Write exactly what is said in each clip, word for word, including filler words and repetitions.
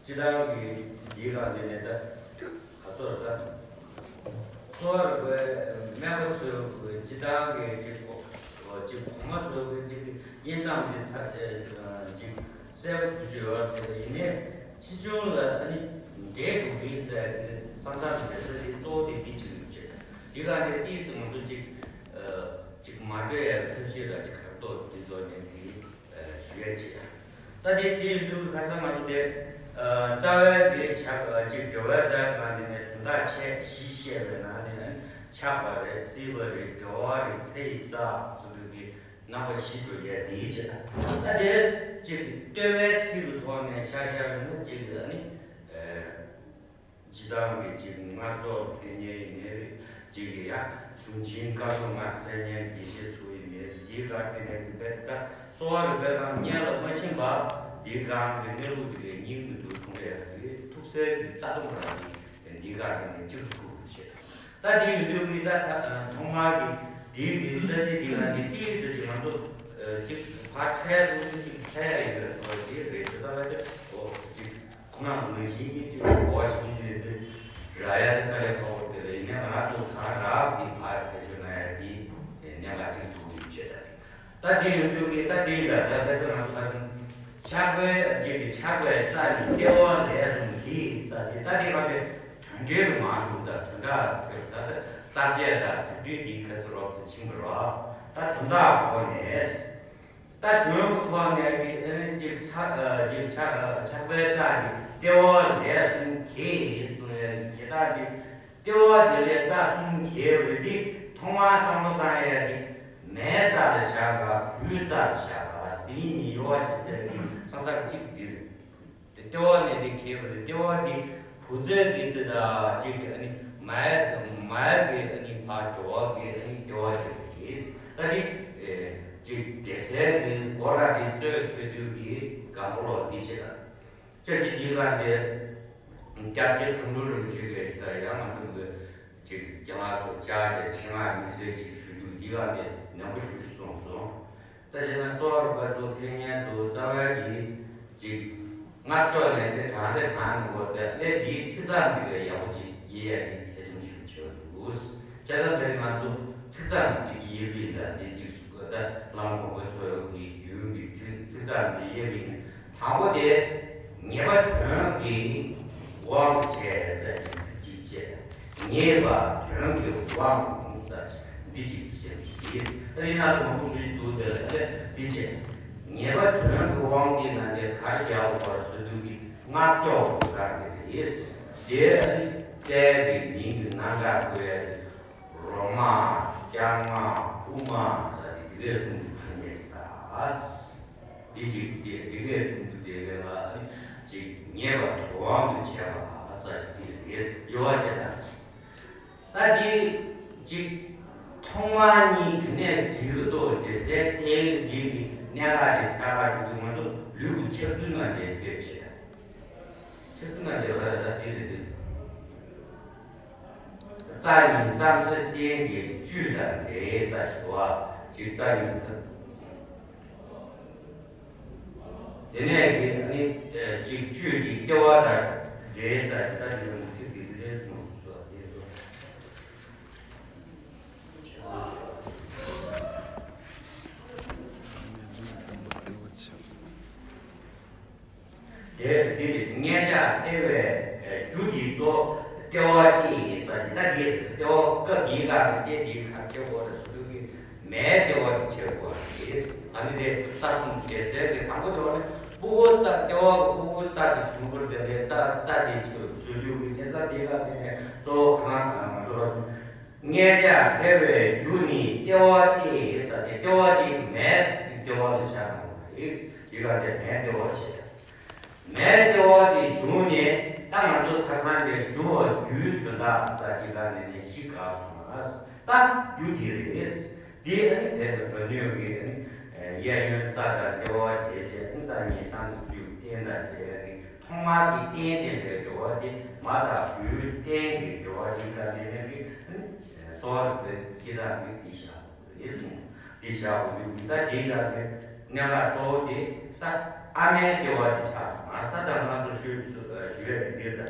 སྤྱིར་བཏང་གི་འདིའི་སྒང་འདི་ནས་ད་ག་ཚོད་ད། གསོ་བ་རིག་པའི་སྨན་པ་ཚོས་སྤྱིར་བཏང་གི་ཅིག་གོ་ཅིག་གོང་མ་ཚོས་ཀྱི་ཅིག་དབྱེ་མཚམས་འདི་ཚ་ཅིག་གསལ་པོ་ཞུ་རྒྱུ་ཡོད་རེད། ཡིན་ནའི་ཕྱིས་འབྱུང་ལ་ཨ་ནི་འབྲེལ་འགྲོ་གི་ཟེར་གི་ས་མཚམས་འབྲེལ་ས་དེ་གཙོ་བོ་དེ་འདི་ཅིག་ཡོད་ཅེས། འདི་ག་ནས་ཏིས་ང་ཚོ་ཅིག་ཅིག་མ་འདྲེས་ཡ་ཐབས་ཤེས་ལ་ཅིག་ཁ་ཐོག་འདི་ཚོ་ནས་འདི། ཞུ་ཡ་ཆེ། ད་དེ་དེ་ཡིན་དུས་ཁ་སང་ང་ཚོ་དེ་རྩ་བའི་དེ་ཆགས་ཅིག་འབྲེལ་བའི་རྩ་བའི་སྒང་དེ་ནས་དོན་དག་ཆེ་བཞི་བཤད་པའི་ནང་ནས་ཆགས་པ་རེད། སྲིད་པ་རེད། འབྲེལ་བ་རེད། ཚེ་ཡི་རྩ་ཟེར་དུས་ཀྱི་རྣམ་པ་བཞི་འགྲོ་ཡ་དེའི་ཆེ། ད་དེ་ཅིག་ལྟོས་པའི་ཚིག་གི་ཐོག་ནས་ཆ་བཞག་པ་ན་ཅིག་ཨ་ནི། སྤྱིར་བཏང་གི་ཅིག་སྔགས་ཕྱོགས་ལ་ཕན་ཉེན་ཡིན་ནའི་རེད། ཅིག་གི་ཡང་གཞུང་ཆེན་བཀའ་སློབ་ལྔ་གསན་ཉན་དགེ་བཤེས་ཚོ་ཡིན་ནའི་རེད། འདིའི་སྒང་ཕན་ནས་ཀྱི་བེད་ད་གསོ་བ་རིག་པའི་སྒང་སྙན་ལ་མ་ཕྱིན་པ་འདིའི་སྒང་གི་གནས་ལུགས་དེ་གའི་སྙིང་དུ་འདུག་གསུང་ཡས་ཀྱི་ཐུགས་སྲས་ཀྱི་རྩ་རྩོམ་རང་གི་འདིའི་སྒང་ཕན་ནས་གཅིག་ཏུ་ཁུར་དགོས་ཆེད། ད་དེ་ཡིན་དུས་ཀྱི་ད་ཐོག་མར་གྱི་དེའི་གི་རྩ་ཚིག་འདི་ལ་འདི་ཏིས་ཟེར་གྱི་ང་ཚོ་ཅིག་ཕར་འཕྲལ་དུ་ཅིག་འཕྲལ་ཡ་ཡོད་སོགས་ཅིག་རེད། དེ་ལྟ་བ་ཅིག་འོ་ཅིག་ཁོ་ན་ངོས་བཞིན་གྱི་ཅིག་གོ་བཞིན་གྱི་དེ་ར་ཡ་དཀའ་ལས་ཁག་པོ་དེ་ལ་ཡིན་ནའི་ང་རང་ཚོ་གང་རག་གི་བར་དེ་ཆོད་ན་ཡ་དེ་གནད་འགག་ཅིག་ཐུག་ཡོད་ཆེད་ད། ད་དེ་ཡོད་དུས་ཀྱི་ད་དེ་ཡིན་ད་ད་ད་ཚོ་ང་ཚོ་ད་ཆགས་པའི་ཅིག་གི་ཆགས་པའི་རྩ་ནི་ལྟེ་བ་ལས་གསུངས་ཀྱི་ད་དེ་ད་དེ་ག་དེ་དོན་འབྲེལ་དུ་མ་འགྲོ་ད་དོན་དག་དེ་ད་ད་གསར་བརྗེ་ད་ཚིག་འབྲུ་འདི་ཁ་སོ་རོབ་ཏུ་ཕྱིན་པ་རོ། ད་དོན་དག་གོ་ནས། ད་དོན་གྱི་ཐོག་ནས་ཀྱི་ཨ་ནི་ཅིག་ཆགས་ཨ་ཅིག་ཆགས་ཨ་ཆགས་པའི་རྩ་གི་ལྟེ་བ་ལས་གསུམ་གྱིས་གསུངས་ཡ་གི་དེ་དག་དེ་ལྟེ་བ་དེ་ལས་རྩ་གསུམ་གྱིས་རེད། དེ་ཐོག་མར་བསམ་བློ་བཏང་ཡ་གི་མའི་རྩ་ལ་བཞག་པ་བུའི་རྩ་ལ་བཞག་པ་དེ་གཉིས་དབྱེ་བ་ཕྱེ་སའི་གི་ས་མཚམས་གཅིག་འདི་རེད། དེ་ལྟེ་བ་ནས་དེ་གས་པ་རེད། ལྟེ་བ་དེ་བུ་ཚའི་གི་དེ་དང་གཅིག་གི་ཨ་ནི་མའི་མའི་གི་ཨ་ནི་ཕར་འགྲོ་བ་གི་ཨ་ནི་ལྟེ་བ་དེ་རེད། ད་དེ་ཨེ་གཅིག་འདྲེ་སའི་གི་སྒོ་ར་དེ་རྩོད་ཐོས་དུས་ཀྱི་གང་པོ་ལོ་འདི་བྱེད་ད། ཅག་གི་དེ་ག་དེ་སྐྱབས་རྗེ་མཁའ་འགྲོ་རིན་པོ་ཆེ་གི་ད་ཡང་ང་ཚོ་གི་ཅིག་སྐྱེ་ངག་ཚོ་བཅར་བྱས་ཆེད་མངགས་དམིགས་བསལ་ཅིག་ཞུ་རྒྱུ་འདི་ག་དེ་ནན་པོ་ཞུ་ཞུ་གསུངས་སོང་། ད་བྱས་ན་གསོ་བ་རིག་པ་ཚོ་ཕན་ངན་ཚོ་རྩ་བའི་གི་ཅིག་སྔགས་ཕྱོགས་ནས་དེ་དྲང་དེ་དྲང་ནི་གོ་དེ་ལས་འདིའི་ཚིག་རྩ་འདི་ག་ཡག་པོ་ཅིག་ཡིན་ཡ་འདི་ཕལ་ཆེར་ཞུ་ཆེ་བ་འདུག་བྱས་ཙང་དེ་ང་ཚོ་ཚིག་རྩ་འདི་ཅིག་ཡིན་པ་ཡིན་ད་འདི་ཅིག་སུ་ག་ད་བླ་མ་གོང་མ་ཚོ་གི་རྒྱུན་གྱི་ཚིག་ཚིག་རྩ་འདི་ཡིན་པ་ཡིན། དང་པོ་དེ་ངེས་པ་དོན་གྱི་དབང་དུ་བྱས་ཟེར་གྱི་ཚིག་གཅིག་བཅས། ངེས་པ་དོན་གྱི་དབང་དུ་ཟེར་འདི་གཅིག་བཤད་ཀྱི། ཨ་ནི་ང་ཚོ་མང་པོ་ཞུ་ཡི་འདུག་ཟེར་ལ་འདི་བྱས། ངེས་པ་དོན་གྱི་དབང་དེ་ན་དེ་གར་རྒྱག་དགོས་པར་བཟོ་དུས་ཀྱི་སྔགས་ཕྱོགས་སུ་བཀར་གྱི་རེད། དེ་ཨ་ནི་རྩལ་གྱི་མིང་གི་རྣམ་གྲངས་བཀོད་ཡ་དེ། རོ་མ། རྐྱང་མ། དབུ་མ་ཟེར་ཏེ་དེ་གས་གསུམ་གྱི་ཐ་སྙད་ཀྱི་ད། འདི་གཅིག་དེ་དེ་གས་གསུམ་དུ་དེ་གས་ལ་ནི་གཅིག་ངེས་པ་དོན་དབང་དུ་བྱས་པ་ཟེར་ཅིག་དེ་རེད། དབྱེ་བ་བྱས་ད། ད་འདི་གཅིག་ཐོག་མ་གཉིས་དེ་ནས་འབྲི་གི་འདུག་དེ་ཟེར་ཏེ་འདི་གི་གནད་འགག་དེ་ཚ་བ་འདུག་ང་ཚོ་ལུས་ཀྱི་ཆགས་ཚུལ་ནང་ལས་ཕེབས་བྱས་ད། ཆེ་ཚུལ་ན་ལེ་བ་ལ་དེ་རེད་དེ། རྩ་ཉིད་བསམ་སེལ་རྟེན་གྱི་བཅུད་དང་འབྲེལ་ས་ཞིག་བ་ཅིག་རྩ་ཉིད་དུ། དེ་ནས་ཀྱི་ནི་ཅིག་བཅུད་ཀྱི་ལྟེ་བ་དང་འབྲེལ་ས་ཞིག་ད་དེ་ཡང་ཚིག་དེ་ལས་མང་སུ་སོ་དེ་རེད། དེ་འདི་ནི་མངོན་བྱང་ལྟེ་བའི་རྒྱུ་འདི་ཚོ་ལྟེ་བ་སྟེ་ཡིན་ས་ཀྱི་ད་འདི་ལྟེ་བ་སྐབས་འདིའི་སྐབས་ནས་ལྟེ་འདིའི་ཁར་ཆེ་བོ་རེ་སུ་དུ་གི་མའི་ལྟེ་བ་དེ་ཆེ་བོ་རེད། ཨ་ནི་དེ་རྩ་གསུམ་དེ་ཟེར་གི་དང་པོ་དེ་བ་ནི་སྤུ་གུ་རྩ་ལྟེ་བ་གི་སྤུ་གུ་རྩ་དེ་ཆུང་བོར་དེ་ལས་རྩ་རྩ་དེ་ཆེ་བོ་སུ་དུ་གི་ཆེ་རྩ་འདིའི་སྐབས་དེ་ནས་གཙོ་བོ་གང་ང་ཚོ་ར་མངོན་བྱང་ལྟེ་བའི་རྒྱུ་ནི་ལྟེ་བ་སྟེ་ཟེར་ཏེ་ལྟེ་བ་དེ་མའི་ལྟེ་བ་ལ་བཞག་ན་རེད། དེ་ག་དེ་མའི་ལྟེ་བ་བྱས། མའི་ལྟེ་བ་དེ་བྱུང་ནས་ད་ང་ཚོ་ཁ་སང་དེ་འབྱུང་བ་རྒྱུའི་དོན་དག་ས་ཅིག་ག་ནས་ནས་ཤི་དགའ་སོང་ན་ད་རྒྱུ་དེ་རེད། དེ་ཨ་ནི་བོད་ཀྱི་བོད་སྣོད་ཀྱི་ཨ་ནི་གཡས་གཡོན་རྩ་དང་ལྟེ་བ་དེ་བྱས་ཨ་ནི་རྩ་གཉིས་སམ་སུ་ཅུ་རྟེན་དང་འབྲེལ་བའི་ཐོག་མར་གྱི་རྟེན་དེ་ལས་འགྲོ་བ་དེ་མ་དང་བུའི་རྟེན་གྱི་འགྲོ་བ་དེ་ག་དེ་ནས་ཀྱི་གསོ་བ་རིག་པའི་སྐད་གྲགས་ཀྱི་དེ་བཞག་རེད་གསུངས། དེ་བཞག་དགོས་རྒྱུ་ད་དེ་ཡག་རེད། གནད་འགག་གཙོ་བོ་དེ་ད་ཨ་མའི་ལྟེ་བ་དེ་ཆགས་སོང་། ཨ་ད་ལྟ་ང་ཚོ་ཞུ་ཞུ་ཡས་དེ་འདིར་ད་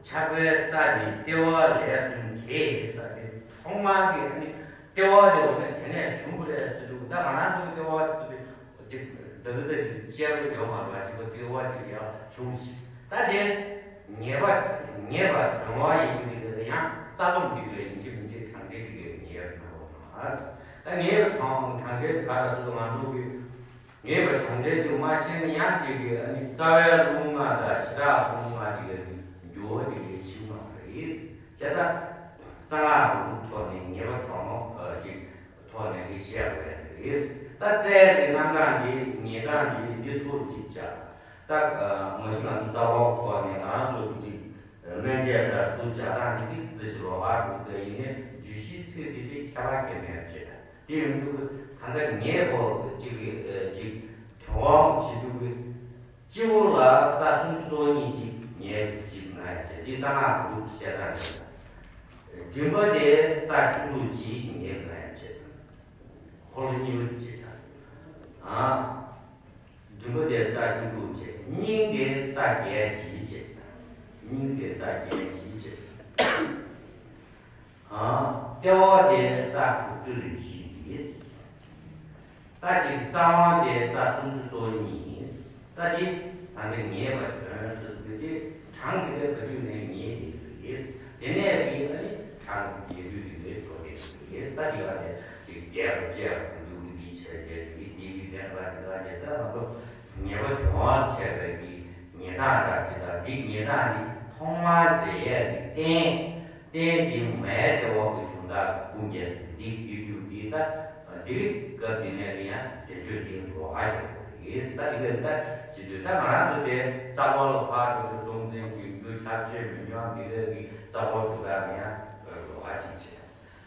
ཆགས་པའི་རྩ་ནི་ལྟེ་བ་ལས་གསུམ་གྱིས་ཟེར་ཏེ། ཐོག་མར་གྱི་ཨ་ནི་ལྟེ་བ་དེ་འོ་ན་དེ་ནས་བྱུང་བ་རེད་ཟེར་དུས། ད་ང་རང་ཚོ་གི་ལྟེ་བ་དེ་ཚོ་དེ་ཅིག་ད་གི་ད་ཅིག་གཅེར་བུ་ཡོད་མ་རེད་པ། ཅིག་གི་ལྟེ་བ་ཅིག་ཡར་བྱུང་ཞིག་ད་དེ་ངེས་པ་ངེས་པ་དོན་བ་ཡིན་པ་དེ་གི་ཡང་རྩ་ལྟུང་དེ་གི་ཡིན་གཅིག་མིན་གཅིག་གྲངས་འདྲེན་དེ་གི་ངེས་པ་དང་པོ་དང་། ད་ངེས་པ་གྲངས་གྲངས་འདྲེན་དེ་ག་རེ་ཟེར་དུས་ང་ཚོ་གི་ངེས་པ་གྲངས་འདྲེན་དུ་མ་ཤེས་ན་ཡང་གཅིག་གིས་ཨ་ནི་རྩ་བའི་རླུང་ལྔ་དང་བྱེ་བྲག་རླུང་ལྔ་དེ་གའི་འགྱུར་བ་དེ་གའི་ཤིང་མ་རེད། བྱས་ཙང་གསང་སྔགས་རུ་ཐོག་ནས་ངེས་པ་གྲངས་ཅིག་ཐོག་ནས་གི་བཤད་དགོས་རེད། ད་རྩའི་གི་རྣམ་གྲངས་འདི་ངེས་སྟངས་འདི་འདི་ཐུགས་ཀྱིས་བཅག་ད་མ་གཞི་ང་ཚོ་རྩ་བ་ཐོག་ནས་ང་རང་ཚོ་གི་ཅིག་སྨན་དཔྱད་དང་ཚུར་བྱ་སྟངས་འདི་ཅི་ཞིག་ལོགས་ཀ་འདུག་དེ་ཡིན་ནའི་བརྗོད་གཞིའི་ཚིག་འདི་དེ་ཁྱད་པར་གྱི་མེད་ཅེས། དེ་ཡིན་དུས་ད་ལྟ་ངེས་པོ་གཅིག་གིས་གཅིག་དོན་དབང་བྱེད་དུས་ཀྱི་སྤྱི་བོ་ལ་རྩ་སུམ་ཅུ་སོ་གཉིས་གཅིག་ངེས་གཅིག་ན་ཡ་བྱེད། དེ་གསང་སྔགས་འདུག་བཤད་སྟངས་རེད། མགྲིན་པ་དེ་རྩ་བཅུ་དྲུག་གཅིག་ངེས་ན་ཡ་བྱེད། འཁོར་ལོ་གཉིས་པ་དེ་བྱེད། ཨ། མགྲིན་པ་དེ་རྩ་བཅུ་དྲུག་བྱེད། སྙིང་དེ་རྩ་བརྒྱད་གཅིག་བྱེད། སྙིང་དེ་རྩ་བརྒྱད་གཅིག་བྱེད། ཨ། ལྟེ་བ་དེ་རྩ་དྲུག་ཅུ་རེ་བཞི་ཡིན། ད་ཅིག་གསང་བ་དེ་རྩ་སུམ་ཅུ་སོ་གཉིས་ཡིན། ད་འདི་ད་འདི་ངེས་པ་དོན་སུ་དགོས་ཏེ་གྲངས་འདི་གའི་ག་དུས་ནས་ངེས་ཀྱི་རེད། དེ་ནས་འདི་ཨ་ནི་གྲངས་ཉེ་དུས་འདི་གའི་འགྲོ་དེ་རེད། ད་འདི་ག་ནས་ཅིག་རྒྱས་པ་བཅས་པ་དུ་འདུག་གི་འདི་བྱས་རྗེས་འདི་འདི་གི་གནད་འགག་འདི་ག་ནས་ད་ང་ཚོ་ངེས་པ་དོན་དབང་བྱས་པའི་གི་ངེས་སྟངས་ར་དེ་དང་འདི་ངེས་སྟངས་འདི་ཐོག་མར་འབྲེལ་ཡས་ཀྱི་རྟེན། རྟེན་འདི་མའི་ལྟེ་བ་གི་བྱུང་རྟགས་ཀྱི་ཁུངས་སྐྱེལ་ཟེར་འདི་གི་དུས་འདི་ད་འདི་སྐབས་འདི་ནས་ཀྱི་ཡང་འགྲེལ་བརྗོད་འདི་ལོགས་ཀ་ཡོད་རེད། ད་འདི་ག་ད་བྱེད་དུས་ད་ང་རང་ཚོ་དེ་རྩ་བ་ལ་ཕར་འགྲོ་དུས་སྲོག་འཛིན་རྒྱུན་འགྱུར་ཁྱབ་བྱེད་མི་ཉམས་འདི་ག་གི་རྩ་བ་གི་ད་ནི་ཡང་ལོགས་ཀ་གཅིག་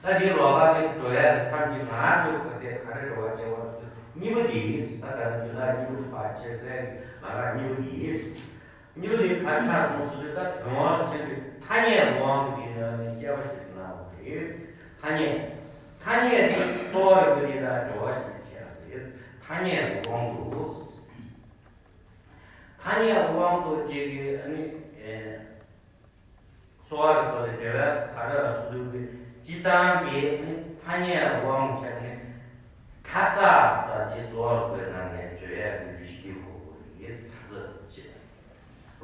བྱེད། ད་འདི་ལོགས་ཀ་དེ་འགྲོ་ཡ་མཚམས་ཀྱི་ང་རང་ཚོ་ག་དེ་ག་རེ་འགྲོ་བ་བྱེད་པ་ཚོ་གཉིས་པ་འདི་ཡིན། ད་ད་ནི་འདི་ལ་གཉིས་པ་ཕར་ཕྱེ་སའི་ལམ་ཁ་གཉིས་པ་འདི་ཡིན། གཉིས་པ་དེ་ག་ཆགས་སོང་ཟེར་དུས་ད་དོན་དབང་ཆེན་པོའི་ཐ་སྙད་དབང་དུ་དེ་ནས་དཔྱད་པ་ཞིག་གནང་བ་རེད། ཐ་སྙད། ཐ་སྙད་དེ་གཙོ་བོ་རེད་པ། དེ་དང་འབྲེལ་བ་ཞིག་བྱས་པ་རེད། ཐ་སྙད་དབང་དུ། ཐ་སྙད་དབང་དུ་བྱས་ཀྱི་ཨ་ནི། གསོ་བ་རིག་པ་ལ་འབྲེལ་བའི་ག་རེ་ལ་སོ་སོའི་སྤྱི་བཏང་གི་ཐ་སྙད་དབང་ཆ་ནི་ཁྲག་རྩ་ཟེར་གྱི་གསོ་བ་རིག་པའི་ནང་ནས་བརྗོད་ཡས་ཀྱི་འདུ་ཤེས་འདི་ཧོ་ཧོ་ཡིས་ཁྲག་རྩ་ཟེར་བྱེད།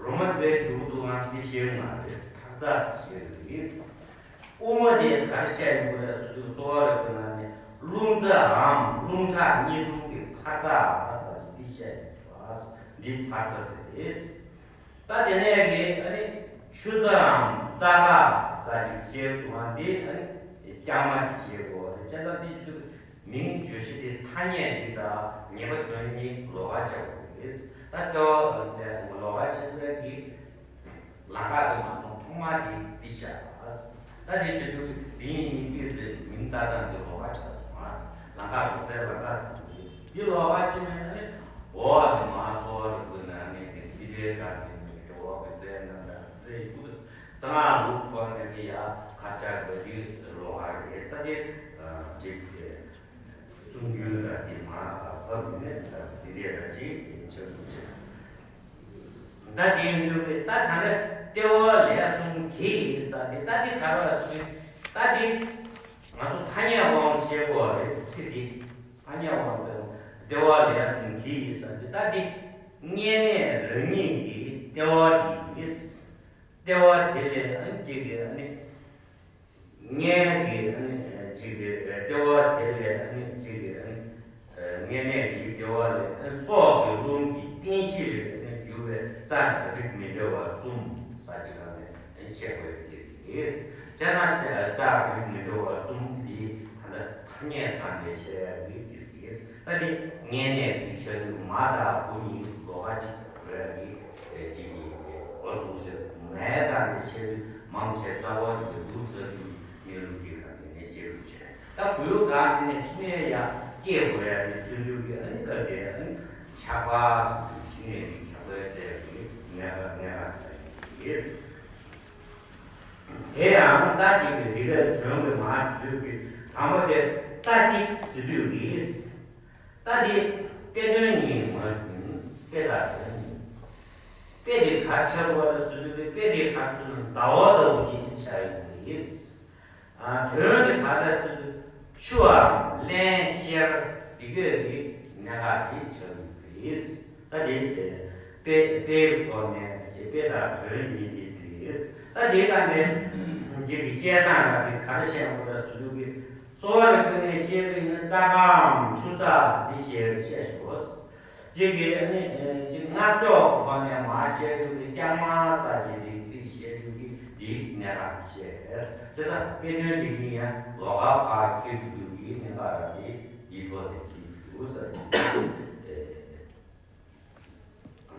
རོ་མ་དེ་འབྲུ་དུ་ང་འདི་ཤེས་མ་རེད། ཁྲག་རྩ་ཟེར་ཡིས། དབུ་མ་དེ་ག་རེ་བཤད་ཡོད་རེད་ཟེར་དུས་གསོ་བ་རིག་པའི་ནང་ནས་རླུང་རྩའམ་རླུང་ཁྲག་གཉིས་འདུས་ཀྱི་འཕར་རྩ་ཟེར་གྱི་འདི་བཤད་ཡོད་རེད། འདི་འཕར་རྩ་དེ་རེད། ད་དེ་ནས་གི་ཨ་ནི་ཆུ་རྩའམ་རྩ་ཁྲག་ཟེར་ཅིག་བཤད་འདུག་པ། འདི་ཨ་ནི་རྐྱང་མ་བཤད་དགོས་རེད། བྱས་ཙང་འདི་ཚོའི་མིང་བརྗོད་གཞི་དེ་ཐ་སྙད་འདི་དང་ངེས་པ་དོན་གཉིས་ལོགས་ཀ་ཆགས་དགོས་རེད། ད་ལྟེ་བ་ལོགས་ཀ་ཆགས་ས་གི་ལམ་ཁ་དེ་མ་སོང་ཐོག་མ་དེ་འདི་བཤད་པ། ད་དེ་བྱེད་དུས་འདི་ཡིན་ནི་འདི་ཚོའི་མིང་ཏག་ཏག་འདི་ལོགས་ཀ་ཆགས་སོང་ང་། ལམ་ཁ་འགྲོ་སའི་ལམ་ཁ་དེ་འདི་ལོགས་ཀ་ཆགས་ནས་ཨ་ནི། འོ་ཨ་ནི་མ་གསོ་བ་རིག་པའི་ནང་ནས་ཀྱི་སི་ཏའི་གྲངས་ཀྱི་ནང་གི་འགྲོ་བ་གི་རྩའི་རྣམ་གྲངས་རྩའི་ཀུན་གསང་སྔགས་ལུགས་ཁོ་ནས་ཀྱི་ཡ་ཁ་ཆག་པ་འདི་ལོགས་ཀ་རེད། ས་དེ་ཅིག་གསུང་རྒྱུན་དང་དེ་མ་ཕབ་ནས་དེ་འདྲས་དང་ཅིག་ཆགས་འདུག་ཅེས། ད་དེ་ཡིན་དུས་ད་ད་ལྟ་ལྟེ་བ་ལས་གསུམ་གྱིས་ཟེར་དེ་ད་དེ་ག་རེ་ཟེར་དུས་ད་དེ་ང་ཚོ་ཐ་སྙད་དབང་བཤད་དགོས་རེད་ཟེར་དེ། ཐ་སྙད་དབང་དུ་ལྟེ་བ་ལས་གསུམ་གྱིས་ཟེར་དེ་ད་དེ་བརྙན་གནས་རང་ཉིད་ཀྱི་ལྟེ་བ་དེ་ཡིན། ལྟེ་བ་དེ་ལས་ཨ་ནི་གཅིག་གི་ཨ་ནི་བརྙན་གྱི་ཨ་ནི་གཅིག་གི་ལྟེ་བ་དེ་ལས་ཨ་ནི་གཅིག་གི་ཨ་ནི་བརྙན་གནས་ཀྱི་ལྟེ་བ་ལས་ཨ་ནི་སྲོག་གི་རླུང་གི་རྟེན་གཞིར་ཨ་ནི་གྱུར་པའི་རྩ་རིགས་མི་འདྲ་བ་གསུམ་ཟེར་གྱི་ནང་ནས་བཤད་དགོས་ཀྱི་རེད། བྱས་ཙང་རྩ་རིགས་མི་འདྲ་བ་གསུམ་འདི་ད་ལྟ་ཐ་སྙད་སྟངས་ནས་བཤད་ཡག་གི་རེད། ད་དེ་བརྙན་གནས་ཀྱི་ཆ་ལུགས་མ་དང་བུ་གཉིས་ལོགས་ཀ་གཅིག་རེད་ཀྱི་གཅིག་གཉིས་འོ་ཐུག་ཟེར་མའི་སྟངས་ནས་བཤད་དུས་མང་ཆེ་རྩ་བ་དེ་འདུག་ཚར་དུས་གནས་ལུགས་ཀྱི་ཁ་ནས་ནས་བཤད་རུ་བྱས། ད་གུ་ཡུ་གང་དེ་ནས་ཤི་ནས་ཡ་སྐྱེ་དགོས་ཡ་དེ་མཚོན་དུས་ཀྱི་ཨ་ནི་སྐབས་དེ་ཨ་ནི་ཆགས་པ་ཟེར་དུས་ཤི་ནས་ཀྱི་ཆགས་པའི་རྩ་ཡ་གི་ངེས་པ་ངེས་པ་ཡིན། དེ་ཡང་རྟགས་གཅིག་གི་འདི་གའི་དོན་གྱི་མ་བརྗོད་ཀྱི་དང་པོ་དེ་རྩ་གཅིག་ཟེར་དུས་ཀྱི། ད་དེ་ དཔེ་དོན་གཉིས་ངོས་འཛིན། དཔེ་དང་དོན་གཉིས། དཔེ་དེ་ག་ཆགས་པ་ལ་སོ་སོ་གི་དཔེ་དེ་ག་ཚུལ་ཟླ་བ་ལྟ་བུ་ཅིག་ཆགས་ཡོང་གི་ཡིན། ཨ་དོན་དེ་ག་ལ་སོ་སོ་ཆུའམ་རླན་གཤེར་འདི་གས་ཀྱི་གནད་འགག་ཅིག་ཆགས་ཡོང་གི་ཡིན། ད་དེ་དཔེ་དཔེའི་ཐོག་ནས་ཅིག་དཔེ་དང་དོན་གཉིས་དེ་རེད། ད་དེ་ག་ནས་ཅིག་གི་བཤད་སྟངས་ལ་དེ་ག་རེ་བཤད་དགོས་ལ་སོ་སོ་གི་གསོ་བ་རིག་པ་ནས་བཤད་པ་ཡིན་ན་རྩ་ཁམ་ཆུ་ཚགས་འདི་བཤད་བཤད་ཤོག་ཅིག་གིས་ནི་ཅིག་སྔགས་ཕྱོགས་ཐོག་ནས་མར་བཤད་རྒྱུ་གི་རྐྱང་མ་རྩ་ཅིག་འདི་ཚིག་བཤད་རྒྱུ་གི་འདི་གནད་འགག་བཤད། ཅེས་དང་དཔེ་དོན་འདི་གཉིས་ཡང་ལོགས་ཀ་ཕར་འཁྱེར་འགྲོ་རྒྱུ་གི་གནད་འགག་ར་འདི་འདི་ཐོག་ནས་ཅིག་འདུག་ཟེར་གྱི་འདུག་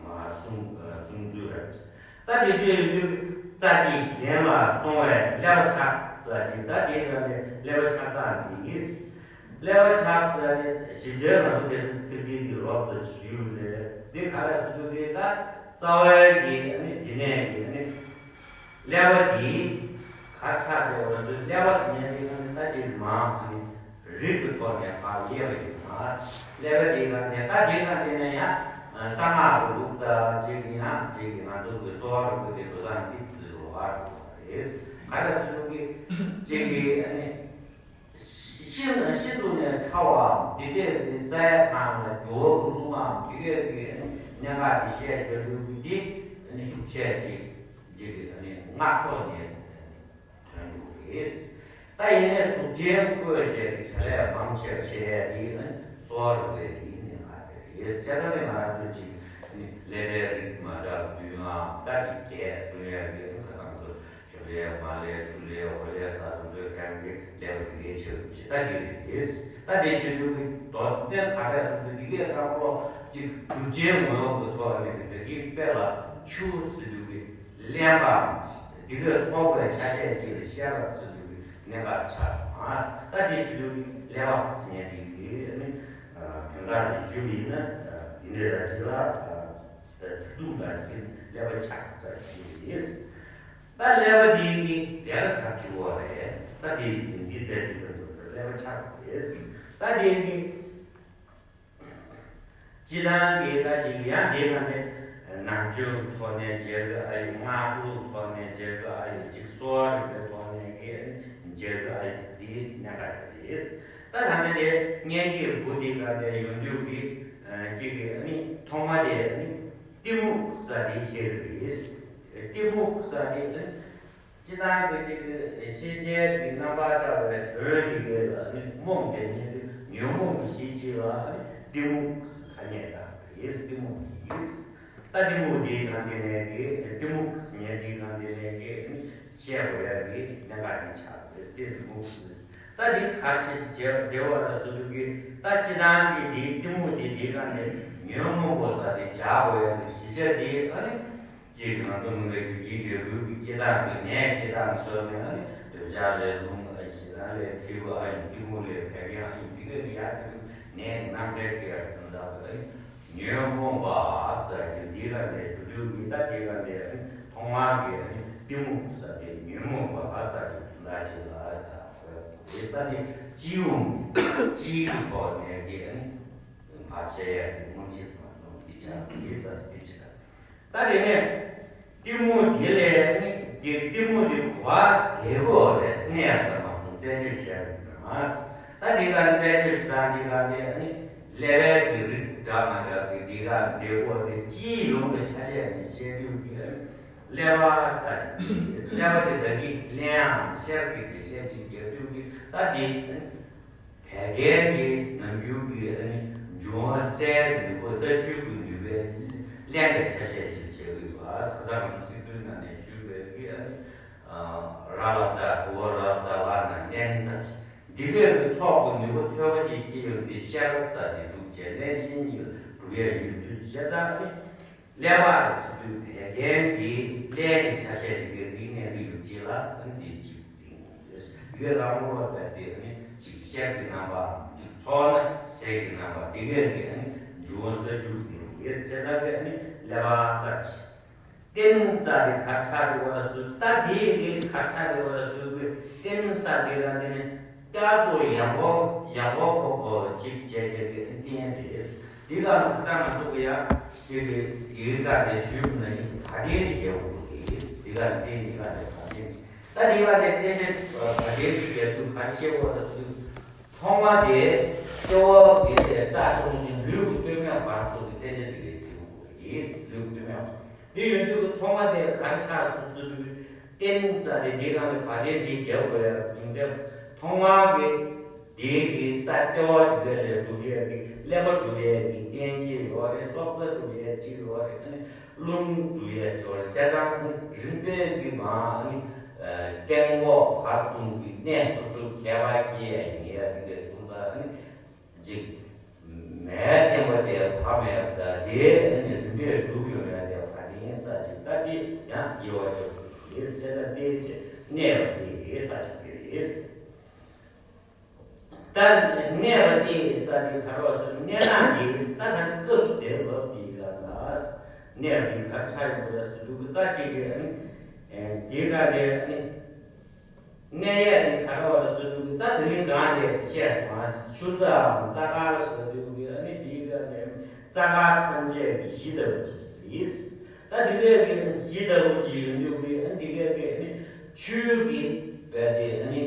མར་གསུང་གསུང་ཚུལ་ར། ད་དེ་དུས་དུས་རྩ་གཅིག་གྱེན་ལ་སོང་བས་ཀླད་པ་ཆག་ཟེར་གྱི། ད་དེ་ལ་ནི་ཀླད་པ་ཆག་སྟངས་དེ་ཡིན། ཀླད་པ་ཆག་ཟེར་ནི་ཞིབ་ཆ་ང་ཚོ་ཁ་སང་ཚིག་འགྲེལ་གྱི་ལོག་ཏུ་ཞུས་རེད། འདི་ག་ལ་སུ་དུ་གི་ད་རྩ་བའི་གི་ནི་དེ་ནས་གི་ནི་ཀླད་པ་འདི་ག་ཆག་དེ་བ་སུ་ཀླད་པ་ཟེར་ནས་གི་ནི་ད་ཅིག་མ་ནི་རིགས་ཀྱི་ཐོག་ནས་ཕར་དབྱེ་བ་ཡིན་ན། ཀླད་པ་དེ་ག་ནས་ད་དེ་ག་དེ་ནས་ཡང་གསང་སྔགས་ཀྱི་ལུགས་ལྟར་ཅིག་ཡང་ཅིག་ང་ཚོ་གི་གསོ་བ་རིག་པ་དེ་འགྲོ་སྟངས་འདི་དེ་ལོགས་ཀ་རེད། ག་རེ་ཟེར་དུས་ཀྱི་ཅིག་གི་ཨ་ནི་ཤིན་ཤིན་ཏུ་ནས་ཕྲ་བའམ་དེ་འདྲའི་རྩ་ཡ་ཐང་ལ་རྒྱུ་བ་རླུང་ངམ་དེ་འདྲའི་གི་གནད་འགག་དེ་བཤད་ཞོར་དུ་གི་འདི་ཨ་ནི་ཤུགས་ཆེ་ཅིག་ཅིག་གི་ཨ་ནི་སྔགས་ཕྱོགས་ནས། དོན་དུ་རེད། ད་ཡིན་ནའི་གཟུགས་ཅན་བཀོད་བྱས་ཀྱི་བྱ་ལས་མང་ཆེ་བ་བྱེད་ཡས་དེ་ནི་གསོ་བ་རིག་པའི་རིགས་ནི་ང་དེ་རེད། བྱས་ཙང་ནི་ང་ཚོ་ཅིག་ནི་ཀླད་པའི་རིགས་མ་འདྲ་བདུན་ཨང་ད་ཅིག་བརྒྱད་བཟོ་ཡས་ཀྱི་ཁ་སང་ཚོ་ཞོ་ལས་མ་ལས་ཆུ་ལས་འོ་ལས་ཟ་དུ་འདོད་ཀྱང་གི་ཀླད་པ་དེ་གའི་ཆེ་རུ་ཆེ་ད་དེ་རེད། ད་དེ་ཆེ་རུ་གི་མདོ་སྟོན་ག་རེ་གསུངས་འདུག་འདི་གའི་ལྷག་པོ་ཅིག་གྲུབ་ཆེན་ངོ་བོ་གི་ཐོག་ནས་འདི་གའི་དཔེ་ལ་ཆུ་ཟེར་འདུག་གི་གླེན་པའམ། འདི་གའི་ཚོགས་པའི་ཆ་ཤས་ཅིག་ལ་བཤད་པ་ཚུལ་དུ་གནད་འགག་ཆགས་སོང་ཨ། ད་འདི་ཚུལ་དུ་གླེན་པ་ཟེར་མཁན་འདི་གི་ནི་དོན་དག་འདི་ཞུ་བ་ཡིན་ན། འདི་འདྲ་ལ་ཅིག་ལ་ཚིག་ཐུང་འདྲ་ཅིག་གླེན་པ་ཆགས་ཟེར་གྱི་རེད། ད་གླེན་པ་འདི་གི་དེ་ག་ག་ཅིག་བ་རེད། ད་འདི་འདི་ཚད་ཅིག་ཏུ་གླེན་པ་ཆགས་རེད། ད་འདི་གི་སྤྱི་བཏང་གི་ད་ཅིག་ཡང་དེ་ག་ནས་ནང་ཆོས་ཐོག་ནས་མཇལ་གི་ཨ་ཡོད། སྔགས་ལུགས་ཐོག་ནས་མཇལ་གི་ཨ་ཡོད། ཅིག་གསོ་བ་རིག་པའི་ཐོག་ནས་གི་མཇལ་གི་ཨ་ཡོད། དེ་གནད་འགག་རེད། ད་ད་ནི་དེ་སྙན་གྱི་བུ་དེ་ག་ནས་ཡོང་དུས་གི་ཅིག་གི་ཨ་ནི་ཐོག་མ་དེ་ཨ་ནི་གཏི་མུག་ཟེར་དེ་བཤད་གི་རེད། གཏི་མུག་ཟེར་དེ་ཨ་ནི། སྤྱི་བཏང་གི་ཅིག་གི་ཤེས་བྱའི་གི་རྣམ་པར་བཀྲ་བའི་དོན་དེ་གའི་ལ་ནི་རྨོངས་པའི་ཉེར་ཉོན་མོངས་པ་ཞེས་བྱ་བ་ནི་གཏི་མུག་ཐ་སྙད་དང་རེས་གཏི་མུག་ཡིན། ད་གཏི་མུག་འདིའི་སྒང་དེ་ནས་གི་གཏི་མུག་ཉེར་འདིའི་སྒང་དེ་ནས་གི་ནི་བཤད་དགོས་ཡ་གི་གནད་འགག་འདི་ཆགས་རེད། གཏི་མུག་ད་འདི་ག་ཅི་བྱེད་བྱེད་བ་ལ་སོ་སོ་གི་ད་སྤྱི་བཏང་གི་འདིའི་གཏི་མུག་འདི་འདིའི་སྒང་ནས་ཉོན་མོངས་པ་ཟེར་དེ་བྱ་དགོས་ཡ་གི་གཞི་ཆ་འདི་ཨ་ནི། ཅིག་ང་ཚོ་མི་འགའ་རྒྱུད་ཀྱི་འབྲས་བུ་གི་སྐྱེ་སྟངས་ཀྱི་ནད་སྐྱེ་སྟངས་ཤོར་ནས་ཨ་ནི་འདོད་ཆགས་ལས་རླུང་ཨ་ཞེ་སྡང་ལས་འཁྲུལ་པ་ཨ་ཡིན་གཏི་མུག་ལས་བད་ཀན་ཨ་ཡིན་འདི་ག་གི་ཡ་གི་ནད་ཀྱི་རྣམ་འགྲེལ་སྐྱེ་བར་སོང་ཙང་ཨ་ནི་ཉོན་མོངས་པ་ཟེར་གྱི་འདི་ག་ནས་གྲུབ་དུས་ཀྱི་ད་འདི་ག་ནས་ཨ་ནི་ཐོག་མར་གྱི་ཨ་ནི་གཏི་མུག་ཟེར་ཏེ་ཉོན་མོངས་པ་ཟེར་གྱི་དོན་དག་ཅིག་ལ་ད་གོ་དགོས་ད་ནི་སྤྱི་ཡོངས་སྤྱིའི་ཐོག་ནས་ཀྱི་ཨ་ནི་ཕར་བཤད་ཡ་གི་དངོས་གཞི་མ་སོང་འདི་ཆགས་འདི་ཟེར་འདི་ཆགས། ད་དེ་ནས་གཏི་མུག་འདི་ལས་ནི་གཏི་མུག་འདི་གོ་བ་བདེ་བོ་རེད་ཟེར་ནས་ཡང་ད་མ་སོང་རྩད་གཅོད་བྱས་ཡོད་ན། ད་འདི་ག་རྩད་གཅོད་བྱེད་སྟངས་འདི་ག་འདི་ནི་ཀླད་པའི་གི་རིགས་འདྲ་མ་འདྲ་གི་འདི་ག་བདེ་བོ་འདི་སྤྱིའི་ཡོངས་ཀྱི་ཆ་ཤས་ནས་བཤད་དུས་ཀྱི་ཀླད་པ་ས་ཀླད་པ་འདི་ད་གི་གླེན་ཡང་ཤར་གི་འགྲེལ་བཤད་ཅིག་རྒྱག་དུས་ཀྱི་ད་འདི། བད་ཀན་གྱི་ནམ་རྒྱུན་གྱི་ཨ་ནི་འབྱུང་བ་སེལ་ནུས་པ་ས་བཅུད་ཀྱི་ནུས་པའི་གླེན་པའི་ཆ་ཤས་ཤིག་བྱེད་ཀྱི་ཡོད་པ། ཁ་སང་ང་ཚོ་ཚིག་བདུན་ནང་ནས་བརྗོད་པའི་གི་ཨ་ནི་ར་ལ་བཏགས་དུ་བ་ར་བཏགས་ལ་ན་ལན་ས་ཆེ། འདི་འདྲའི་གི་ཚོགས་ཀྱི་ནུས་པ་ཐོལ་པ་ཅིག་སྐྱེ་ཡོང་དུས་ཤ་ར་ས་དེ་འདུག་ཅེས་ལན་ཤིང་གཉིས་ལ་གྲུབ་ཡས་ཡོད་དུས་བྱས་ཙང་ཨ་ནི། ཀླད་པ་ཟེར་དུས་བད་ཀན་གྱི་ཀླད་ཀྱི་ཆ་ཤས་དེ་གའི་རིག་གནས་ཀྱི་ཡུལ་གཅིག་ལ་ཨ་ནི་དེ་གཅིག་འཛིན་དགོས། ཡོད་རང་ངོ་བ་དེ་ཨ་ནི་གཅིག་ཤར་གྱི་རྣམ་པ་གཅིག་ཚོགས་ན་གསེར་གྱི་རྣམ་པ་དེ་གའི་གི་ཨ་ནི་འབྱུང་བ་ས་བཅུད་དེ་ཡོད་ཚད་ལ་གི་ཨ་ནི་ཀླད་པ་ས་ཆེ། གཏི་མུག་ས་དེ་གར་ཆགས་དགོས་པ་ལ་སུ་ད་དེ་གི་གར་ཆགས་དགོས་པ་ལ་སུ་གི་གཏི་མུག་ས་དེ་ལ་དེ་ནི་བསྐྱར་དུ་ཡག་པོ་ཡག་པོ་པོ་པོ་གཅིག་བྱས་བྱས་ཀྱི་ཨ་ནི་བསྟན་རེད། འདི་ལ་ཁ་སང་ང་ཚོ་གི་ཡང་ཅིག་གི་ཡིག་ག་དེ་ཞུས་པ་ནང་བཞིན་བར་དོའི་རིགས་རྒྱག་དགོས་ཀྱི་རེད། འདི་ག་དེ་འདི་ག་དེ་བར་དོའི་རིགས། ད་འདི་ག་དེ་བརྟན་ཆེན་བར་དོའི་རིགས་རྒྱག་དུས་ག་རེ་བཤད་དགོས་རེད་ཟེར་དུས། ཐོག་མ་དེ་ལྟེ་བ་དེ་ལས་རྩ་བཟུང་ཞིང་ལུས་ཀྱི་སྟོད་སྨད་བར་ཚུགས་ཀྱི་བརྟན་ཆེན་དེ་གའི་འབྲས་བུ་རེད། ལུས་ཀྱི་སྟོད་སྨད་བར། དེ་ཡིན་དུས་ཀྱི་ཐོག་མ་དེ་ག་རེ་ཆགས་སོང་ཟེར་དུས། རྟེན་ས་དེ་འདི་གང་ལ་བར་དོའི་འདི་རྒྱབ་དགོས་ཡ་ཡིན་ཏེ། ཐོག་མ་གི་དེའི་གི་རྩ་ལྟེ་བ་དེ་ལས་གྲུབ་ཡས་ཀྱི་ཀླད་པ་གྲུབ་ཡས་ཀྱི་རྟེན་གཅིག་ཡོད་རེད། སྲོག་རྩ་གྲུབ་ཡས་གཅིག་ཡོད་རེད། ཨ་ནི་རླུང་གྲུབ་ཡས་གཅིག་ཡོད་རེད། བྱས་ཙང་རིམ་པས་ཀྱི་མ་ཨ་ནི་སྟེང་འོག་བར་གསུམ་གྱི་གནས་སོ་སོ་ཁྱད་པར་སྐྱེ་ཡས་ཡིན་ཡས་དེ་འདྲ་སོང་ཙང་ཨ་ནི། གཅིག་མའི་བརྟེན་པ་དེ་བག་མེད་པ་དང་དེའི་ཨ་ནི་རིམ་པས་གྲུབ་ཡོང་ཡ་དེ་བར་དོའི་ས་གཅིག་ད་དེ་ཡང་དབྱེ་བ་ཕྱེ་དགོས་ཀྱི་རེད། བྱས་ཙང་དེ་ཆེ་གནས་པ་དེ་ས་གཅིག་དེ་རེད། ད་གནས་པ་དེ་ས་དེ་ག་རེ་ཟེར་གནས་སྟངས་དེ་ད་ད་སྐབས་སུ་དེ་ལབ་དེ་ག་ལ་གནས་པ་དེ་ག་ཆ་ཡོང་དགོས་ཟེར་དུས་ད་གཅིག་གི་ཨ་ནི་དེ་ག་དེ་ཨ་ནི། གནས་ཡས་དེ་ག་རེ་བ་ལ་ཟེར་དུས་ད་དེ་རིང་གང་དེ་བཤད་སོང་ང་། ཆུ་རྩྭའམ་རྩྭ་དཀར་ཟེར་དུས་ཀྱི་ཨ་ནི་དེའི་སྒང་ནས་རྩྭ་དཀར་ཐམས་ཅད་ཀྱི་གཞི་ལྟ་བུ་ཅིག་རེད། ད་དེ་གའི་གི་གཞི་ལྟ་བུ་ཅིག་ཡོང་དུས་ཀྱི་ཨ་ནི་དེ་གའི་གི་ཨ་ནི་ཆུའི་གི་བས་དེ་ཨ་ནི་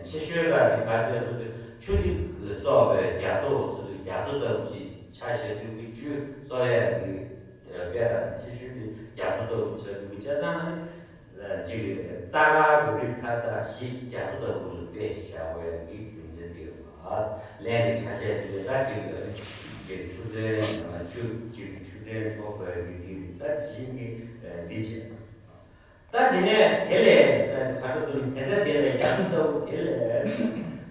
ཆེ་ཤོས་ལ་ནི་ག་ཚོད་ཟེར་དུས་ཆུ་དེ་གི་སོགས་པའི་རྒྱ་མཚོ་ཟེར་དུས་རྒྱ་མཚོ་ལྟ་བུ་ཅིག་ཆ་བཞག་དུས་ཀྱི་ཆུ་གསོག་ཡས་ཀྱི་དཔེ་དང་ཆེ་ཤོས་དེ་རྒྱ་མཚོ་ལྟ་བུ་ཆགས་དུས་ཀྱི་བྱས་ཙང་ཨ་ནི། གཅིག་རྩྭ་དཀར་རུ་རིགས་མཐའ་དག་བཞི་རྒྱ་མཚོ་ལྟ་བུ་དཔེ་བཞག་པའི་གི་རྒྱུ་མཚན་དེ་ལ་ལན་གྱི་ཆ་ཤས་དེ་ལ་གཅིག་གཅིག་ཆུ་ཚན་ཆུ་གཅིག་ཆུ་ཚན་ཐོགས་པའི་གི་དེ་ད་བཞི་གི་འདི་བྱས། ད་དེ་ནས་དེ་ལས་ས་ག་རུ་ཚུལ་དེ་འདྲ་དེ་ལས་རྒྱ་མཚོ་ལྟ་བུ་དེ་ལས་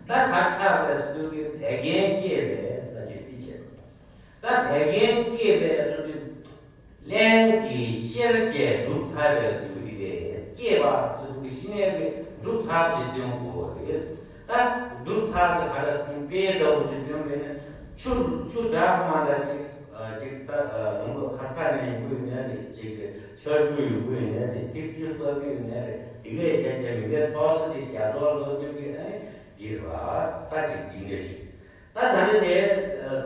ད་ག་ཆགས་པའི་སུ་གི་བད་ཀན་སྐྱེས་པའི་ས་གཅིག་འདི་བྱས། ད་བད་ཀན་སྐྱེས་པའི་སོ་དུས། རླན་གྱི་གཤེར་བཅས་གྲུབ་ཚར་བའི་དུས་དེ་སྐྱེས་པ་སོ་དུས་ཀྱི་ཤི་ནས་ཀྱི་གྲུབ་ཚར་ཅེས་སྟོན་དགོས་རེད། ད་གྲུབ་ཚར་གྱི་ཧ་ར་སོང་དཔེ་ལྟ་བུ་ཅིག་སྟོན་པས་ན་ཆུ་ཆུ་འདྲ་མ་ལ་ཅིག་ཅིག་ད་ལུང་གི་ཁ་ཚ་ནས་ཡོང་གི་ཡོད་ན་རེད། ཅིག་ཆར་ཆུ་ཡོང་གི་ཡོད་ན་རེད། ཐིག་ཆུ་གསོག་གི་ཡོད་ན་རེད། དེ་གས་བྱས་བྱས་མི་འདྲའི་ཚོགས་ས་དེ་རྒྱ་མཚོ་ལ་ལོག་རྒྱུ་གི་ཨ་ནི་འདི་རེད་བ། ད་ཅིག་འདི་འདྲ་ཞིག་ད་ད་ནི་དེ་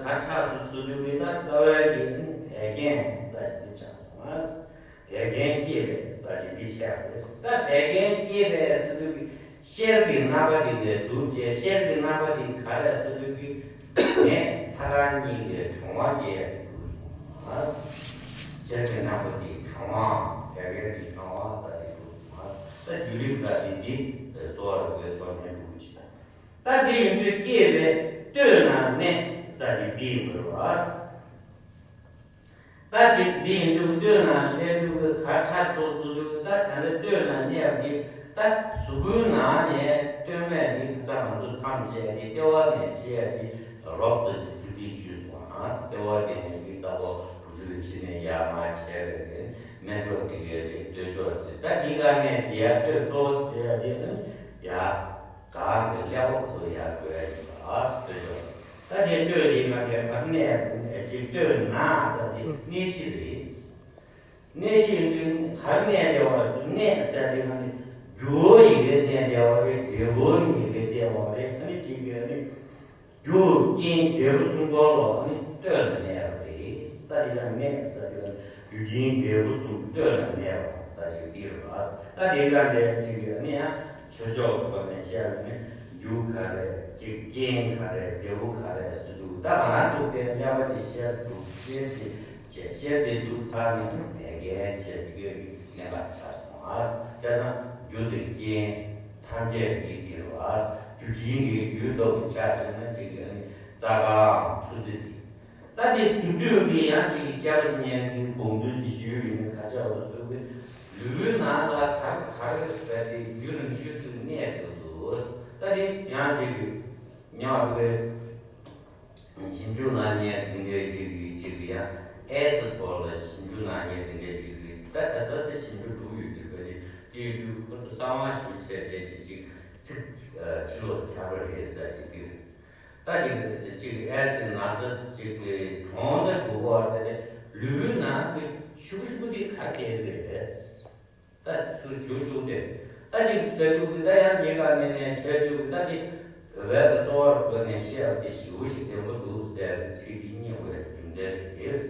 གར་ཆགས་སུ་སུ་ལུས་ཀྱི་ད་རྩ་བའི་གི་བད་ཀན་ས་ཞིག་འདི་ཆགས་སོང་ང་། བད་ཀན་སྐྱེས་པའི་ས་ཞིག་འདི་ཆགས་རེད། ད་བད་ཀན་སྐྱེས་པའི་སུ་ལུས་ཀྱི་གཤེར་གྱི་རྣམ་པ་འདི་ལས་གྲུབ་ཅེས། གཤེར་གྱི་རྣམ་པ་འདི་ག་རེ་སུ་ལུས་ཀྱི་ནས་ཚ་གྲང་གཉིས་ཀྱི་གྲང་བ་སྐྱེ་ཡ་གྲུབ་སོང་ང་། གཤེར་གྱི་རྣམ་པ་འདི་གྲང་བའམ་བད་ཀན་གྱི་གྲང་བ་ས་འདི་གྲུབ་སོང་ང་། ད་རྒྱུ་རིགས་ས་འདི་འདི་གསོ་བ་རིག་པའི་སྟོབས་ནས་གྲུབ་ཅིག་ད་འདི་ཡིན་དུས་སྐྱེས་པའི་སྟོད་ན་གནས་ས་ཀྱི་འདི་ཡིན་དགོས་པ། ད་ཅིག་འདི་ཡིན་དུས་སྟོད་ན་ལྷའི་ལུགས་ཀྱི་གར་ཆགས་ཚོགས་སུ་ལུགས་ད་ད་ནི་སྟོད་ན་གནས་པ་འདི་ད་གཟུགས་པོའི་ནང་ནས་སྟོད་སྨད་འདི་ཙམ་ང་ཚོ་མཚམས་བཅད་དེ་ལྟེ་བ་ནས་ཕྱེ་ཡ་འདི་རོབ་ཏུ་ཅིག་ཚིག་འདི་ཞུས་སོང་ཧང་། ལྟེ་བ་དེ་ནས་འདི་རྩ་བ་དྲུག་ཅུ་རེ་བཞི་ནས་ཡར་མར་བྱས་པའི་སྨད་ཕྱོགས་འདི་གའི་རེད། སྟོད་ཕྱོགས་ཅིག་ད་འདི་ག་ནས་འདི་ཡར་སྟོད་གཙོ་བོ་དེ་ཡ་དེ་ནི་ཡ། གང་གི་ཀླད་པ་ཁོ་ཡར་འགྲོ་ཡ་ཡིན་པ་ལ་ལྟོས་ཀྱང་། ད་དེ་ལྟོས་དེའི་ནང་ནས་གར་གནས་ཅིག་ལྟོས་ན་ས་དེ་གནས་གཞི་རེད། གནས་གཞི་ཡིན་དུས་གར་གནས་བདེ་བ་སུ་གནས་ཟེར་དེ་ནང་ནས་རྒྱུ་བོ་ཡི་གེ་གནས་བདེ་བ་རེད། འབྲས་བུ་ཡི་གེ་བདེ་བ་རེད། ཨ་ནི་གཅིག་གི་ཨ་ནི། རྒྱུ་རྐྱེན་འབྲས་བུ་གསུམ་པོ་ལོ་ནི་སྟོད་ལ་གནས་པ་རེད། ས་དེ་ལ་གནས་ས་དེ་ལ་རྒྱུ་རྐྱེན་འབྲས་བུ་གསུམ་སྟོད་ལ་གནས་པ་ས་ཞིག་འདི་རེད་པ། ད་དེ་ལ་ལས་ཅིག་ཡོད་ནི་ཡང་ཆོས་ཕྱོགས་ཀྱི་སྒོ་ནས་བཤད་ན་ནི་རྒྱུ་ག་རེ་ཅིག་རྐྱེན་ག་རེ་འབྲས་བུ་ག་རེ་ཟེར་འདུག་ད་ང་རང་ཚོ་དེ་ཀླད་པ་དེ་ཤེར་འདུག་ཤེར་དེ་བྱས་ཤེར་དེ་འདུག་ཚར་ནས་བད་ཀན་བྱས་དེ་གའི་གནས་པ་ཆགས་སོང་ཨ། བྱས་ཙང་རྒྱུ་དེ་རྐྱེན། ཐམས་ཅད་ཀྱི་འདི་རུ་ཨ། རྒྱུ་རྐྱེན་གྱི་རྒྱུ་ལྟ་བུ་ཆ་བཞག་ན་གཅིག་གི་ནི་རྩ་འགའ་ཆུ་ཚོད་འདི། ད་དེ་དེང་དུས་ཀྱི་ཡང་གཅིག་གི་དཔྱད་པ་ཞིག་ཉན་གྱི་དགོངས་ཚུལ་འདི་ཞུས་ཡོད་ནི་ཁ་ཆག་འོ་ཟེར་བའི་ལུས་པོའི་ནང་ལ་གར་གར་ཟེར་ཏེ་རྒྱུ་རིམ་ཤུལ་དུ་གནས་འདུག་ཟེར། ད་དེ་ཡང་གཅིག་གི་ཉག་འདུག་གི་ཞིབ་འཇུག་གནང་མཁན་འདི་འདྲའི་ཅིག་གིས་ཅིག་གིས་ཡང་ཨེ་ཙི་སྐོར་ལ་ཞིབ་འཇུག་གནང་མཁན་འདི་འདྲའི་ཅིག་གིས་ད་ད་ལྟ་དེ་ཞིབ་འཇུག་འགྲུབ་ཡོད་འདུག་པ། ཅིག་དེ་ཡོད་དུས་ཁོ་ཚོ་གསང་བ་ཞུ་བྱས་བྱས་ཅིག་ཅིག་ཚིག་ཕྱི་ལོགས་རྒྱག་པ་རེད་ཟེར་གྱི་འདུག་ད་ཅིག་ཅིག་ཨེ་ཙི་ན་ཚ་ཅིག་གི་གྲོངས་ནས་འགྲོ་བ་དེ་ལུས་པོའི་ནང་གི་ཤུགས་ཤུགས་དེ་ག་བསྡད་རེད། ད་སུ་ཞུ་ཞུ་སྟེ། ད་ཅིག་ཆོས་ལུགས་ཀྱི་ད་ཡང་ཉེ་ག་ནས་ནས་ཆོས་ལུགས་ཀྱི་ད་དེ་བོད་པའི་གསོ་བ་རུ་བཀོད་ནས་བཤད་པ་དེ་ཞེ་པོ་ཞིག་བདེན་པོ་འདུག་ཟེར་ཚིག་དེ་རྙེད་དགོས་རྒྱུ་ འདི་རེད།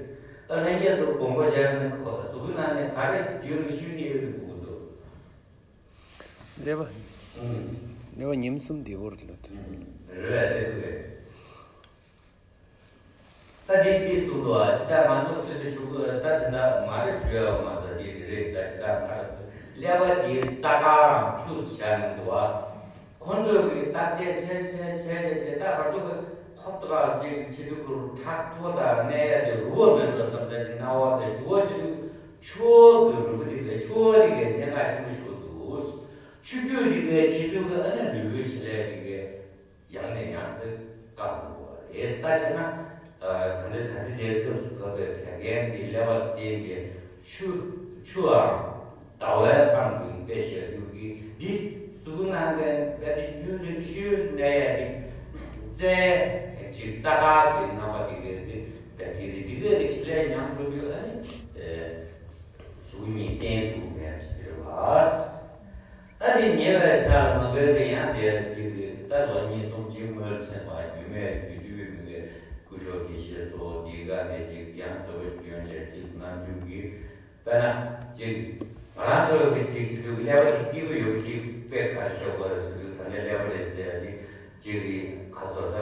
ད་ལྷན་རྒྱས་ཚོ་དགོངས་པ་བཞེས་ནས་གཟུགས་པོའི་ནང་ནས་ག་རེ་རྒྱུན་ཞུས་ནས་ཡོད་དགོས་འདུག་ཀླད་པ། ཀླད་པ་ཉིན་གསུམ་དེ་བོར་ལོ། རེད་རེད་རེད། ད་འདི་འདི་གསུངས་འདུག་ཨ། ཅི་ལྟར་ང་ཚོ་སྲིད་དུ་ཞུགས་ད་དེ་འདྲ་མ་རེད་ཞུ་ཡ་མ་གཏོགས་འདི་རེད་རེད། ད་ཅི་ལྟར་མ་རེད། ཀླད་པ་འདི་རྩ་དཀར་ཆུ་བཞག་ནས་འདུག་ཨ། ཁོང་ཚོས་ཀྱི་བརྟག་དཔྱད་བྱས་བྱས་བྱས་བྱས་བྱས། ད་ང་ཚོ་གི་ཧོབ་ཏེ་ཅིག་བྱེད་དུས་ཁོ་ཁྲག་མཚོ་དང་གནས་ཡ་དེ་རུལ་བ་མེད་སོ་བསམ། ད་ཅིག་སྣང་བ་དེ་ཞུ་བ་བྱེད་དུས་ཆུ་བོ་གི་རུལ་བ་དེ་གའི་ཆུ་བོ་དེ་གའི་གནད་འགག་ཆེན་པོ་ཞིག་འདུག་ཆུ་རྒྱུས་དེ་གའི་བྱེད་དུས་ཀྱི་ཨ་ནི་ལུས་པོའི་བྱེད་ལས་དེ་གའི་ཡང་ནས་ཡང་སེ་བཀག་འགྲོ་བ་རེད། ད་བྱས་ན་ད་ལྟ་ད་ལྟ་དེའི་སྐབས་སུ་བབས་པའི་བད་ཀན་འདི་ཀླད་པ་བརྟེན་ཏེ་ཆུ་ཆུའམ་ཟླ་བའི་ཁམས་ཀྱི་དཔེ་བཞག་རྒྱུ་གི་འདི་གཟུགས་ནང་གི་བད་དེ་ཡུན་རིང་ཤོས་གནས་ཡ་དེ་རྩའི་ཅིག་རྩ་དཀར་གྱི་རྣམ་པ་དེ་གའི་དེ་བད་དེ་རེད། དེ་གའི་དེ་ཆེ་ལས་ཉམས་འགྲོ་རྒྱུ་ཨ་ནི་གཟུགས་གཉིས་བརྟེན་དུ་མེད་ཟེར་བ། ད་དེ་ཉེ་བའི་ཆར་མ་གི་དེ་ཡང་དེ་ཅིག་ད་ལོ་གཉིས་གསུམ་ཅིག་སྔོན་ཕྱིན་པ་རྒྱུད་སྨད་རྒྱུད་སྟོད་མི་གི་སྐུ་ཞབས་དགེ་བཤེས་ཚོ་འདི་ག་ནས་ཅིག་ཡང་གཙོ་བོ་སྐྱོན་བྱས་ཅིག་གནང་རྒྱུ་གི། དཔེར་ན་ཅིག་ང་རང་ཚོ་གི་ཅིག་ཟེར་དུས་ཀླད་པ་དེ་སྐྱིད་པོ་ཡོད་ཅིག་དཔེ་ག་རེ་ཤོད་དགོས་རེད་ཟེར་དུས། ད་ནས་ཀླད་པ་རེད་ཟེར་ཡ་ཅིག་ཅིག་གི་ཁ་སོ་ད།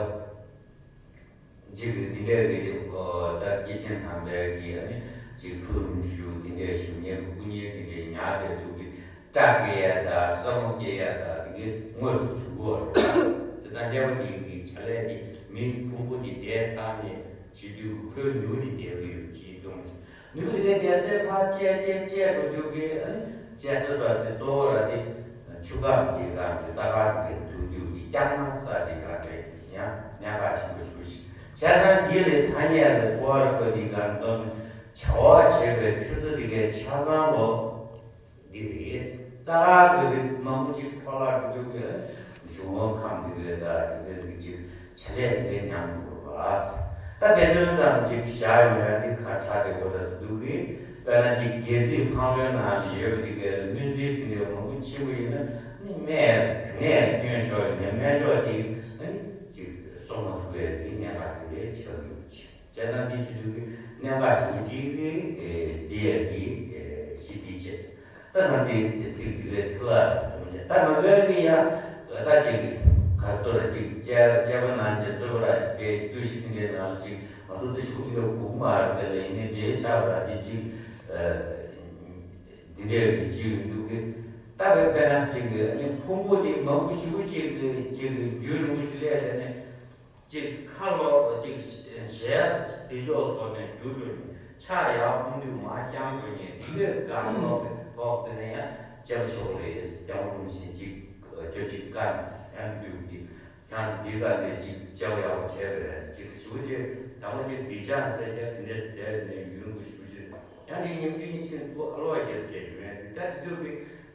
ཅིག་གི་འདི་འདྲའི་གི་ཨོ་ད་སྐྱེས་ཆེན་དམ་པའི་གི་ཨ་ནི་ཅིག་ཐུགས་རིམ་ཞུ་འདི་འདྲའི་ཞུ་མཁན་གི་སྐུ་བརྙན་འདི་འདྲའི་ཉར་བསྡད་འདུག་གི། སྐྲ་སྐྱེ་ཡ་ད་སྲབ་མོ་སྐྱེ་ཡ་ད་འདི་གི་དངོས་སུ་བྱུང་གི་ཡོད་རེད། ཇི་ལྟར་ཀླད་པ་འདི་གི་བྱ་ལས་འདི་མི་ཕུང་པོ་འདི་བསྡད་ཚར་ནས་བྱེད་དུས་ཁོའི་ནུས་པ་འདི་བསྡད་གི་ཡོད་ཅེས་གཏོང་ཅིག་ནུས་པ་དེ་གའི་གདན་སའི་ཕར་བཅད་བཅད་བཅད་འགྲོ་རྒྱུ་གི་ཨ་ནི་བཅད་ས་ར་དེ་གཙོ་བོ་ར་དེ་ཆུ་ཁམས་ཀྱི་རང་གི་རྩ་ཁ་གི་ཐུག་རྒྱུ་གི་རྐྱང་ན་ས་དེ་རང་གི་ཡང་གནད་འགག་ཆེན་པོ་ཞིག་བྱས་ཙང་། འདི་ལས་ཐ་སྙད་ལས་གསོ་བར་དགོས། འདི་གང་འདོན་བྱ་བ་བྱེད་པའི་ཆུ་ཚ་འདི་གའི་ཆ་ཚང་ལོ། འདི་རེད། རྩ་ཁ་གི་རིགས་མང་པོ་ཅིག་འཕྲོ་བརླག་འགྲོ་རྒྱུ་གི་གཞུང་ལམ་ཁམས་འདི་གའི་ད་འདི་གའི་རིགས་ཅིག་བྱ་ལས་འདི་གའི་ཉམས་འགྲོ་བ། ད་དཔེ་མཚོན་ཙམ་ཅིག་བཞག་ཡོང་ཡ་འདི་ག་ཆགས་བསྡད་དགོས་ད་ཟེར་འདུག་གི། དཔེར་ན་ཅིག་སྒལ་ཚིགས་འཕང་ལོའི་ནང་ལ་ཡོད་པ་འདི་གའི་སྨན་རྩིས་འདི་འདྲའི་མང་པོ་ཕྱིན་པ་ཡིན་ན་ནི་སྨན་རྒྱུན་ནས་སྐྱོན་ཤོར་ཡིན་ན་སྨན་མཆོག་འདི་ནི་ཅིག་གསོ་མ་ཐུབ་པའི་འདི་གནད་འགག་འདི་འདྲའི་ཆགས་འགྲོ་གི། བྱས་ཙང་འདི་བྱེད་དུས་ཀྱི་གནད་འགག་ཆེན་པོ་གཅིག་གི་རྩིས་ཡས་ཀྱི་གཞི་འདི་བྱས། ད་ནང་འདི་ཚིག་འདི་གའི་ཚིག་ལ་དུམ་བྱས། ད་མ་གའི་གི་ཡ་ད་ཅིག་ག་ཚོད་ཅིག་དཔྱད་དཔྱད་པ་ནང་ཅིག་རྩོད་པ་ར་ཅིག་པའི་བཅུ་བཞི་འདི་འདྲའི་ནང་ཅིག་ང་ཚོ་འདི་ཞུགས་འདི་འདྲ་དགོས་མ་རེད། དེ་ལ་ཡིན་ནའི་དེའི་ཆ་བ་ར་འདི་ཅིག་འདི་འདྲའི་གི་ཅིག་ཡོང་འདུག་གི། ད་བས་དཔེར་ན་ཅིག་གི་ཕུང་པོ་འདི་མང་པོ་ཞེ་པོ་ཅིག་གི་ཅིག་གི་རྒྱུན་རིང་པོ་ཅིག་སླེབས་ཟེར་ནས། གཅིག་ཁ་ལོ་གཅིག་ཞལ་སྟེ་ཕྱོགས་ཐོག་ནས་རྒྱུ་འགྲོ་ནས་ཕྱག་ཡར་ཕུང་དུས་མར་རྐྱང་འགྲོ་ནས་འདི་གའི་སྒང་ལོག་གི་ཐོག་དེ་ནས་ཡང་སྐྱབས་ཤོག་རེད། སྐྱབས་རུང་བཞིན་གཅིག་སྐྱབས་གཅིག་བཀའ་ནས་ཡང་འདུག་གི། ཡང་འདི་ག་ནས་གཅིག་སྐྱབས་ཡག་པོ་བྱས་པ་རེད། གཅིག་ཞུ་རྗེས་དང་པོ་གཅིག་འདི་ཅང་ཚད་ཀྱང་དེ་འདྲས་བསྡད་ནས་ཡུན་དུ་ཞུ་རྗེས་ཡང་འདི་ཉིན་གཅིག་གཉིས་ཕྱིན་ཚུལ་ཨ་ལོག་རྒྱབ་བྱས་ཡོད་མེད་དུས་ད་དེ་དུས་ཀྱི།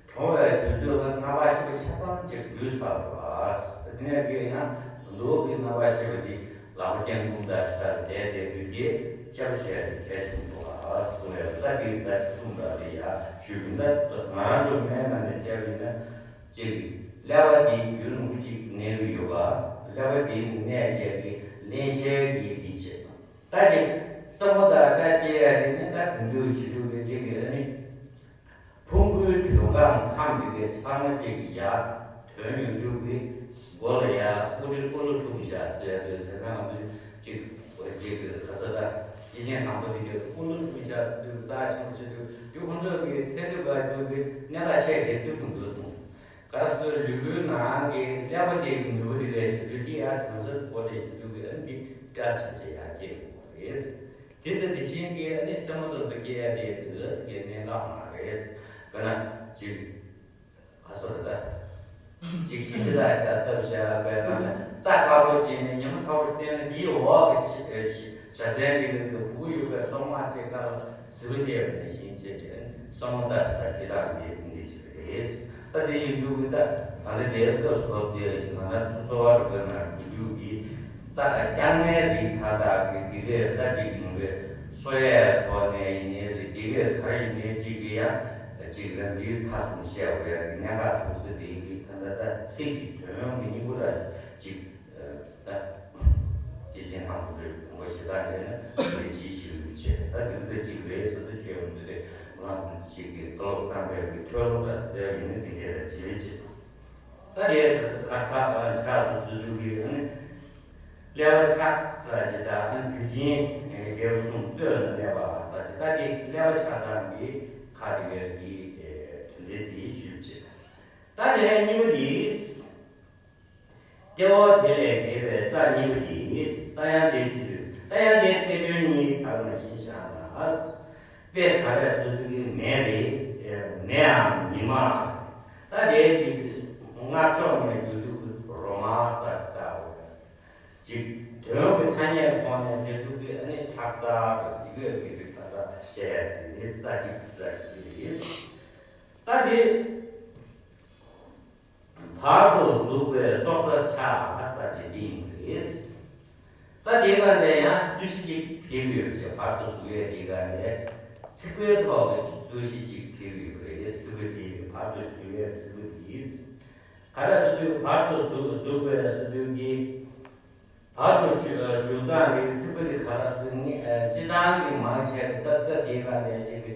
གྲོང་བའི་དུས་ཚོད་ལ་རྣམ་པར་ཤེས་པ་ཆ་ཚང་ཅིག་འདུས་ཚར་བ། དེ་ནས་དེ་ཡང་ལུགས་ཀྱི་རྣམ་པར་ཤེས་པ་འདི་ལག་པ་བརྐྱང་བསྐུམ་དང་ལྟར་བསྡད་བསྡད་དུས་དེ་དཔྱད་པ་བྱས་ཏེ་གལ་ཆེན་པོ་ལ་གསུང་བའི་ལྟ་དེ་ལྟ་ཅི་གསུང་དང་དེ་ཡང་ཞུས་པ་ཡིན་ན། ང་རང་ཚོ་སྨན་ནང་ནས་དཔྱད་པ་ཡིན་ན་ཅིག་ཀླད་པ་འདི་རྒྱུན་རིང་པོ་ཅིག་གནས་ཀྱི་ཡོད་པ། ཀླད་པ་འདི་གནས་བྱས་ཏེ་བརླན་གཤེར་གྱི་འདི་བྱེད་པ། ད་ཅིག་སྲབ་མོ་དང་སྐྲ་སྐྱེ་ཡ་དེ་ནི་ད་དུང་དུ་བྱེད་ཐུབ་པའི་ཅིག་གི་ཨ་ནི། ཕུང་པོའི་དྲོད་ཁམས་ཁམས་འདི་གའི་ཚང་མ་གཅིག་གི་ཡར་དོན་ཡོང་དུས་ཀྱི་མགོ་ལ་ཡར་དབུ་སྐྲ་སྤུ་ལོ་འཁྲུངས་བཞག་ཟེར་ཡ་དུས་དེ་ཚང་མ་གཅིག་གཅིག་གི་ཁ་ཚ་དང་སྐྱེ་ཆེན་དང་པོ་འདི་གའི་སྤུ་ལོ་འཁྲུངས་བཞག་དུས་རྩ་ཆེན་པོ་བྱེད་དུས་དུས་ཁོང་ཚོ་གི་ཚད་དུས་བར་དུ་གི་གནད་འགག་ཆེ་གེ་ཚུལ་དུ་འདུག་སོང་། ག་རེ་ཟེར་ལུས་པོའི་ནང་གི་ཀླད་པ་དེ་གི་ནུས་པ་དེ་གའི་བྱེད་དུས་དེ་ཡར་དོན་ཚན་སྐོར་དེ་བྱེད་དུས་གི་ཨ་ནི་འདི་སྐྲ་ཆ་ཆ་ཡར་སྐྱེ་དགོས་པ་རེད། དེ་ལྟ་དེ་བཞིན་གྱི་ཨ་ནི་སེན་མོ་དེ་ཚོ་སྐྱེ་ཡ་དེ་འདི་ཚོ་གི་གནད་འགག་མ་རེད། དཔེར་ན་ཅིག་ཨ་སོ་རེད་ད། ཅིག་ཤི་ཤི་ལ་ཡ་སྟབས་བྱ་བའི་ནང་ནས་རྩྭ་དཀར་པོ་ཅིག་ནས་ཉི་མ་ཚ་པོ་བསྟན་ན་འདིའི་འོག་གི་ཤ་ཤ་ཚན་འདི་གི་སྦུ་གུ་ཡོད་པའི་སྲོག་དམར་ཅིག་ཁ་ལ་ཟི་པ་བསྡད་པ་ནང་བཞིན་བྱས་བྱས་སེན་མོ་ལྟ་ཞིག་ལ་སྐྱེ་སྟངས་འདི་འདི་ཞིག་རེད། ད་དེ་ཡིན་དུས་ཀྱི་ད་ད་ལྟ་དེའི་སྐབས་སུ་བབས་ཏེ་ཞིག་ང་རང་ཚོ་གསོ་བ་རིག་པའི་ནང་གི་རྒྱུད་ཀྱི་རྩ་རྐྱང་མའི་རིགས་མཐའ་དག་གི་འདི་གའི་ད་ཅིག་ཡིན་པའི་གསོ་ཡས་ཐོག་ནས་ཡིན་ནའི་རེད། འདི་གའི་ག་རེ་ཡིན་ནའི་ཅིག་གི་ཡང་ཅིག་རང་འདིའི་མཐའ་གསུམ་བཤད་དགོས་ཡ་གི་གནད་འགག་ཐུག་ས་དེ་ཡིན་གྱི། ད་ལྟ་ད་ཚིག་གི་དོན་གྱི་སྙིང་པོ་ལ་ཅིག་ད་ སྐྱེས་ཆེན་དང་པོ་རེད། དང་པོ་ཞེ་དྲག་འདྲེས་ན་དེ་ཅིའི་ཕྱིར་ཡོད་ཅེས། ད་དེ་ཚོ་གཅིག་རེད་ཟེར་དུ་ཆོས་ཡོང་དུས་རེད། ང་ཚོ་གཅིག་གིས་བློ་བཏང་བའི་གི་ཐོས་ལོ་འདྲ་བཙལ་ཡིན་ན་དེ་འདྲས་ལ་བྱེད་ཅེས། ད་རེད། ཁ་ཚ་ཆགས་སུ་སུ་དུ་གི་ཨ་ནི་ཀླད་པ་ཆགས་ས་ཅིག་དང་ཨ་ནི་རྒྱུ་རྐྱེན་འབྲས་བུ་གསུམ་ལྟོས་ལ་གནས་པ་ས་ཅིག། ད་དེ་ཀླད་པ་ཆགས་སྟངས་ཀྱི་ཁ་དེ་བས་ཀྱི་དོན་ཚན་དེ་ཞུས་ཅེས། ད་དེ་ནས་གཉིས་པ་དེ། སྐྱེ་བ་དེ་ལས་འདས་པའི་རྩ་གཉིས་པ་དེ། ས་ཡང་དེ་ཅི་རེད། ས་ཡང་དེ་དཔེ་དོན་གཉིས་ཐ་ན་ཤེས་བྱ་ན། དཔེ་ག་རེ་བཟོ་རྒྱུ་གི་མེད་རེད། མེད་ཡང་མི་མ། ད་དེ་ཅིག་སྔགས་ཕྱོགས་ནས་བསྒྱུར་རྒྱུ་གི་རོ་མ་ས་ཅིག་ལྟ་བུ། ཅིག་དོན་གྱི་ཐ་སྙད་ཐོག་ནས་བསྒྱུར་རྒྱུ་གི་ཨ་ནི་ཁྲག་རྩ་དང་ཡི་གེ་གི་རིགས་ད་ལྟ་བཤད་ཡ་དེ་རྩ་གཅིག་ས་ཅིག་དེ་རེད། ད་དེ། བར་དུ་ཟུག་པའི་སྲོག་རྩ་ཆགས་ས་ཅིག་འདི་ཡིན་པ་རེད། ད་དེ་ག་ནས་ཡང་རྩོད་གཞི་གཅིག་འཕེལ་ཡོད་ཅེས། བར་དུ་ཟུག་ཡས་དེ་ག་ནས་ཚིག་པའི་ཐོག་གི་རྩོད་གཞི་གཅིག་འཕེལ་ཡོད་པ་རེད། ཚིག་པ་དེ་བར་དུ་ཟུག་ཡས་ཚིག་པ་དེ། ག་རེ་ཟེར་དུས་བར་དུ་ཟུག་ཟུག་པའི་ཟེར་དུས་ཀྱི། བར་དུ་ཞུ་ཞུ་སྟངས་ཀྱི་ཚིག་པ་དེ་ག་རེ་ཟེར་དུས་ངས་སྤྱི་བཏང་གི་མང་ཆེ་བའི་སྐབས་སྐབས་དེ་ག་ནས་ཅིག་གི།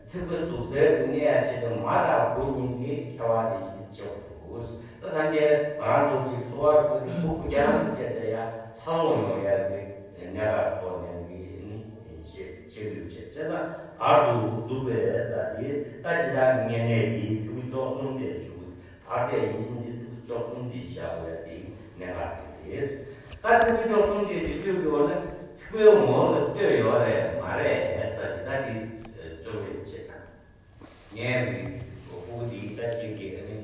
ཚིག་པ་ཟུག་གསལ་གྱི་གནས་ཡ་ཆེད་དུ་མ་དང་བུ་གཉིས་ཀྱི་ཁྱད་པར་དེ་བཞིན་ཕྱེ་བ་འདུག། ད་ད་ལྟའི་ང་རང་ཚོ་ཅིག་གསོ་བ་རིག་པ་དེ་ཕྲུ་གུ་རྒྱ་ལམ་དུ་བྱས་བྱས་ཡ་ཚ་བོ་ཡོང་ཡ་གི་གནས་སྟངས་ཐོག་ནས་གི་ནི་བཤད་བཤད་ཡོད་བྱས། བྱས་ཙང་བར་དུ་ཟུག་པའི་ས་དེ་ད་ཇི་ལྟར་ངེས་གནས་དེའི་ཚིག་པ་བཅུ་གསུམ་དེ་ཞུ། བར་དེ་ཡིན་ཕྱིན་དེ་ཚིག་པ་བཅུ་གསུམ་དེ་བཞག་པའི་དེའི་གནད་འགག་དེ་རེད། ད་ཚིག་པ་བཅུ་གསུམ་དེ་དེ་ལྟོས་དགོས་ན་ཚིག་པའི་ངོ་ལ་ལྟོས་ཡོད་རེད་མ་རེད་ས་ཇི་ལྟར་དེ་བཅོ་བའི་ཆེད་དང་། ངས་ཀྱི་ཕྲུ་གུ་འདིའི་ལྟ་ཅིག་གི་ཨ་ནི་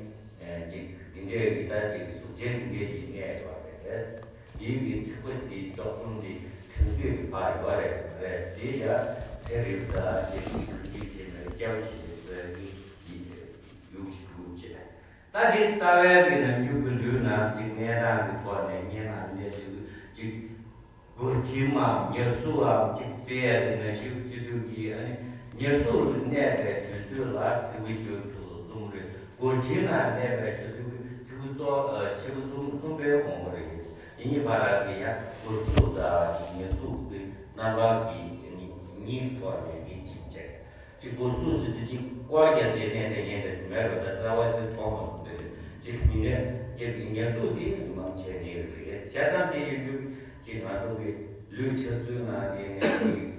ཅིག་འདི་འདྲའི་གི་ལྟ་ཅིག་གཟུགས་ཅན་འདི་འདྲའི་ཅིག་གནས་ཡོད་རེད། འདིའི་གི་ཚིག་པ་འདི་བཅུ་གསུམ་འདི་ཁྲིམས་རྩོད་ཀྱི་བར་ཡོད་རེད་མ་རེད། འདི་ཡ་ཚེ་རིང་ཙག་ཅིག་ཁྲིམས་ཀྱི་ཆེད་ནས་སྐྱབས་བྱེད་པའི་ཚོད་ཀྱི་ཡིག་ཡུག་ཞིག་འདུག་ཅེས། ད་འདི་རྩ་བའི་གི་ནམ་རྒྱུན་གྱི་ལུས་ནང་ཅིག་གནས་སྟངས་ཀྱི་ཐོག་ནས་བསྙེན་གནས་འདི་ཅིག་ཅིག་སྒོར་ཁྱིམ་མམ་ཉ་གཟུགས་འམ་ཅིག་ཟེར་ཡ་དེ་ནང་བཞིན་སྤྱི་འཐུས་ཀྱི་ཨ་ནི་ཉ་གཟུགས་ལ་གནས་པའི་དུས་ཚོད་ལ་ཚིག་པ་བཅུ་གསུམ་རེད། སྒོར་ཁྱིམ་ནང་གནས་པའི་སྤྱི་འཐུས་ཀྱི་ཚིག་པ་གཙོ་ཆེ་བ་གསུམ་གསུམ་པའི་དགོངས་པ་རེད། དེ་གཉིས་བར་ལ་གི་ཡ་སྒོར་གཟུགས་དང་ཉ་གཟུགས་ཀྱི་རྣམ་པ་གི་ཨ་ནི་གཉིས་ཐོག་ནས་གི་ཅིག་བྱས། གཅིག་སྒོར་གཟུགས་ཟེར་དུས་གཅིག་སྐོར་རྒྱག་རྗེས་གནས་དེ་ངས་དེ་མེད་རོ། ད་རྩ་བ་དེ་མཐོང་མ་སོང་དེ་རེད། གཅིག་ཉིན་ནས་གཅིག་ཉ་གཟུགས་དེ་མང་ཆེ་ནས་རེད། བྱས་ཙང་དེ་ཡིན་དུས་གཅིག་ང་ཚོ་གི་ལུས་འཆར་ཚུལ་ནང་དེ་ནས་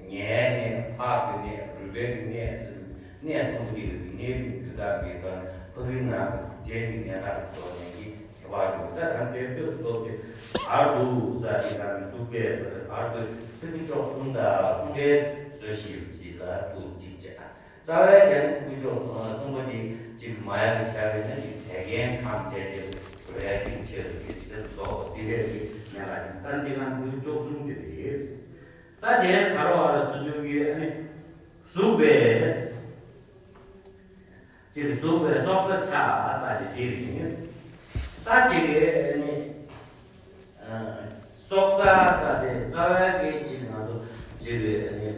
ཉལ་ནས་ཕག་གི་གནས་རུས་སྦལ་གྱི་གནས་ཟེར་དུས་གནས་གསུམ་པོ་དེ་གི་གནས་རིམ་རྒྱུད་དག་གི་དང་ཕ་གིའི་ནང་གི་གཟུགས་ཅན་གྱི་གནས་སྟངས་ཐོག་ནས་ཀྱི་ཁྱད་པར་འདུག། ད་དང་དེ་ཚོས་ཐོག་གི་བར་དུ་ས་དེ་དང་གི་གཟུགས་པས་ཟེར་བར་དུ་ཚིག་པ་བཅུ་གསུམ་དང་གསུམ་པའི་རྩོད་གཞི་ཡོད་ཅིག་ལ་ཐུག་ཅིག་བྱས། རྩ་བའི་བྱས་ན་ཚིག་པ་བཅུ་གསུམ་པ་དེ་གཅིག་མ་ཡང་ཆགས་པས་ན་གཅིག་དད་མཁན་ཐམས་ཅད་དེ་བས་གཅིག་ཆེ་རུ་གི་ཆེ་རུ་རྫོགས་པ་དེ་རེད་ཀྱི་མེད་ལ་ཅིག་ད་འདི་གང་དུ་བཅུ་གསུམ་དེ་རེད། ད་དེ་ག་རོ་བ་ལ་སུ་དུ་གི་ཨ་ནི་གཟུགས་པས་གཅིག་གཟུགས་པའི་སྲོག་རྩ་ཆགས་ས་ཅིག་དེ་རེད། ད་གཅིག་གི་ཨ་ནི་སྲོག་རྩ་ས་དེ་རྩ་བའི་གི་གཅིག་ང་ཚོ་གཅིག་གི་ཨ་ནི།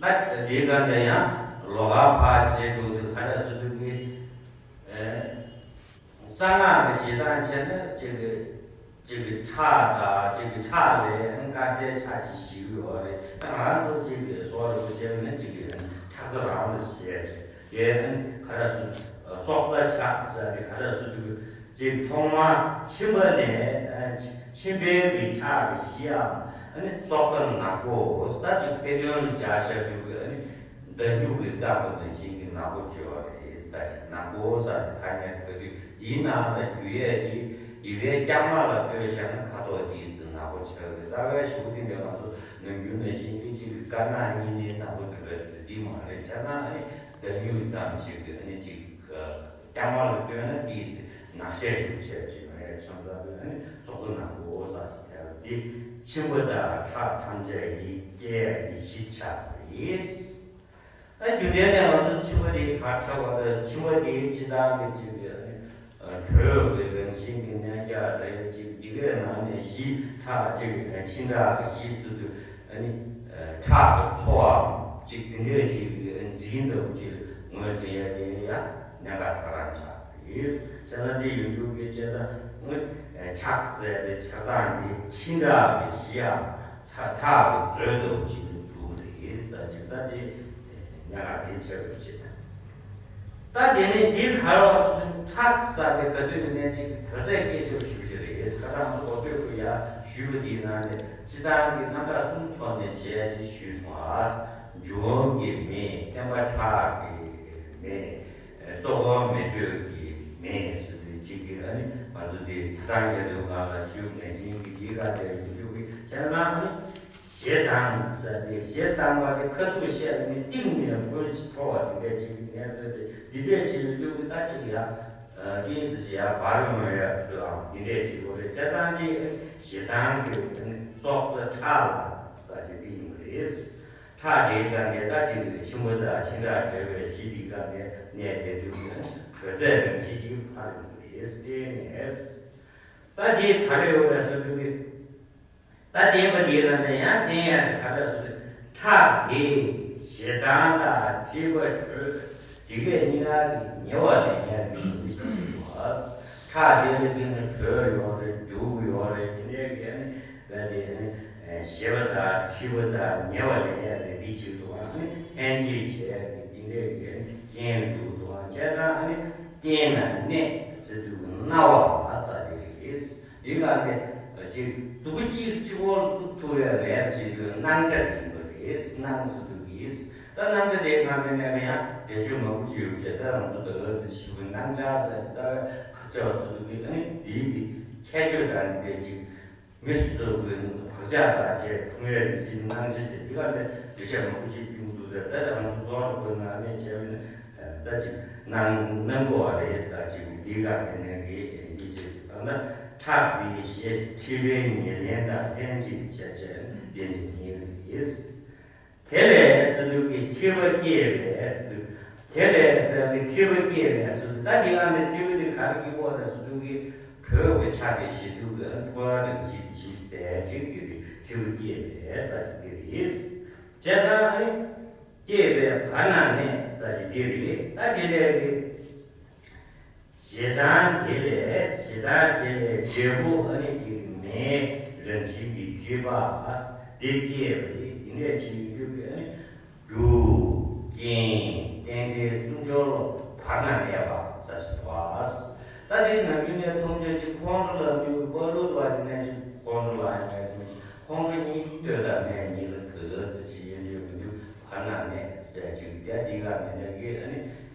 ད་འདིའི་སྒང་ནས་ཡང་ལོགས་ཀ་ཕར་བྱས་འགྲོ་དུས་ག་རེ་ཟེར་དུས་ཀྱི། གསང་སྔགས་ཀྱི་བཞེད་སྟངས་བྱས་ན་གཅིག་གི་གཅིག་གི་ཁྲག་དང་གཅིག་གི་ཁྲག་ལས་དཀར་ཟས་ཆགས་ཀྱི་ཞིག་ཡོད་རེད། ད་ང་ཚོ་གཅིག་གི་གསོ་བ་རིག་པ་བྱས་པ་ན་གཅིག་གི་ཁྲག་རྩ་རང་ལ་བཞེད་ཡ་བྱས་དེ་ག་རེ་ཟེར་སྲོག་རྩ་ཆགས་ཟེར་ཏེ་ག་རེ་ཟེར་དུས་ཀྱི། གཅིག་ཐོག་མར་མཆིན་པ་ནས་མཆིན་པའི་གི་ཁྲག་གི་གཞིའམ་ཨ་ནི་སྲོག་རྩ་ནག་པོ་ས་གཅིག་དཔེ་དོན་ལ་སྦྱར་བཞག་དུས་ཀྱི་ཨ་ནི་མདའ་མཇུག་གི་རྩ་པོ་ནང་བཞིན་གྱི་ནག་པོ་བྱོས་པ་རེད། ས་གཅིག་ནག་པོ་ས་ནི་ཐ་སྙད་ཟེར་དུས་ཡིན་ནའང་ད་རྒྱུ་ཡས་དེ་ཡི་གེའི་རྐྱང་མ་ལ་ལྟོས་བཞག་ན་ཁ་དོག་དེ་ནག་པོ་ཆགས་ཀྱི། རྩ་བའི་ཞུ་དེ་འདྲ་ང་ཚོ་ནམ་རྒྱུན་ནང་བཞིན་གྱི་གཅིག་གི་དཀར་ནག་གཉིས་ནི་ནག་པོ་འདུག་པས་ཟེར་དེ་མ་རེད། ཆ་ཚང་ཨ་ནི་མདའ་མཇུག་ཙམ་ཞིག་གི་ཨ་ནི་གཅིག་རྐྱང་མ་ལ་ལྟོས་ན་དེའི་ཚེ་ནག་ཤས་ཤུགས་ཆེ་ཅིག་མེད་ཆང་ས་དེ་ནི་སྲོག་རྩ་ནག་པོ་ས་ཞིག་ཐལ་ཏེ་མཆིན་པ་དང་ཁྲག་ཐམས་ཅད་ཡིད་སྐྱེ་ཡི་གཞི་ཆགས་པ་རེད། ཨ་རྒྱུ་མཚན་ནི་ང་ཚོ་མཆིན་པ་དེ་ག་ཆགས་པ་དང་མཆིན་པ་དེ་ཇི་ལྟར་གི་ཅིག་དེ་ནི་དྲོད་ཀྱི་རང་བཞིན་གྱི་གནས་རྒྱ་རེད། ཅིག་དེ་གའི་ནང་ནས་གཞི་ཁྲག་ཅིག་མཆིན་ཁྲག་གི་གཞི་ཟེར་དུས་ཨ་ནི་ཁྲག་གི་ཚོགས་ཅིག་དེ་འདྲས་ཅིག་འཛིན་འདུག་ཅིག་ངོས་འཛིན་ཡ་དེ་ཡ་གནད་འགག་ཁག་རང་ཆགས་རེད། བྱས་ན་དེ་ཡོད་འདུག་གི་བྱས་ན་ངོས། ཆགས་ཟེར་བའི་ཆགས་སྡང་འདི་ཕྱིན་དྲགས་པའི་གཞི་ཡང་ཆགས་ཁྲག་གི་མཛོད་དུ་ཅིག་འདུག་རེད་ཟེར་ཅིག་ད་དེ་ཉག་ག་དེ་ཆེ་བ་ཅིག་ད་དེ་ནས་འདི་ག་རེ་བ་སོང་ན་ཁྲག་ཟེར་བའི་ག་དུས་ནས་ཅིག་བོད་ཚད་སྐད་ཆ་ཞུ་རྒྱུ་རེད། ཁ་སང་ཚོ་གོ་ཐོས་ཀྱི་ཡ་ཞུས་པ་དེའི་ནང་ནས་སྤྱི་བཏང་གི་རྣམ་གྲངས་གསུམ་ཐོག་ནས་བྱས་ཅིག་ཞུས་སོང་ཨ། འབྱུང་བའི་མེ། བརྟེན་པ་ཁྲག་གི་མེ། གཙོ་བོ་མེ་དྲོད་ཀྱི་མེ་ཟེར་དུས་གཅིག་གིས་ཨ་ནི་ང་ཚོ་དེ་ཚ་གྲང་རྒྱ་མཚོའི་སྒང་ལ་བཞུགས་ནས་ཤིང་གི་འདིའི་སྒང་དེར་ཡོང་རྒྱུ་གི་བྱས་ན་ཨ་ནི་ཞེ་སྡང་ཟེར་ཏེ་ཞེ་སྡང་བ་དེ་ཁ་ཐུག་བཤད་ནས་གཏིང་ནས་ཁོའི་ཕྱི་ཁྲོ་བ་དེ་འདྲ་ཅིག་ངལ་རྩོལ་ཏེ་འདི་འདྲ་ཅིག་ཡོང་རྒྱུ་གི་ད་ཅིག་ཡ་རྐྱེན་ཅིག་ཡ་བར་ཡོང་ཡ་ཚུལ་ཨང་འདི་འདྲ་ཅིག་ཡོད་རེད། བྱས་ཙང་དེ་ཞེ་སྡང་གི་སྲོག་རྩ་ཁྲག་ལ་ཟེར་ཅིག་དེ་ཡིན་པ་རེད། ཁྲག་དེའི་སྒང་ནས་ད་ཅིག་ཆེན་པོ་དང་ཆེ་ཕྲ་འབྲེལ་བའི་གཞི་དེའི་སྒང་ནས་གནས་བསྡད་དུས་ནས་དྲོད་ཚད་རང་བཞིན་ཅིག་འཕར་ཡོང་གི་རེད། དེ་ནས་ད་དེ་ག་རེ་ཡོད་རེད་ཟེར་དུས་ཀྱི་ད་བརྟེན་པ་དེའི་སྒང་ནས་ཡང་བརྟེན་ཡག་གི་ག་རེ་ཟེར་དུས་ཁྲག་དེ་ཞེ་སྡང་དང་འཁྲིས་པ་དྲོད་དེ་གས་གཉིས་ཀ་གི་ཉེ་བ་ལ་ཉེ་བའི་ལུགས་ཤིག་ཡོད་པ། ཁྲག་དེ་ལ་བརྟེན་ནས་དྲོད་ཡོད་རེད། རྒྱུ་ཡོད་རེད། དེ་འདྲའི་གི་ཨ་ནི་ད་དེ་ཨ་ནི་ཞེ་བ་དང་འཁྲིས་པ་དང་ཉེ་བ་ལ་ཉེ་བ་དེ་འདི་ཅིག་འདུག་ཨ་ནི་ལྷན་ཅིག་བྱས་ཀྱི་དེ་འདྲའི་གི་ཨ་ནི་རྐྱེན་འགྲོ་འདུག་ཨ་བྱས་ཙང་ཨ་ནི་བརྟེན་ན་གནས་ཟེར་དུས་ཀྱི་སྣང་བ་ལ་ཟེར་དེ་རེད། དེ་ག་ནས་ཅིག་མཛུབ་གུ་གཅིག་གཅིག་པོར་བཙུགས་ཐུབ་ཡ་མེད་ཅེས་པའི་སྣང་ཆ་ཡིན་པ་རེད། སྣང་ཟེར་དུས་ཀྱི་ད་སྣང་ཆ་དེའི་ནང་ནས་ནས་ཡང་འགྲེལ་བརྗོད་མང་པོ་ཅིག་ཡོད་པ་བྱས། ད་ང་ཚོ་འདི་ལ་དེ་ཞུ་བའི་སྣང་ཆ་ཟེར་རྩ་བའི་ཁ་ཆེ་བ་ཟེར་དུས་ཀྱི་ཨ་ནི་འདིའི་གི་ཁྱད་ཆོས་དང་འདི་འདྲའི་ཅིག་མི་སོ་སོའི་བག་ཆགས་དང་བཅས་འཁྲུངས་ཡས་ཀྱི་ཅིག་སྣང་ཆ་ཅིག་འདི་ག་ནས་འགྲེལ་བཤད་མང་པོ་ཅིག་བསྐྱོན་འདུག་ད་ད་ང་ཚོ་རྫོང་རིན་པོ་ཆེ་ནས་བྱས་པ་ནི་ད་ཅིག་སྣང་སྣང་གོ་བ་རེད་ཟེར་ཅིག་འདི་ག་ནས་ནས་གི་འདི་ཅིག་ད་ལྟ་ཁྲག་འདི་ཞེས་མཁྲིས་པའི་ཉེར་ལེན་དང་ལྷན་ཅིག་བྱས་བྱས་བསྟན་ཅིག་ཉེར་ཡིན། དེ་ལས་ཟེར་དུས་ཀྱི་མཁྲིས་པ་སྐྱེས་པས་ཟེར་དུས། དེ་ལས་ཟེར་ཏེ་མཁྲིས་པ་སྐྱེས་པས་ཟེར་དུས་ད་འདི་ལ་ནི་མཁྲིས་པ་འདི་ག་རེ་སྐྱེ་གོ་རེད་ཟེར་དུས་ཀྱི་དྲོད་ཀྱི་ཆ་དེ་ཞེ་དུས་ཀྱི་ཁྲོ་བ་རང་བཞིན་ཞིག་པས་ཅིག་གི་རེད། མཁྲིས་པ་སྐྱེས་པས་ཟེར་ཅིག་འདི་རེད། བྱས་ཙང་ནི་སྐྱེས་པའི་བར་ན་གནས་ཟེར་ཅིག་འདི་རེད། ད་དེ་ལས་ཀྱི། ཞེ་སྡང་དེ་ལས་ཞེ་སྡང་དེ་ལས་འབྲས་བུ་ཨ་ནི་ཅིག་མེའི་རང་བཞིན་གྱི་མཁྲིས་པ་འདི་སྐྱེས་པ་རེད། དེ་འདྲས་བྱེད་ཡོད་ཀྱི་ཨ་ནི་རྒྱུ་རྐྱེན་རྟེན་འབྲེལ་གསུམ་སྦྱོར་བར་ན་གནས་པ་ཟེར་ཞིག་པ། ད་དེ་ནམ་རྒྱུན་ནས་མཐོང་ཆོས་ཅིག་ཁོང་ཁྲོ་ལ་དམིགས་པ་ལུགས་པ་དེ་ནས་ཅིག་ཁོང་ཁྲོ་ལ་ཡང་ཁོང་ཁྲོ་གཉིས་ལྟོས་དང་གནས་གཉིས་ལ་གི་ལ་ཙི་ཅི་ཡོད་ཡོད་ཀྱི་འདུག་བར་ན་གནས་ཟེར་ཅིག་ཡ་འདི་ག་མེད་ན་གི་ཨ་ནི་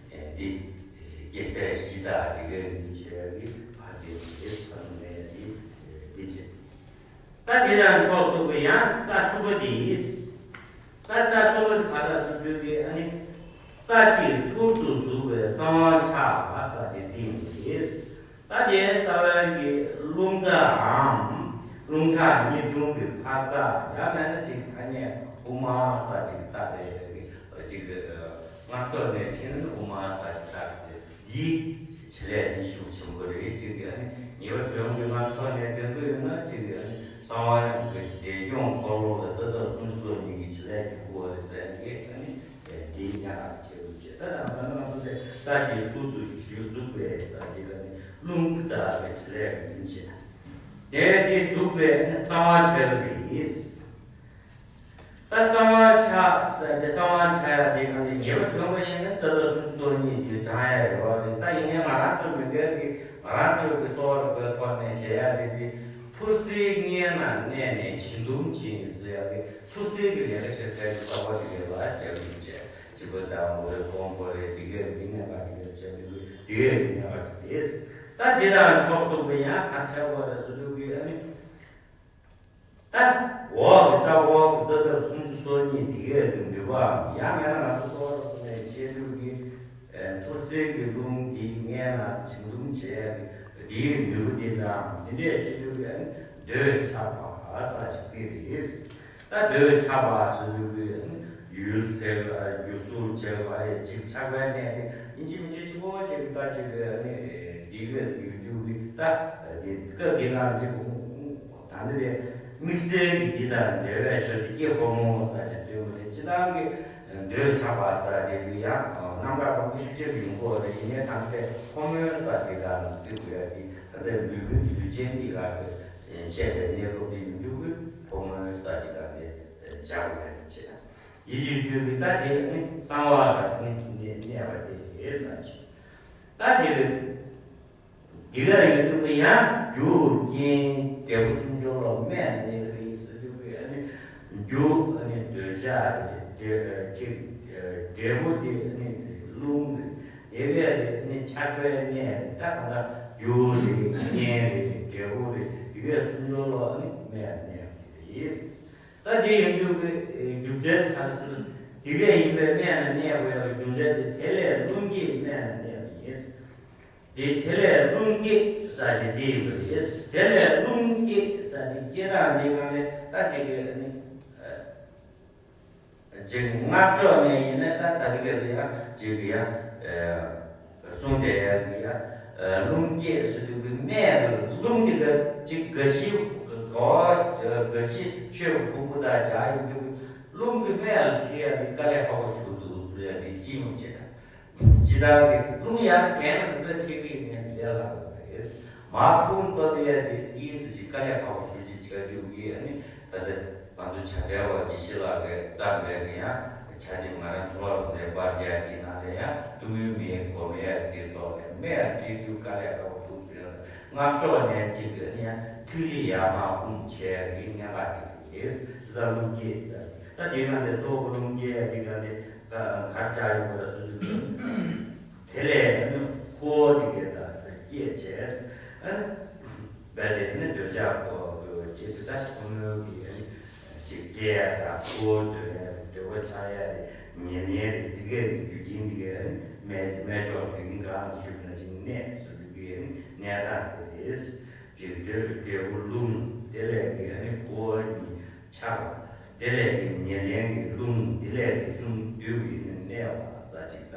འདི། སྐྱེ་ས་གཞི་དང་དེ་གའི་འདུས་བྱས་ཀྱི་ཕར་དེ་དེ་ཚོ་ནས་དེ་དེ་བྱེད། ད་དེ་དང་ཕྱོགས་གཅིག་པུ་ཡང་རྩ་གསུམ་པོ་དེ་ཡིས། ད་རྩ་གསུམ་པོ་དེ་ག་ལ་སོགས་པའི་ཨ་ནི། རྩ་གཅིག་ཐུར་དུ་ཟུག་པའི་གསང་བ་ཆགས་པ་ཟེར་ཅིག་དེ་ཡིན་ཏེ། ད་དེ་རྩ་བའི་གི་རླུང་རྩའམ། རླུང་ཁྲག་གཉིས་བརྡུངས་པའི་འཕར་རྩ་ཡང་མེད་ན་ཅིག་ཐ་སྙད་དབུ་མ་ཟེར་ཅིག་ད་དེ་ཅིག་སྔགས་ཕྱོགས་ནས་ཕྱིན་དབུ་མ་ཟེར་ཅིག་ད་དེ། འདིའི་བྱེད་ལས་འདི་ཤུགས་ཆེན་པོ་རེད། གཅིག་གིས་ཨ་ནི་ཉེ་བར་དོན་གྱི་ལམ་ཕྱོགས་ནས་དོན་དུ་ཡོད་ན་གཅིག་གིས་ཨ་ནི་གསང་བ་གི་དེ་ཡོངས་འཁོར་ལོ་ལ་རྩ་ཐབས་སུམ་ཅུ་སོ་གཉིས་ཀྱི་བྱེད་ལས་ཀྱི་སྐུ་བ་རེད་ཟེར་ནས་ཨ་ནི་འདིའི་ཉག་ག་ཆེ་རུ་བྱེད། ད་ལྟ་ང་ཚོ་དེ་རྩ་གཅིག་ཐུར་དུ་ཞུགས་འཛུགས་པའི་རྩ་གཅིག་ཨ་ནི་རླུང་དག་པའི་བྱེད་ལས་ཀྱི་རྒྱུན་བྱེད། དེ་དེ་ཟུག་པའི་གསང་བ་ཆེ་རུ་རེད། ད་གསང་བ་ཆགས་ཟེར་ཏེ་གསང་བ་ཆགས་ཡ་དེ་གང་དེ་ཉེ་བར་དོན་གྱི་ཡིན་ན་རྩ་ཐབས་སུམ་ཅུ་སོ་གཉིས་ཀྱི་བགྲང་ཡ་ཡོད་རེད། ད་ཡིན་ནའི་ང་རང་ཚོ་མི་སྒེར་གྱི་ང་རང་ཚོའི་གི་གསོ་བ་རིག་པའི་ཐོག་ནས་བྱེད་ཡ་དེ་དེ་ཐུར་སེལ་མངལ་ན་གནས་ནས་འབྱིན་གཏུམ་བྱིན་ཟེར་ཡ་གི་ཐུར་སེལ་གྱི་ལས་ཀ་བྱེད་མཁན་གྱི་གསོ་བ་དེ་གའི་ལ་བྱེད་རིན་བྱེད་བྱིས་པ་དང་མོ་རེ་ཁོང་ཁོ་རེ་དེ་གའི་མི་ནས་ང་དེ་གའི་བྱེད་མི་དགོས། དེ་གའི་མི་ནས་ང་ཅིག་དེས་ད་དེ་དང་ཕྱོགས་གཅིག་པུ་ཡང་ག་ཆགས་པ་རེད་ཟེར་དུས་གི་ཨ་ནི། ད་འོག་གི་རྩ་འོག་གི་རྩ་ཐབས་སུམ་ཅུ་སོ་གཉིས་འདི་གས་ཀྱི་ནུས་པའམ་ཡང་མིན་ན་ང་ཚོ་གསོ་བ་རིག་པ་ནས་བཤད་ལུགས་ཀྱི་ཐུར་སེལ་གྱི་རླུང་འདི་མངལ་ན་འབྱིན་གཏུམ་བྱས་འདིའི་ནུས་པ་འདི་དང་འདི་འདྲས་བྱེད་ལུགས་ཀྱི་འདོད་ཆགས་པ་ཟེར་ཅིག་འདི་རེད། ད་འདོད་ཆགས་པ་ཟེར་ལུགས་ཀྱི་ཡུལ་ཟེར་རྒྱུ་ཟུར་བྱས་པ་ཅིག་ཆགས་པའི་གནས་དེ་ཡིན་གཅིག་མིན་གཅིག་ཆུ་བོ་ཅིག་ད་ཅིག་འདི་གས་ཡུལ་རྒྱུ་གི་ད་འདི་སྐབས་འདི་ནང་ཅིག་ད་ནི་དེ་དམིགས་བསལ་གྱི་འདི་དང་འབྲེལ་བའི་ཆོས་དེ་སྐྱེ་ཕོ་མོ་ཟེར་ཞིག་སྟོན་པ་རེད། སྤྱི་བཏང་གི་འདོད་ཆགས་པ་ཟེར་དེ་རིགས་ཡང་རྣམ་གྲངས་མང་པོ་ཞིག་ཅེས་ཡོང་གི་ཡོད་རེད། ཡིན་ནའི་དམ་པས་ཕོ་མོའི་ཟེར་དེ་དང་བརྩི་དགོས་ཡ་དེ་ ད་ལྟའི་ལུས་ཀུན་གྱི་ལུས་ཅན་འདི་ག་གི་བཤད་པའི་གནས་སྐབས་འདི་ཡིན་དུས་ཀྱི་ཕོ་མོའི་ས་ཀྱི་ད་ལྟའི་བྱ་བ་ཡོད་པ་བྱེད། དེ་ཡིན་དུས་ཀྱི་ད་དེ་ནི་གསང་བ་ལ་ནི་གནས་པ་དེ་རེད་ས་ཆེ། ད་དེ་རེད། འདི་ག་ཡོད་དུས་ཀྱི་ཡང་རྒྱུ་རྐྱེན་འབྲས་བུ་གསུམ་སྦྱོར་ལ་སྨད་ནས་རེད་ཟེར་དུས་ཀྱི་ཨ་ནི་རྒྱུ་ཨ་ནི་འདོད་ཆགས་རེད། འབྲས་ཅིག་འབྲས་བུ་དེ་ཨ་ནི་རེད་རླུང་རེད། དེ་གས་རེད་ཨ་ནི་ཆགས་པའི་གནས་རེད། ད་གང་ལྟར་རྒྱུ་རེད། རྐྱེན་རེད། འབྲས་བུ་རེད། དེ་གས་གསུམ་སྦྱོར་ལ་ཨ་ནི་སྨད་ནས་རེད། ད་དེ་ཡིན་དུས་ཀྱི་རྒྱུ་མཚན་ག་རེ་ཟེར། དེ་གས་ཡིན་པའི་སྨད་ནས་གནས་དགོས་ཡག་རྒྱུ་མཚན་དེ་དེ་ལས་རླུང་སྐྱེས་སྨད་ནས་གནས་པ་ཡིན། དེ་དེ་ལས་རླུང་སྐྱེས་ས་ཞིག་དེ་ཡིན་པ་རེད། དེ་ལས་རླུང་སྐྱེས་ས་དེ་སྐྱེ་སྟངས་དེ་གང་ལས་ད་ཅིག་གི་ནི་ཅིག་སྔགས་ཕྱོགས་ནས་ཡིན་ན་ད་ད་དེ་གས་སུ་ཡང་ཅིག་གི་ཡང་གསུངས་བསྡད་ཡག་གི་ཡང་རླུང་སྐྱེས་ཟེར་དུས་ཀྱི་སྨད་རླུང་དེ་ག་ཅིག་ག་ཤི་ག་ག་ཤི་ཆོས་ཕུང་པོ་དང་བྱ་ཡིན་དུས་རླུང་གི་སྨད་ལ་ཁྲིད་ཡག་དེ་དཀའ་ལས་ཁག་པོ་ཞིག་འདུག་ཟེར་ཡག་དེ་ཅི་ཡོང་བྱེད། ཇི་ལྟར་གྱི་རླུང་ཡར་གྱེན་ལ་འདི་ཁྲིད་ཀྱི་ནས་ལས་སླ་བ་རེད། མར་དཔུང་བབས་ཡས་དེ་དེའི་དུས་ཀྱི་དཀའ་ལས་ཁག་པོ་ཞུ་ཅིག་བྱ་རྒྱུ་གི་ཨ་ནི་ད་ལྟ་ང་ཚོ་བྱ་བྲལ་བ་དགེ་བཤེས་ལགས་ཀྱིས་བརྩམས་པའི་གི་ཡང་བྱ་དེ་ང་རང་ཚོ་ལ་ལས་པར་རྒྱག་གི་ནང་ལས་ཡང་ཏུ་མུའི་མེའི་སྒོམ་ཡས་དེ་ཐོག་ནས་སྨད་ཁྲིད་རྒྱུ་དཀའ་ལས་ཁག་པོ་འདུག་ཟེར་ཡང་སྔགས་ཕྱོགས་ནས་ཅིག་གི་ཨ་ནི་ཡང་ཐིག་ལེ་ཡར་མར་དཔུང་བྱས་ཀྱི་གནད་འགག་དེ་རེད། ཇི་ལྟར་རླུང་སྐྱེས་ཟེར་ད་དེ་ནང་ལས་གཙོ་བོ་རླུང་སྐྱེས་དེ་ག་ལས། གར་ཆགས་ཡོང་བ་སོ་སོ་གི་དེ་ལས་ནི་ཁོ་བོ་དེ་གའི་ད་སྐྱེད་བྱས། རྦད་དེ་ནི་འདོད་ཆགས་ཁོ་བོ་གི་བྱེད་དུ་ད་ཁོ་མོའི་གི་ཅིག་སྐྱེ་ཡ་ད་ཁོ་བོ་འདོད་ཡ་འདོད་པ་ཆགས་ཡ་རེད། ཉེ་ཉེ་རེད། དེ་གའི་གི་རྒྱུ་རྐྱེན་དེ་གའི་ནི་སྨད་སྨད་ཕྱོགས་དེ་རིང་གང་ལ་ཞུས་པ་ནང་བཞིན་གནས་སུ་དེ་གའི་ནི་གནས་སྟངས་དེ་རེད། ཅིག་འདོད་འབྲས་བུ་རླུང་དེ་ལས་གི་ནི་ཁོ་བོ་ཉིད་ཆགས་པ། དེ་ལས་ཀྱི་ཉེར་ལེན་གྱི་རླུང་དེ་ལས་ཀྱི་གསུམ་འདུས་ཀྱི་ནི་གནས་པ་རྩ་གཅིག་ད།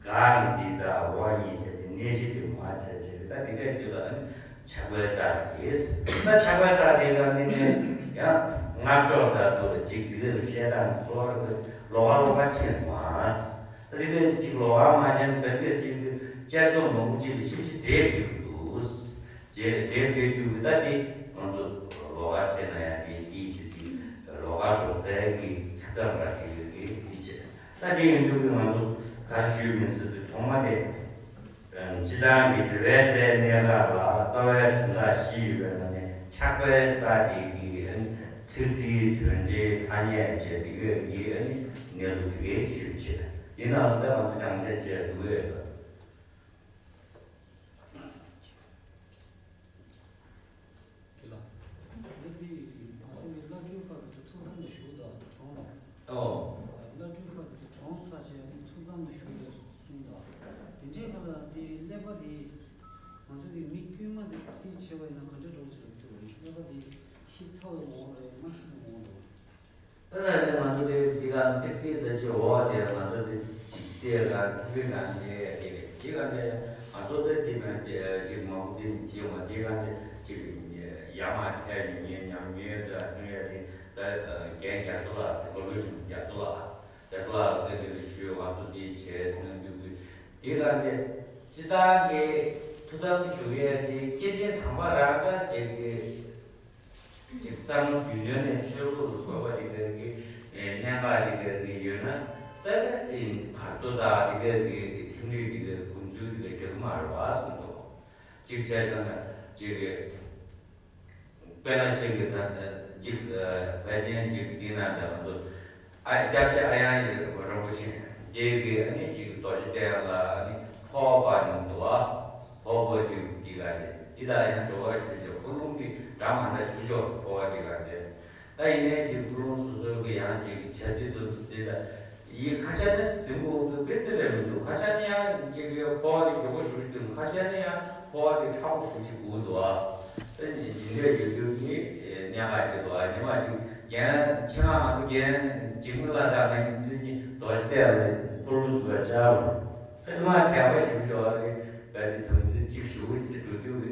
གང་འདི་ད་འོག་གཉིས་བྱས་ཏེ་གནས་གཞི་དེ་མ་བྱས་བྱས་ཏེ་ད་དེ་གས་ཅིག་ལ་ནི་ཆགས་པའི་རྩ་དེ་ད་ཆགས་པའི་རྩ་དེ་ལ་ནི་ནི་ཡང་སྔགས་ཕྱོགས་ལྟར་དུ་ཅིག་དེ་ལས་བཤད་སྟངས་གཙོ་བོ་ལོགས་ཀ་ལོགས་ཀ་ཕྱིན་སོང་ཨ། ད་དེ་གས་ཅིག་ལོགས་ཀ་མ་ཕྱིན་ད་དེ་གས་ཅིག་དཔྱད་རྩོམ་མང་པོ་ཅིག་ལ་ཞིབ་ཞིབ་འགྲེལ་དགོས་ཀྱི་འདུག་རྗེས་འབྲེལ་སྤེལ་རྒྱུ་གི་ད་དེ་ང་ཚོ་ལོགས་ཀ་བྱས་ན་ཡང་དེ་དེའི་དེ་ཅིག་ལོགས་ཀ་འགྲོ་སའི་གི་ཚིག་མཚམས་ར་དེ་གི་དེ་དེ་བྱས། ད་དེ་ཡིན་དུས་ཀྱི་ང་ཚོ་ག་རེ་ཞུས་མིན་ཟེར་དུས་ཐོག་མ་དེ་སྤྱི་བཏང་གི་འབྲེལ་བའི་རྩའི་གནད་འགག་ལ་རྩ་བའི་དོན་དག་བཞི་ཡོད་པའི་ནང་ནས་ཆགས་པའི་རྩ་དེ་གི་ཚིག་འབྲིའི་དོན་འབྲེལ་ཐ་སྙད་བཅས་དེ་གི་ཡི་གནས་ལུགས་དེ་གའི་ཞུས་བྱས། དེ་ནང་ལ་ད་ང་ཚོ་སྦྱང་བྱས་བཅས་འདུག་ཡོད་ལ། དེ་ལ། འདི་དེ་ང་ཚོ་གི་བླ་སྤྲུལ་ཁག་གི་ཚོ་ཐུགས་དམ་ལ་བཞུགས་དང་གྲོངས་ལ། ཨོ། བླ་སྤྲུལ་ཁག་གི་ཚོ་གྲོངས་ཚར་བྱས་ནི་ཐུགས་དམ་ལ་བཞུགས་ཡོད་གསུངས་དང་། དེ་འདྲའི་ཁ་ལ་དེ་ཀླད་པ་དེ་ང་ཚོ་གི་མི་དཀྱུས་མ་དེ་ཚིག་ཆེ་བ་ཡིན་ན་ག་འདྲ་འགྲོ་ཅིག་ལ་ཚིག་བ་ཡིན་ཀླད་པ་དེ་ཤི་ཚར་བའི་ངོ་བོ་རེད་མ་ཤི་བའི་ངོ་བོ་རེད། ད་ལྟ་དེ་ང་ཚོ་དེ་འདི་ག་ཚིག་དེ་ད་ཅི་འོ་དེ་ང་ཚོ་དེ་ཅིག་དེ་ག་ཐུག་པའི་གང་དེ་དེ་རེད། དེ་ག་དེ་ང་ཚོ་དེ་དེ་མ་དེ་ཅིག་མང་པོ་དེ་མི་ཅིག་འོ་དེ་ག་དེ་ཅིག་ཡ་མ་ཐལ་ཡོད་ཉེ་ཉམས་ཉེ་དེ་གསུང་ཡ་དེ་ད་རྒན་རྒྱ་མཚོ་ལགས་དེ་སློབ་དཔོན་ཆུང་རྒྱ་མཚོ་ལགས་རྒྱ་མཚོ་ལགས་དེ་དེ་ཞུས་ང་ཚོ་དེ་བྱས་གནང་རྒྱུ་དེ་ག་དེ་སྤྱི་བཏང་གི་ཐུགས་དམ་ཞུ་ཡ་དེ་སྐྱེས་ཆེན་དམ་པ་རང་དང་བཅས་ཀྱི། ཅིག་བསམ་བློ་རྒྱུན་ལྡན་ནས་ཆོས་ལུགས་ལ་དགོས་པ་དེ་ག་གི་གནད་འགག་དེ་ག་གི་ཡོད་ན་ད་ནི་བར་དོ་དག་དེ་ག་གི་ཁྱིམ་ལུས་དེ་ག་ཁུངས་འཛུལ་དེ་ག་འགྲིག་གི་མ་རེད་བ་གསུངས་འདུག་ཅིག་བྱས་ཙང་ན་ཅིག་གི་དཔེར་ན་ཅིག་གི་ད་ཅིག་ཕལ་ཆེན་ཅིག་དེ་ན་འདྲ་མ་གཏོགས། ཨ་སྐྱབས་རྗེ་ཨ་ཡང་ཡིན་རིན་པོ་ཆེ་དེ་གི་ཨ་ནི་ཅིག་རྡོ་རྗེ་གདན་ལ་ཨ་ནི་འཕོ་བ་ཡོང་འདུག་ཨ། འཕོ་བ་དེ་འདི་ག་ནས་འདི་དག་ཡང་འགྲོ་བ་ཞུ་ཅོག་འཁོར་ལོ་འདི་འདྲ་མ་འདྲ་ཞུ་ཅོག་འཕོ་བ་འདི་ག་ནས་ད་ཡིན་ནའི་ཅིག་འཁོར་ལོ་སོ་སོའི་གི་ཡང་ཅིག་བྱ་ཚིག་ཏུ་ཟེར་ད་ཡི་ཁ་ཤས་ནི་ཟིན་པོ་འདུག་དཔེ་དེ་ལས་མི་འདུག་ཁ་ཤས་ནི་ཡང་ཅིག་འཕོ་བ་འདི་མགྱོགས་པོ་ཞུ་རྒྱུ་ཁ་ཤས་ནི་ཡང་འཕོ་བ་འདི་ཕྲ་བོ་ཞུ་ཅིག་དགོས་འདུག་ཨ། ད་ནི་ཇི་འདྲའི་ཡོད་རྒྱུ་གི་གནད་འགག་ཅིག་འདུག་ཨ། ཉི་མ་ཅིག་རྒན་ཕྱི་ནང་ང་ཚོ་རྒན་འཇིགས་མེད་ལ་དང་ང་ཚོ་གཉིས་རྡོ་རྗེ་གདན་ལ་འཁོར་ལོ་ཞུ་བར་བཅར་བ་རེད། ད་ཉི་མ་དད་པ་ཞིག་ཞུ་བ་རེད། བས་ཏེ་དོན་ཚན་གཅིག་ཞུ་གི་ཚེ་འགྲོ་རྒྱུ་གི་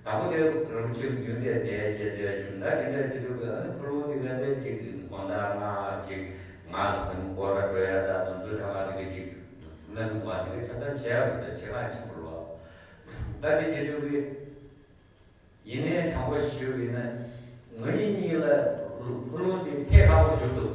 དང་པོ་དེ་རིན་པོ་ཆེ་རྒྱུན་ལས་བསྡད་བྱས་བསྡད་བྱུང་ད་དེ་འདྲ་བྱེད་དུས་ག་ནི་འཁོར་ལོ་དེ་ག་དེ་ཅིག་དགོང་དག་ང་ཅིག་ང་ལ་ཟིན་སྐོར་ར་འགྲོ་ཡ་ད་དོན་ཚུལ་ད་ང་དེ་ག་ཅིག་ན་དུ་མ་དེ་ག་ཆ་ཚང་བྱས་པ་རེད། ད་ཆེ་ང་ཆེན་པོ་རེད་བ། ད་དེ་བྱེད་དུས་གི་ཡིན་ནའི་དྲང་པོ་ཞུ་ཡིན་ན། ང་གཉིས་གཉིས་ལ་ཕོ་ལུང་དེ་ཐད་ཀར་པོ་ཞུ་འདུག་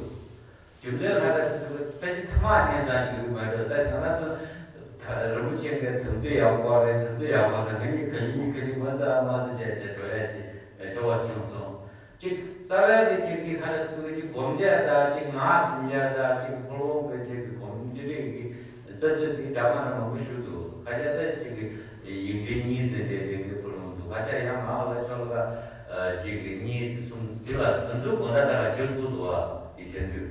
རྒྱུ་མཚན་ལ་ད་ཞུ་ད་ཅི་ཐ་མག་ནས་ད་ཞུ་གི་མ་འགྲོ། ད་ཡང་ན་སུ་ད་རིན་པོ་ཆེ་གི་དམ་ཚིག་ཡག་པོ་རེད། དམ་ཚིག་ཡག་པོ་ད་ང་གཉིས་ག་ལི་གཉིས་ག་ལི་མ་ཙ་མ་ཙ་བྱས་བྱས་འགྲོ་ཡ་ཅི་བྱ་བ་བྱུང་སོང་། ཅིག་རྩ་བའི་གི་ཅིག་གི་ཧ་ལས་སུ་གི་ཅིག་སྒོམ་རྒྱག་ད་ཅིག་ངག་སུམ་རྒྱག་ད་ཅིག་ཕོ་ལུང་གི་ཅིག་གི་སྒོམ་འདི་རིགས་གི་རྩ་ཚོད་འདི་འདྲ་མ་འདྲ་མང་པོ་ཞུ་འདུག་ཁ་ཤས་ད་ཅིག་གི་ཡིག་འབྲེལ་གཉིས་འདི་འདྲའི་འདི་གི་ཕོ་ལུང་འདུག་ཁ་ཤས་ཡང་ངག་ལ་ཆོ་ལ་ཅིག་གི་གཉིས་འདི་གསུམ་འདི་ལ་ད་འདུག་དགོངས་དག་ད་ལ་བྱེད་ཐུབ་འདུག་བ། འདི་དྲན་དུས་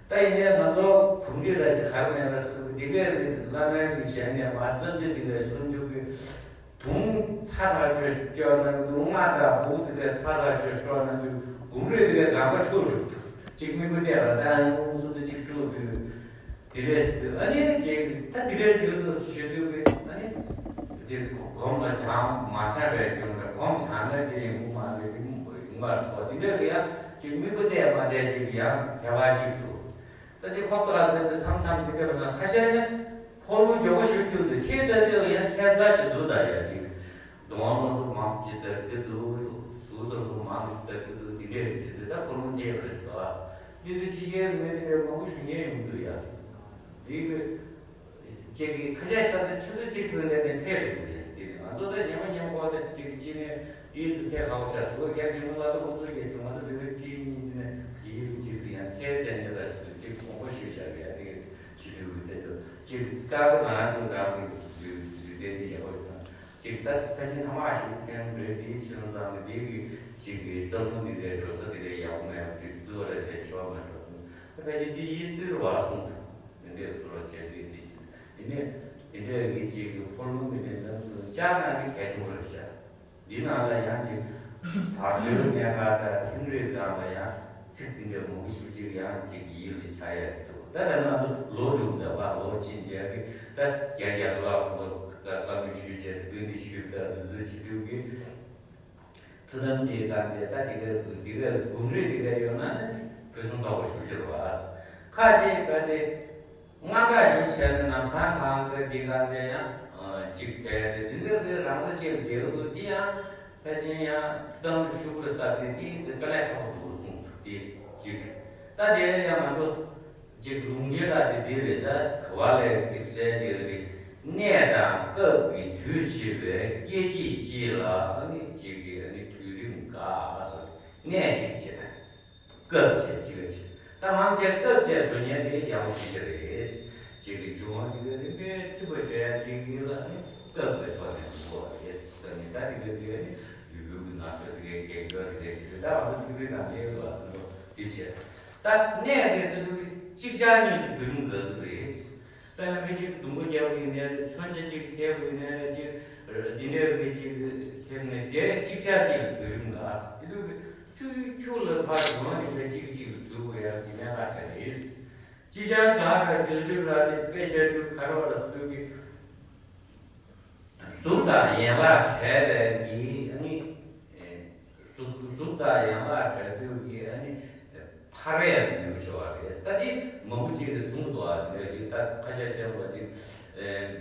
ད་ཡིན་ནའི་ང་ཚོ་གོམས་འདྲིས་ལ་ཅིག་ཧ་གོ་ཡ་ལ་སུ་གི་འདི་གའི་བླ་མའི་གི་ཞལ་ནས་མ་རྩ་ཚོད་འདི་གའི་གསུང་རྒྱུ་གི་དུང་ཚ་ཐག་ཆོད་སྐྱོར་གནང་རྒྱུ། རྔ་དང་སྦུག་དེ་གའི་ཚ་ཐག་ཆོད་སྐྱོར་གནང་རྒྱུ། གུམ་རེ་དེ་གའི་གང་པ་འཁྲུག་འཁྲུག་ཅིག་མིག་དཔེ་བལྟས་པ་ལྟ་ཡང་སུ་དེ་ཅིག་འཁྲུག་དུས། དེ་རེད་ཟེར་དུས་ཨ་ནི་ཅིག་ད་དེ་རེད་ཅིག་ཏུ་ཞུ་དུས་ཀྱི་ཨ་ནི་དེ་གོམ་ལ་བྱང་མ་བྱང་བའི་རྒྱུ་འདྲ། གོམ་བྱང་ན་དེ་ཡོང་གི་མ་རེད། དེ་ཡོང་མ་སོང་། དེ་འདྲ་གི་ཡང་ཅིག་མིག་དཔེ་བལྟས་མ་བལྟས་ཅིག་ཡང་ཁྱད་པར་ཅིག་འདུག་ད་ཅིག་ཧོབ་ཏེ་ལ་ཟེར་དུས་མཚམས་མཚམས་དེ་འདྲ་བ་ན་ཁ་ཤས་ནི་ཕོ་ལུང་མགྱོགས་པོ་ཞིག་ཁྱུག་འདུག་ཁྱེད་ལྟ་དུས་ཡང་ཁྱད་མཚར་ཞིག་འདུག་ད་ཡ་ཅིག་གདོང་བ་སྣ་ཚོགས་མང་ཅིག་ལྟ་གི་འདུག་ཟུར་དང་ཟུར་མང་ཞིག་ལྟ་གི་འདུག་དེ་འདྲ་རེད་ཟེར་དུས་ད་ཕོ་ལུང་ཁྱེད་རེད་ཟེར་བ། དེ་དུས་ཕྱི་རྒྱལ་མི་དེ་འདྲ་མང་པོ་ཞུ་མཁན་ཡོང་གི་འདུག་ཡ། དེ་གི་ཅིག་གི་ཁ་ཤས་ལྟར་ན་ཆུ་ཚོད་གཅིག་ཙམ་ལས་ནས་ཕེབས་རེད་འདུག་ཡ། དེ་ནི་ང་ཚོ་ད་ཉི་མ་ཉི་མ་འགོར་ཏེ་དེ་གི་ཕྱི་ནས་ཡིད་དུ་ཐེག་ཁག་པོ་ཆགས་སོང་། རྒྱ་ཆེན་མོ་ལ་ད་ཁོང་ཚོ་རྒྱ་ཆེན་མོ་ད་དེ་བས་གཅིག་གཉིས་དེ་ནས་ཡིད་དུ་གཅིག་ཏུ་ཡང་ཚེ་བཙན་ནས་ད་གཅིག་དགོངས་པ་ཞུས་བཞག་གི་ཡ། དེ་གི་ཕྱི་དུས་དེ་ཚོ་གཅིག་དཀར་པོ་ང་རང་ཚོ་རང་གི་ལུས་ལུས་རྟེན་དེ་ཡག་པོ་ཡོད་ན་ཅིག་ད་ཕལ་ཆེར་ཐ་མག་ཞིག་འཐེན་རེད། དེའི་ཕྱི་ལོ་ཙམ་གི་དེ་གི་ཅིག་གི་བརྩམས་སྒྲུང་དེ་ཚོའི་འགྲོ་ས་དེ་ལས་ཡག་པོ་མེད་པ་དེ་བརྩི་བ་རེད་དེ་ཆོག་མ་འགྲོ། ཕལ་ཆེར་དེ་ཡིན་སྲིད་རེད་བ་གསུངས་འདུག་དེ་འདྲའི་བཟོ་འདྲ་བྱས་དུས་དེ་དེ་ནས་དེ་འདྲའི་གི་ཅིག་གི་ཕོ་ལུང་གི་དེ་འདྲ་བཅའ་ན་གི་གལ་ཆེན་པོ་རེད་ཤག་འདི་ནང་ལ་ཡང་ཅིག་བར་དོའི་གནད་འགག་དང་ཐིམ་རིམ་སྒང་ལ་ཡང་ཚིག་འདི་འདྲའི་མང་པོ་ཞིག་ཅིག་ཡང་ཅིག་ཡིད་ལ་འཆར་ཡ་ཞིག་འདུག་ད་ད་ང་ཚོ་ལོ་རིམ་འདྲ་བ་ལོ་ཅིག་མཇལ་གི་ད་རྒྱ་རྒྱ་ལ་ཁོ་བཀའ་མོལ་ཞུས་བྱས་སྐུལ་འདེད་ཞུས་པ་འདུག་ཅིག་འདུག་གི་ཐུགས་དམ་དེའི་སྒང་དེ་ད་དེ་ག་དེ་ག་གུམ་རེ་དེ་ག་ཡོད་ན་ནི་ཕུན་སུམ་ཚོགས་པ་ཞུ་ཕྱིར་བ། ཁ་ཅིག་ག་དེ་རྔམ་པ་ཞུ་བྱས་ནས་ནམ་སང་གང་གི་དེ་ག་དེ་ཡང་གཅིག་བལ་དེ་དེ་འདྲ་དེ་རང་ས་ཆེ་རྒྱལ་དུ་དེ་ཡང་ཕལ་ཆེར་ཡང་ཐུགས་དམ་ཞུ་དགོས་ས་དེ་དེ་དེ་དཀའ་ལས་ཁག་པོ་འདུག་གསུངས་དེ་གཅིག་ད་དེ་ཡང་ང་ཚོ་གཅིག་ལུང་འདྲེན་ལ་དེ་དེ་རེད། ད་ག་བ་ལས་གཅིག་གསལ་དེ་རེད། གནས་དང་སྐབས་ཀྱི་དུས་བྱེད་པའི་སྐད་ཅིག་གཅིག་ལ་ཨ་ནི་གཅིག་གི་ཨ་ནི་དུས་རིམ་འགའ་ཟེར། གནས་གཅིག་བྱེད་དང་སྐབས་བྱེད་གཅིག་ལ་བྱེད། ད་མང་ཆེ་སྐབས་བྱེད་འགྲོ་མཁན་དེ་ཡག་པོ་ཞིག་རེད། གཅིག་གི་འབྱུང་བ་དེ་ག་རིམ་པས་མཐུན་པ་བྱེད་ཡ་གཅིག་གི་ལ་ཨ་ནི་སྐབས་ཀྱི་ཐོག་ནས་འགྲོ་བ་རེད་ཟེར་ནས། ད་དེ་ག་དེ་ཨ་ནི་ལུས་པོའི་གི་ན་ཚོད་དེ་གའི་གེགས་ཡོད་དེ་གའི་ཞིག་རེད། ད་ང་ཚོ་ཐུགས་རེ་དང་ལས་ཡོད་པ་དེ་ཚོ་དེ་བྱེད། ད་གནས་རེད་ཟེར་དུས་གཅིག་ཆར་གཉིས་ཀྱི་བརྒྱུད་རིམ་འགའ་རེད། དཔེར་ན་མི་གཅིག་སྡུག་པོ་རྒྱག་པ་ཡིན་ནའི་རེད། མཚོན་ཆ་གཅིག་འཐེབ་པ་ཡིན་ནའི་རེད། གཅིག་འདི་འདྲའི་རིགས་གཅིག་འཐེབ་ནས་དེ་གཅིག་ཆར་གཅིག་བརྒྱུད་རིམ་འགའ་དེ་དུས་ཁྱུ་ཁྱུ་ལ་ཕར་འགྲོ་བ་ཡིན་ནའི་གཅིག་གཅིག་འཛུལ་དགོས་ཡ་གི་གནད་འགག་ཆགས་རེད། ཅི་ཆར་འགའ་ར་བརྒྱུད་རིམ་ར་དེ་དཔེ་བཤད་དུས་ག་རེ་བ་ལ་ཟེར་དུས་ཀྱི། གཟུགས་དང་ཡན་ལག་བྲལ་བའི་གི་ཨ་ནི། གཟུགས་གཟུགས་དང་ཡན་ལག་བྲལ་དུས་ཀྱི་ཨ་ནི། ཕ་རོལ་ཏུ་ཡུལ་བྱེད་པ་རེད། ད་འདི་མང་པོ་ཅིག་གིས་གསུངས་འདུག་ཨ་ནི་ཅིག་ད་ཁ་ཤས་ཅན་པོ་ཅིག་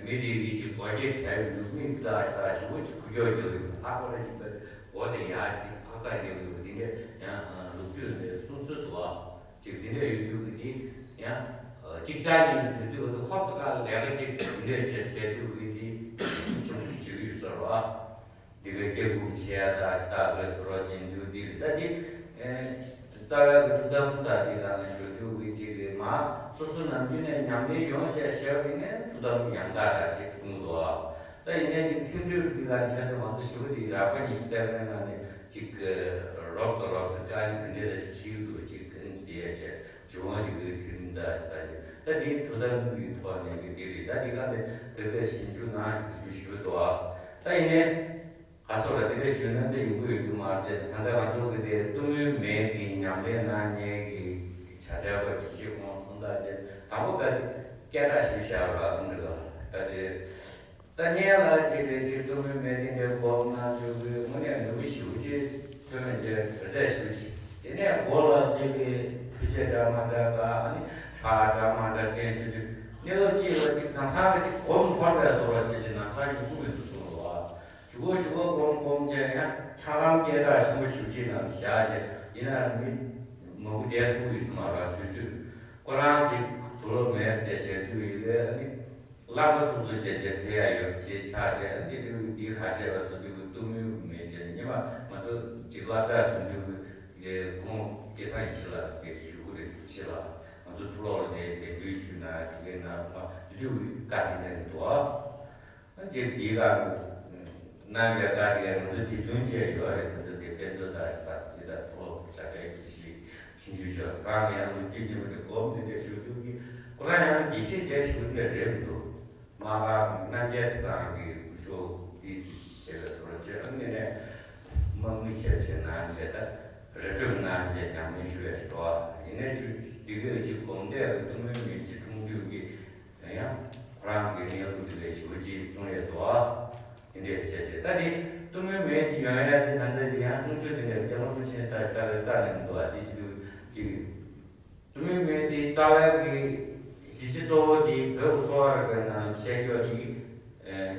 མི་དེ་གི་ཅིག་མགོ་སྐྱེས་བྲལ་བའི་ལུགས་མི་ད་ད་ཞིབ་པོ་ཅིག་ཁུ་སྐྱོར་རྒྱག་གི་ཡོད། ཧ་གོ་རེ་ཅིག་ད་མགོ་དེ་ཡར་ཅིག་འཕག་འཚག་རྒྱག་གི་ཡོད། དེ་འདྲ་ཡང་ལོ་རྒྱུས་ནས་གསུང་སྲོལ་འདུག་ཨ། ཅིག་དེ་འདྲ་ཡོད་དུས་ཀྱི་དེ་ཡང་ཅིག་ཅར་ཡིན་དུས་ཚོད་ཀྱི་ཧོབ་ཏེ་ཁ་ལས་ཀ་ཅིག་དེ་འདྲ་བྱས་བྱས་དུས་ཀྱི་དེ་ཆུང་ཆུང་བྱེད་ཀྱི་ཡོད་ས་རེད་བ། དེ་ག་སྐྱབས་སྒོམ་བྱས་ཡ་ད་ཞིག་ད་ག་ཟེར་བ་ཅན་དུས་དེ་རེད། ད་དེ་རྩ་བའི་གི་ཐུགས་དམ་ས་དེ་ག་ན་ཞུ་དུས་ཀྱི་ཅིག་རེད་མ། སོ་སོ་ནམ་རྒྱུན་ནས་ཉམས་ལེན་ཡོང་བྱས་བྱས་པ་ཡིན་ནའི་ཐུགས་དམ་ཡང་དག་ར་ཅིག་གསུངས་འདུག་ཨ། ད་ཡིན་ནའི་ཅིག་ཐིམ་རིམ་འདི་ག་ཆེད་དུ་ང་ཚོ་ཞི་བ་འདི་རགས་པ་ཉི་ཤུ་རྩ་ལྔའི་ནང་ནས་ཅིག་རོབ་ཙམ་རོབ་ཙམ་དཀའ་ངལ་འདི་འདྲ་ལ་ཅིག་འཁྱེར་འདུག་ཅིག་གང་ཟེར་ཡ་བྱས་འབྱུང་བ་རིག་པའི་ཐིམ་ད་ད་ཅིག་ད་འདི་ཐུགས་དམ་གྱི་ཐོག་ནས་ཀྱི་འདི་རེད། ད་འདི་ག་ནས་དེ་འདྲ་ཞིབ་འཇུག་གནང་ཞིབ་ཞིབ་འདུག་ཨ། ད་ཡིན་ནའི་ག་སོགས་ལ་དེ་འདྲ་ཞུས་ན་འདི་ཡོང་གི་ཡོད་རྒྱུ་མ་རེད། ད་ལྟ་ང་ཚོ་གི་དེ་གཏུམ་མོའི་མེ་གི་ཉམས་ལེན་གནང་མཁན་གྱི་བྱ་བྲལ་བ་དགེ་བཤེས་ཁོང་གསུམ་དག་ཅིག་དང་པོ་ད་སྐད་གྲགས་ཞིག་བཞག་པ་ཨ་འདྲ་ད་དེ། ད་སྔོན་ལ་ཅིག་གིས་ཅིག་གཏུམ་མོའི་མེ་དེ་འདྲའི་སྒོམ་གནང་རྒྱུ་གི་དངོས་གནས་ནུས་པ་ཞེ་པོ་ཅིག་ཐོན་མི་འཇལ་ག་ཚད་ཞེ་པོ་ཅིག་དེ་ནས་མགོ་ལ་ཅིག་གིས་འཕྲུལ་ཆས་འདྲ་མ་འདྲ་ག་ཨ་ནི་ཁྲག་འདྲ་མ་འདྲ་བསྟན་བྱེད་དུས་གནས་སྐབས་གཅིག་ལ་ཅིག་ནམ་སང་གི་ཅིག་སྒོམ་འཐོར་བའི་བཟོ་འདྲ་བྱེད་ཅིག་ནམ་སང་ཉིན་གསུང་མི་འདུག་གསུང་རོགས། ཞུ་གོ་ཞུ་གོ་སྒོམ་སྒོམ་བྱས་ཡང་འཁྱག་ལམ་སྐད་གྲགས་ཆེན་པོ་ཞེ་པོ་ཅིག་ནང་བཞག་བྱས། ཡིན་ནའང་མི་མང་པོ་བསྡད་ཐུབ་ཡོད་ས་མ་རེད། དུས་ཚོད་ཁོ་རང་གི་དུག་ལོག་མེད་ཅེས་བཤད་དུས་ཡིན་ལས་ཨ་ནི་གླ་པ་སོ་སོ་བྱས་བྱས་ཕེབས་ཡ་ཡོད་ཅེས་ཆགས་བྱས། ཨ་ནི་དེ་དུས་འདི་ག་བྱས་པ་སོ་དུས་གཏུམ་མོལ་མེད་བྱས་ནས་ཉི་མ་ང་ཚོ་ཅིག་སློབ་གྲྭ་དུ་འདུག་གི་ཁོང་སྐལ་བཟང་ཡེ་ཤེས་ལགས་ཀྱིས་ཞུ་གི་རེད། ཡེ་ཤེས་ལགས་ང་ཚོ་ཐུགས་ལོག་ལ་དེ་དེ་འདུལ་ཞུས་ན་དེ་གའི་ནང་མ་དུས་དུས་བཀའ་དེ་འདྲ་གི་འདུག་ཨ། ཅེས་འདི་ག་རྣམ་པའི་བཀའ་དེ་ང་ཚོ་དེ་ཚུན་ཆད་ཡོད་རེད། ད་ཚོ་དེ་དཔེ་མཛོད་དང་ཞིག་དང་ཞིག་དང་ཐོག་བྱ་བའི་དགེ་བཤེས་ཆུང་ཆུང་ཤོས་རང་ཡང་ལོ་རྒྱུས་རྙིང་པ་དེ་སྒོམ་དེ་འདྲ་ཞུ་དུས་ཀྱི་ཁོ་རང་ཡང་དགེ་བཤེས་བྱས་ཞུ་དེ་རེད་འདུག་མ་ག་རྣམ་རྒྱལ་དང་གི་སྐུ་ཞོགས་དེ་ཞེས་པའི་སོར་ཆེ་རང་ནས་ནས་དམག་མི་ཆེ་ཆེ་གནང་བྱས་ད་རི་ཁྲོད་གནང་བྱས་ཉམས་ལེན་ཞུ་བའི་སོ་ཡིན་ནས་ཞུ་འདི་གའི་ཅིག་སྒོམ་བཟླས་ཀྱི་གཏུམ་མོའི་མེ་ལྕེ་འཁྲུངས་དུས་ཀྱི། ཡང་ཁོ་རང་གི་གནས་ལུགས་དེ་ལས་ཞེ་པོ་ཅིག་གསུངས་ཡོད་དོ། དེ་འདྲས་བྱས་བྱས་ད་དེ་གཏུམ་མོའི་མེ་དེ་ཡོང་ཡ་དེ་ད་ལྟ་དེ་ཡང་གསུང་ཆོས་དེ་འདྲས་རྒྱལ་བ་རིན་པོ་ཆེ་ལྟར་ལྟར་བཀའ་གནང་འདུག་བ། དེ་ཅི་ལུགས་ཅིག་གཏུམ་མོའི་མེ་དེ་རྩ་བའི་གི་གཞི་གཞི་གཙོ་བོ་དེ་བོད་ཀྱི་གསོ་བ་རིག་པའི་ནང་བཤད་ཕྱོགས་དེ་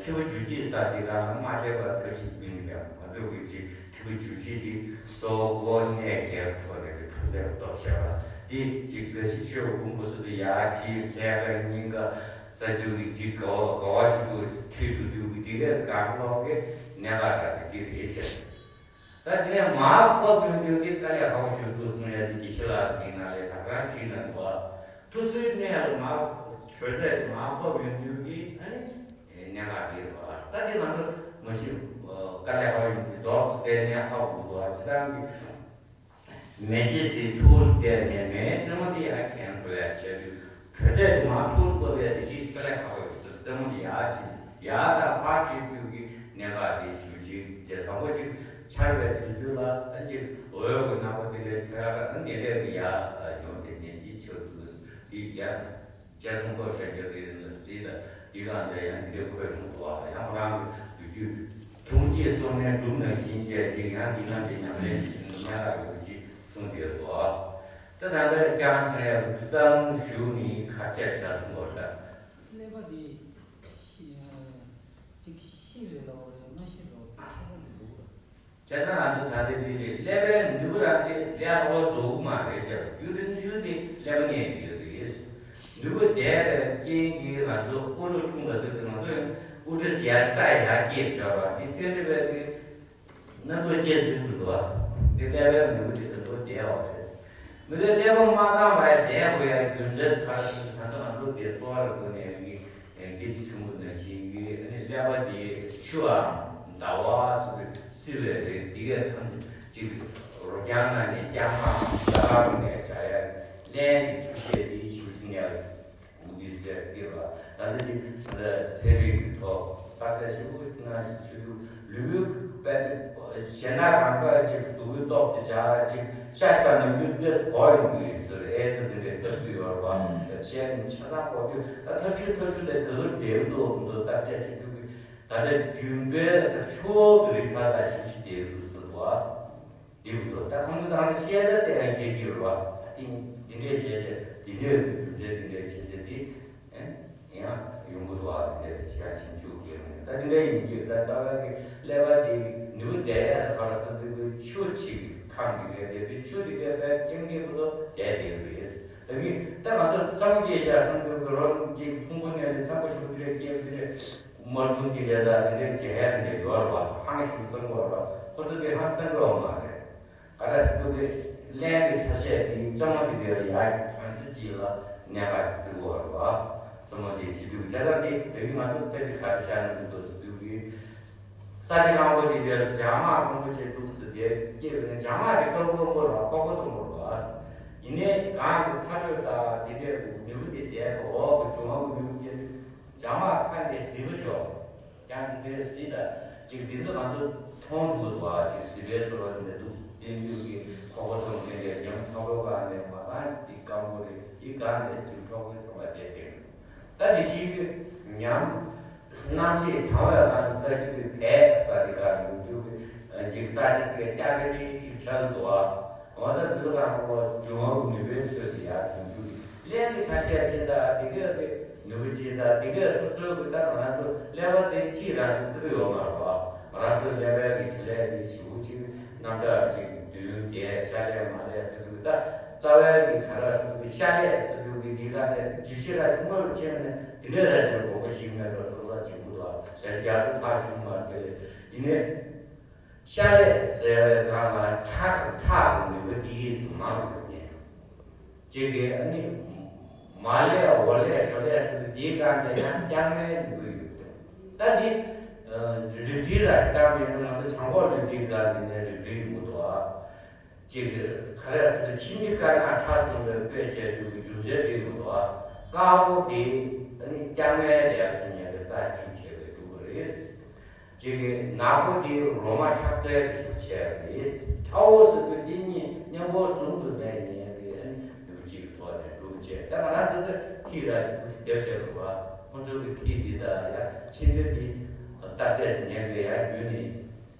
ཁྲི་པ་འཇུ་བྱེད་ས་དེ་ལ་མ་བྱས་པ་ཐབས་ཤེས་སྤུན་ཀྱང་ང་ཚོ་གི་ཅིག་ཁྲི་པ་འཇུ་བྱེད་དེ་གཙོ་བོ་གནས་བརྒྱད་ཐོག་ནས་གྲུབ་མཐའ་སྟོབས་ཆེ་བ་དེ་ཅིག་དགའ་བཞི་ཆོས་ཀྱི་ཕུང་པོ་སོ་སོ་ཡར་ཁྲིད་ཁལ་ཁ་སྙིང་ག་ས་དུས་ཀྱི་ཅིག་ག་བ་ག་བ་ཅིག་ཏུ་ཁྲིད་འགྲོ་དུས་ཀྱི་དེ་གའི་གང་ལོག་གི་གནད་འགག་འདྲ་དེ་དེ་རེད་ཅེས། ད་དེ་ནས་མར་ཕབ་ཡོང་དུས་དེ་དཀའ་ལས་ཁག་པོ་ཞིག་འདུག་གསུང་ཡ་དེ་དགེ་བཤེས་ལགས་ཀྱིས་ང་ལ་ད་ག་རང་བྲིས་གནང་འདུག་བ། ཐུགས་སྲོལ་གནས་ལ་མར་གྲོལ་ཚད་མར་ཕབ་ཡོང་དུས་ཀྱི་ཨ་ནི། གནད་འགག་འདི་རེད་བ། ད་འདི་ང་ཚོ་མ་གཞི་དཀའ་ལས་ཁག་ཡོང་གི་འདུག་ཟེར་ནས་ཧ་གོ་འདུག་བ། ཁྱེད་རང་གི་མེ་ལྕེ་དེ་ཐུར་བལྟས་ནས་མེའི་རྩེ་མོ་དེ་ཡར་འཁྱེར་འགྲོ་ཡ་བྱས་དུས་གྲོད་ཚད་དེ་མར་ཐུར་བབས་ཡ་དེ་ཅིག་དཀའ་ལས་ཁག་པོ་ཡོད་ཟེར། རྩེ་མོ་དེ་ཡར་ཕྱིན་ཡར་དང་ཕར་ཁྲིད་དུས་ཀྱི་གནད་འགག་དེ་ཞུ་ཅིག་བྱས། དང་པོ་ཅིག་ཆར་པའི་དུས་ཚོད་ལ་ཨ་ཅིག་འོད་ཀྱི་ནག་པོ་དེ་འདྲའི་ཐོན་ཡ་འདི་འདྲའི་གི་ཡར་ཡོང་དེ་ཉེན་ཅིག་ཆགས་འདུག་འདི་ཡ། དཔྱད་རྩོམ་སྐོར་བཤད་རྒྱུ་དེ་ལ་གཟིགས་ལ་འདི་གང་འདྲ་ཡང་འདི་འདྲའི་འཁོད་མི་འདུག་བ། ཡང་ཁོ་རང་གི་ལོ་རྒྱུས་ཐུགས་རྗེས་གསོལ་ནས་སྒྲུབ་ནང་བཞིན་བྱས་ཅིག་ཡང་འདི་གང་འདྲའི་ཉམས་ལེན་ཞིག་གནང་ཡག་ཡོད་ཅིག་གསུངས་བསྡད་འདུག་བ། ད་ད་ལྟ་ཀྱང་སོང་ཡག་གི་ཐུགས་དམ་བཞུགས་ནི་ཁ་ཆད་བཞག་སོང་བ་ད། ཀླད་པ་འདི་ཤི་ཅིག་ཤི་རེད་ལབ་པ་རེད། མ་ཤི་ལབ་པ་དེ་ཁྱད་པར་མི་འདུག་བ། བྱས་ན་ང་ཚོ་ད་ལྟ་འདི་རེད། ཀླད་པའི་ནུས་པ་རང་དེ་ཀླད་པ་རྫོགས་མ་རེད་ཅེས་པ་རྒྱུ་རིན་ཆུ་དེ་ཀླད་པ་ནས་ཡོད་རེད། ནུས་པ་འདས་པའི་རྐྱེན་གྱིས་ང་ཚོ་དབུགས་ལ་འཁྲུངས་པ་ཟེར་དུས་ང་ཚོ་ཡང་དབུགས་ཁྲི་ཡར་བཀྲ་ཡར་སྐྱེས་བྱས་པ་འདི་ཚེ་འདི་བས་དེ་སྣ་ཚོགས་སྐྱེས་ཚུལ་དུ་འདུག་བ། དེ་ཀླད་པའི་ནུས་པ་དེ་ད་དུང་འདས་པ་རེད། མི་ཚེ་ཀླད་པ་མ་བཏང་བར་འདས་དགོས་ཡ་རྒྱུ་མཚན་ག་རེ་ཟེར་ན་ད་ལྟ་ང་ཚོ་དེ་གསོ་བ་རིག་པ་ནས་ཀྱི། སྐད་ཅིག་ཆུང་ངུ་ནང་བཞིན་གྱི་ཀླད་པ་འདི་ཆུའམ་ཟླ་བ་སོགས་ཀྱིས་བསིལ་བའི་རིགས་འདི་གས་ཐམས་ཅད་ཅིག་རོ་རྐྱང་ནང་ནས་རྐྱང་མ་ཟླ་བ་ནས་བྱ་ཡ་ཀླད་ཀྱི་ཆུ་ཤེལ་འདི་ཆུ་སྲིན་ཡ་འུ་འདི་ཟེར་འདི་ར། ད་ལྟ་ཅིག་ད་ལྟ་ཚན་རིག་གི་ཐོག་བརྟག་དཔྱད་ཞིབ་པོ་ཅིག་གནང་ཞིག་ཆུ་དུག་ལུས་པོའི་དཔལ་ཞེ་ན་རང་དཔལ་ཅིག་གཟུགས་པོའི་སྟོབས་དེ་བྱ་ཅིག་ཤ་ཤ་ནམ་རྒྱུན་ཏོག་ཙམ་གོ་ཡོང་གི་ཡོད་ཚུལ་ཨེ་ཙི་འདི་འདྲའི་ལྟ་ཚུལ་ཡོད་ར་བ། ཆེ་ཆ་ཚང་གོ་རྒྱུ་ད་ཐབས་ཤུགས་ཐབས་ཤུགས་དེ་ག་གི་བདེ་འདུག་འདུག་བརྟག་དཔྱད་བྱེད་རྒྱུ་གི། ད་ལྟ་རྒྱུན་པའི་ད་ཆུ་བོ་གི་རིགས་ཁ་ད་ཞིབ་ཞིབ་བསྡད་འདུག་ཟེར་བ། འདི་མི་འདུག་ད་ཁོང་ཚོ་ད་ལྟ་བཤད་ད་དེ་ཡང་ཁྱེད་ཀྱི་རུ་བ། ད་ཐེངས་འདི་འདྲའི་བྱས་བྱས་འདི་འདྲའི་རྒྱུ་མཚན་འདི་འདྲའི་བྱས་བྱས་འདི་ཡང་ཡོང་གི་འདུག་བ། འདི་འདྲའི་བྱས་ཞིབ་འཇུག་གི་ཡོང་ད་འདི་འདྲའི་ཡིན་གྱི་ད་ལྟ་བ་གི་ཀླད་པ་འདི་ནུས་པ་ལྡན་ཡ་ད་ག་རེ་ཟེར་འདི་གི་ཆུ་ཅིག་ཁམས་འདི་གའི་འདི་གི་ཆུ་འདི་གའི་བས་སྐྱེམས་འདི་གི་ལོ་བསྡད་བསྡད་ཡོད་རེད། ད་གི་ད་ང་ཚོ་བསམ་བློ་སྐྱེ་ཤག་བསམ་དུས་ཀྱི་རོ་གཅིག་ཕུང་པོ་ནས་ནི་ཚ་པོ་ཞུ་དེ་རེ་སྐྱེ་དེ་རེ་དམར་ཐུང་དེ་རེ་ལ་དེ་རེ་བྱེད་ཡ་དེ་རེ་ཡོད་རེད་བ། ཧང་ཞིག་བསམ་གོ་རེད་བ། ཁོ་ཚོ་དེ་ཧང་སང་གི་ཡོད་མ་རེད། ག་རེ་ཟེར་དུས་དེ་ཀླད་ཀྱི་ཆ་ཤས་དེ་གཙང་མ་དེ་རེ་ལ་ཡ་གང་སྲིད་ཀྱི་ལ་གནད་འགག་ཅིག་འདུག་གོ་རེད་བ། བསམ་བློ་དེ་བྱེད་དུས་བྱ་ལ་དེ་བོད་ཀྱི་ང་ཚོ་དཔེ་དེ་ག་རེ་བཞག་ན་འདུག་ཟེར་དུས་ཀྱི། ས་ཆ་གང་པོ་དེ་འདྲའི་ལྗང་མ་ཀོང་པོ་ཅིག་འདུག་ཟེར་དེ་སྐྱེས་པའི་ནི་ལྗང་མ་དེ་ཀོང་པོ་ཀོང་པོ་ལ་ཁོག་པ་གཏོང་དགོས་པ། ཡིན་ནའི་གང་གི་ཚ་དྲོད་དང་དེ་འདྲའི་ནུས་པ་དེ་ལྡན་པའི་འོག་གི་འབྱུང་བ་གི་ནུས་པ་དེ་ལྗང་མ་ཁ་ནས་ཟིལ་པ་འཇོག་ཀྱང་དེ་འདྲའི་ཟིལ་དང་ཅིག་དེ་ཚོ་ང་ཚོ་མཐོང་དགོས་པ་ཅིག་ཟིལ་པའི་སོ་ར་དེ་འདྲ་འདུག་བསྟན་རྒྱུ་གི་ཁོག་པ་གཏོང་དེ་འདྲའི་ཉམས་ཁ་པོ་གང་ནས་མ་གང་དེ་སྐམ་པོ་རེད། དེ་གང་ནས་ཟིལ་འཕྲོག་གི་སོང་བ་དེ་དེ་ད་དེ་ཤེས་རྒྱུ་ཉམས། རྣམ་ཤེས་གྲང་བའི་ཁར་ལྟ་ཞིག་གི་བས་ས་དེ་གར་ཡོང་རྒྱུ་གི་འཇིག་ས་ཆེན་པོའི་སྐྱ་ག་རེ་ཅིག་ཆགས་འདུག་ཨ། འོ་ད་འདི་ལ་ཁོ་འབྱུང་བ་ནུས་པའི་ཚོད་དུ་ཡར་ཡོང་རྒྱུ་གི་ཀླད་ཀྱི་ཆ་ཤས་ཅི་འདྲ་དེ་གས་དེ་ནུས་པ་ཅི་འདྲ་དེ་གས་སོ་སོའི་གི་ད་ང་ཚོ་ཀླད་པ་དེ་ཅིག་རང་གི་བརྩི་གི་ཡོད་མ་རེད་བ། ང་ཚོའི་ཀླད་པའི་གི་བྱེད་ལས་འདི་ཞེ་པོ་ཅིག་རྣམ་གྲངས་ཅིག་བདུན་བརྒྱད་ཤ་ལས་མ་ལས་ཟེར་རྒྱུ་གི། ད་རྩ་བའི་གི་ག་རེ་ཟེར་རྒྱུ་གི་ཤ་ལས་ཟེར་རྒྱུ་གི་འདི་ག་ནས་བརྗོད་གཞི་ར་དངོས་ལ་ཕྱིན་ནས་དེ་ནས་ར་ཅིག་དགོངས་པ་ཞིག་མེད་པའི་བསམ་ས་ཅིག་འདུག་ལ། ཡར་དུ་ཐག་ཆུང་མ་དེ་ཡིན་ནས། ཤ་ལས་ཟེར་བའི་སྒང་ལ་ཁྲག་ཁྲག་གི་ནུས་པ་འདི་ཡིས་མང་དུ་ཡོད་ངེས། གཅིག་གིས་ཨ་ནི་མ་ལས་འོ་ལས་ཞོ་ལས་ཟེར་དུས་འདིའི་སྒང་ལ་ཡང་རྐྱང་མའི་ནུས་པ་ཡོད། ད་འདི་རིགས་འདྲའི་ར་ཞིག་བཏང་མེད་ན་ང་ཚོ་བྱང་ཁོག་ལུས་འདིའི་སྒང་ལ་ནས་རིགས་འདྲའི་ཡོང་གི་འདུག་ཨ། གཅིག་གིས་ག་རེ་ཟེར་དུས་ཕྱི་མི་དཀར་ནག་ཁྲག་གསུམ་པའི་དཔེ་བྱས་དུས་ཀྱི་རྒྱུ་མཚན་འདི་ཡོང་གི་འདུག་ཨ། དཀར་པོ་འདི་ཨ་ནི་རྐྱང་མའི་ལས་ཀ་བྱེད་མཁན་གྱི་རྩ་ཤུགས་ཆེ་བའི་འདུག་གི་རེད། གཅིག་གིས་ནག་པོ་དེ་རོ་མ་ཁྲག་རྩའི་རིགས་ཤུགས་ཆེ་བ་རེད། ཁྲ་བོ་ཟེར་དུས་དེ་གཉིས་མཉམ་པོ་ཟུང་དུ་ལྡན་ཉེན་གྱི་ཨ་ནི་ལུགས་གཅིག་གི་ཐོག་ནས་སྒྲུབ་བྱས། ད་ང་རང་ཚོ་ད་ཁྱི་ར་ཅིག་ཁུ་ཤི་སྡེབ་བྱས་འདུག་བ། ཁོ་ཚོ་གི་ཁྱི་འདི་དང་ཡ་ཕྱི་འབྲེལ་འདི་བརྟག་དཔྱད་བྱེད་མཁན་གྱི་ཡ་རྒྱུན་ནས་